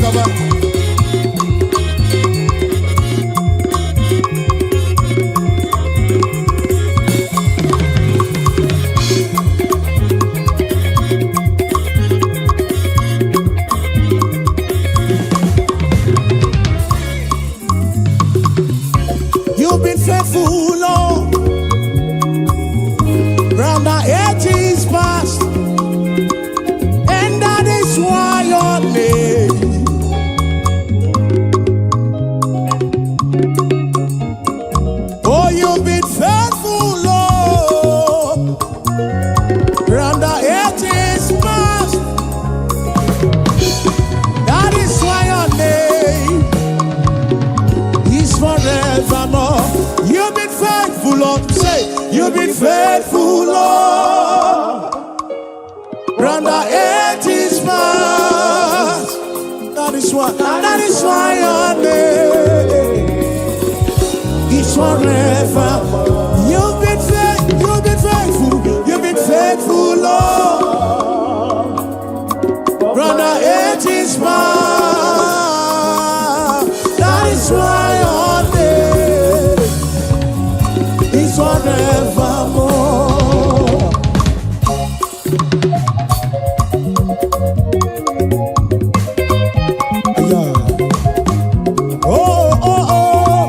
Gaba. You've been faithful, Lord, from the ages past, and that is why your name. Oh, you've been faithful, Lord, from the ages past. That is why your name is forevermore. You've been faithful, Lord. Say, you've been faithful, Lord, from the ages past. That is why your name is forever. You've been faithful, you've been faithful, you've been faithful, Lord. From the ages past. That is why your name is forevermore. Yeah. Oh.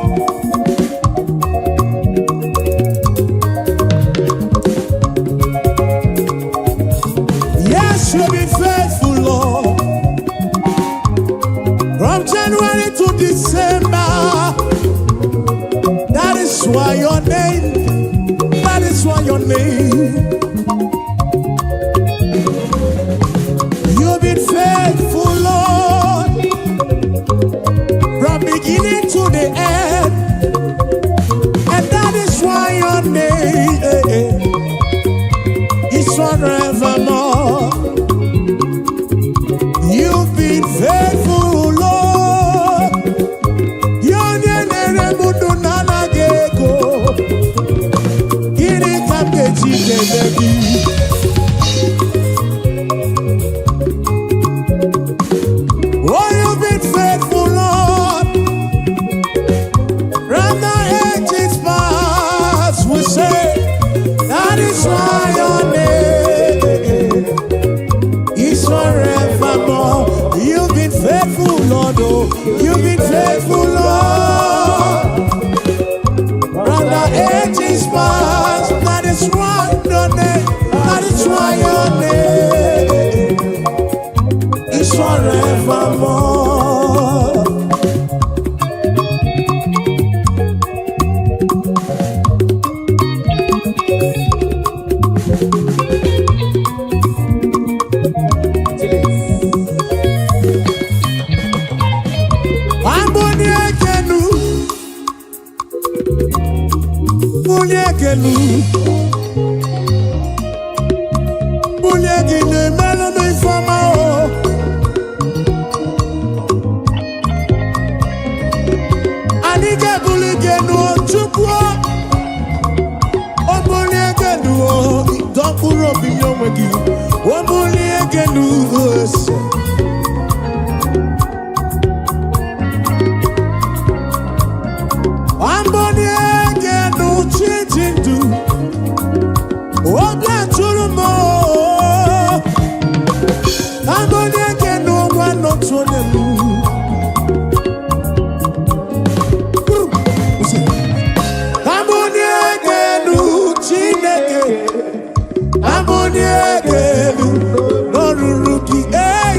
Yes, you've been faithful, Lord. From January to December. That is why your name, that is why your name. You've been faithful, Lord, from beginning to the end. And that is why your name is forevermore. You've been faithful, Lord. Ya onye na-ere m ndụ na-anaghị ego. Gịnị ka m ga-eji kelee gị? Oh, you've been faithful, Lord. From the ages past, we say, that is why your name is forevermore. You've been faithful, Lord. Oh, you've been faithful, Lord. From the ages past, that is why your name, that is why your name is forevermore. Chilis. Amboni ekenu, bulie ekenu, bulie gị na-emelụ m ifeọma o. Anyị ga-ebuli gị enu o, Chukwu o. O bulie gị enu o, dọ mkpụrụ obi nye onwe gị. O bulie gị enu o, ese. Amboni ekenu chi ji ndụ, obi atụrụ m o. Amboni ekenu nwa n'otu onye m. Amboni ekenu Chineke, amboni ekenu n'ọrụrụ gị. Ei,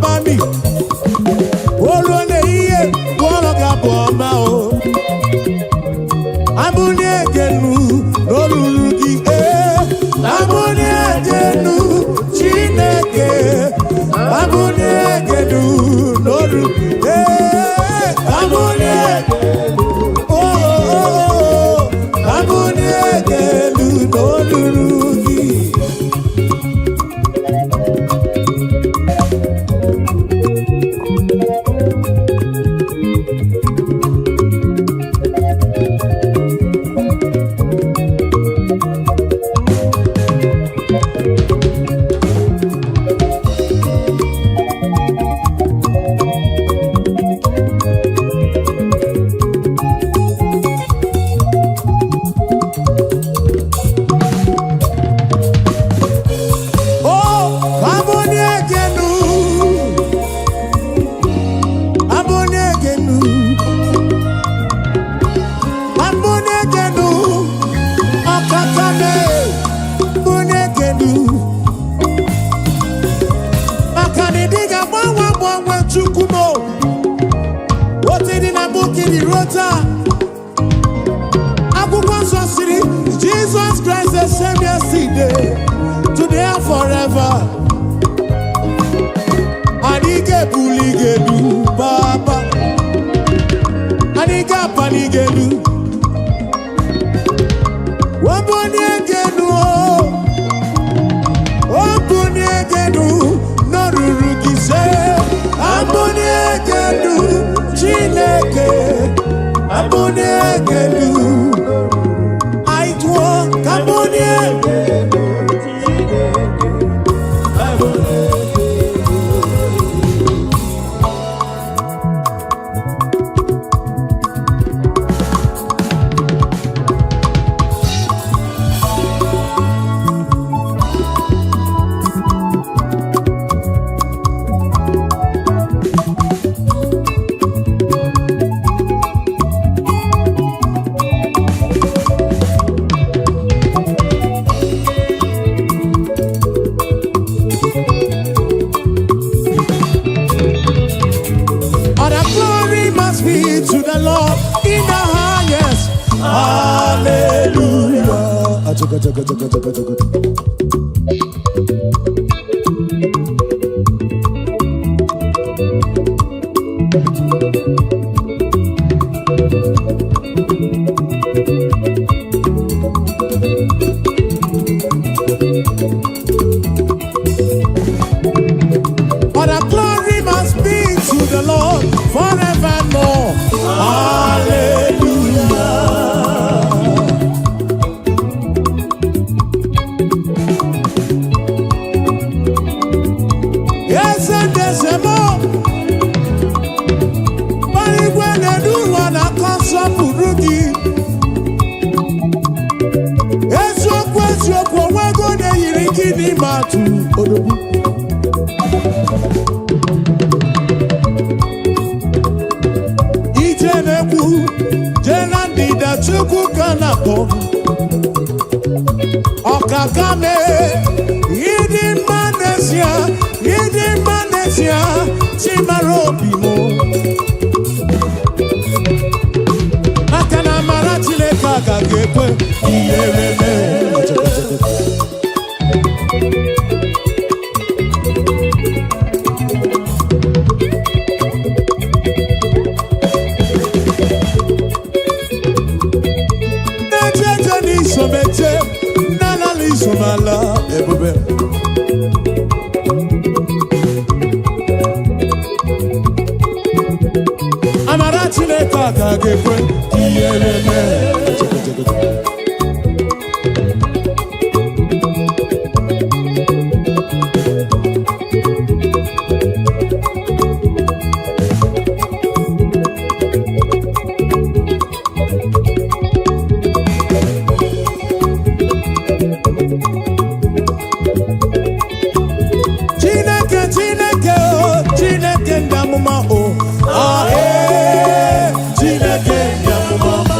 ọma mi. O ruo n'ehihie, gụọrọ gị abụ ọma o. Abụli egenu n'olulu gị ee. Abụli egenu Chineke. Abụli egenu n'olu ee. Abụli oh, oh, oh. Abụli egenu n'olulu gị. Oh, abụli egenu. Abụli egenu. Abụli egenu. Ọkaka mee. Abụli egenu. Maka na ịdị ga-agbanwe agbanwe Chukwu m o. Otu dị na mbụ ka ịdị ruo taa. Akwụkwọ nsọ siri Jesus Christ the same yesterday, today and forever. Anyị ga-ebuli gị elu, Papa. Anyị ga-apali gị elu. Wabuni gị elu o. Obuni gị elu n'olulu gị se. Abuni gị elu, Chineke. Abuni gị elu. Anyị tụọ ka abuni All the glory must be to the Lord in the highest. Hallelujah. All the glory must be to the Lord forevermore. Hallelujah. Yes, and there's a more. Marigwe na-elu ụwa na-akọ nsọpụrụ gị. Eziokwu eziokwu onwego na-eyiri gị n'ime atụ odogwu. Ije na-ekwu jee na ndịda Chukwu ka na-akpọ. Ọkaka mee ịdị mma n'ezie, ịdị mma n'ezie, chi mara obi m. Maka na amara Chineke agaghị ekwe ihere mee. Na-eje eje n'iso m eje, na-ala n'iso m ala ebube. Amara Chineke agaghị ekwe ihere mee. Chineke Chineke o Chineke ndị amụma o ah ee Chineke ndị amụma.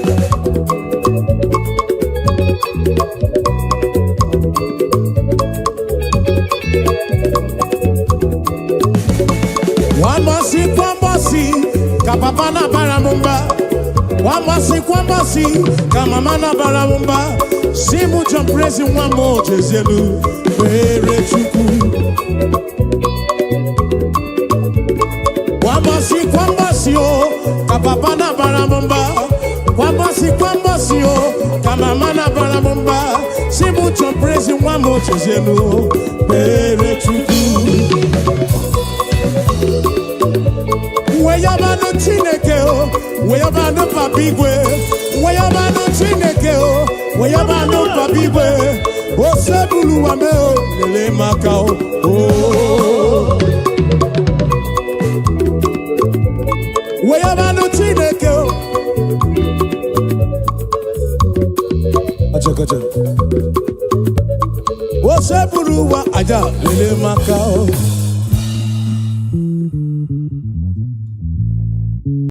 Kwa mbọsị, kwa mbọsị ka mama na-abara m mba, si mụ John Prezi nwa m, jezielu kpere Chukwu. Kwa mbọsị, kwa mbọsị o, ka papa na-abara m mba. Kwa mbọsị, kwa mbọsị o, ka mama na-abara m mba, si mụ John Prezi nwa m, jezielu kpere Chukwu. Weyabanụ Chineke o, weyabanụ Papa Igwe, weyabanụ Chineke o, weyabanụ Papa Igwe, osebuluwa me o, lelee maka o o. Weyabanụ Chineke o. Acha, kacha. Osebuluwa aja, lelee maka o.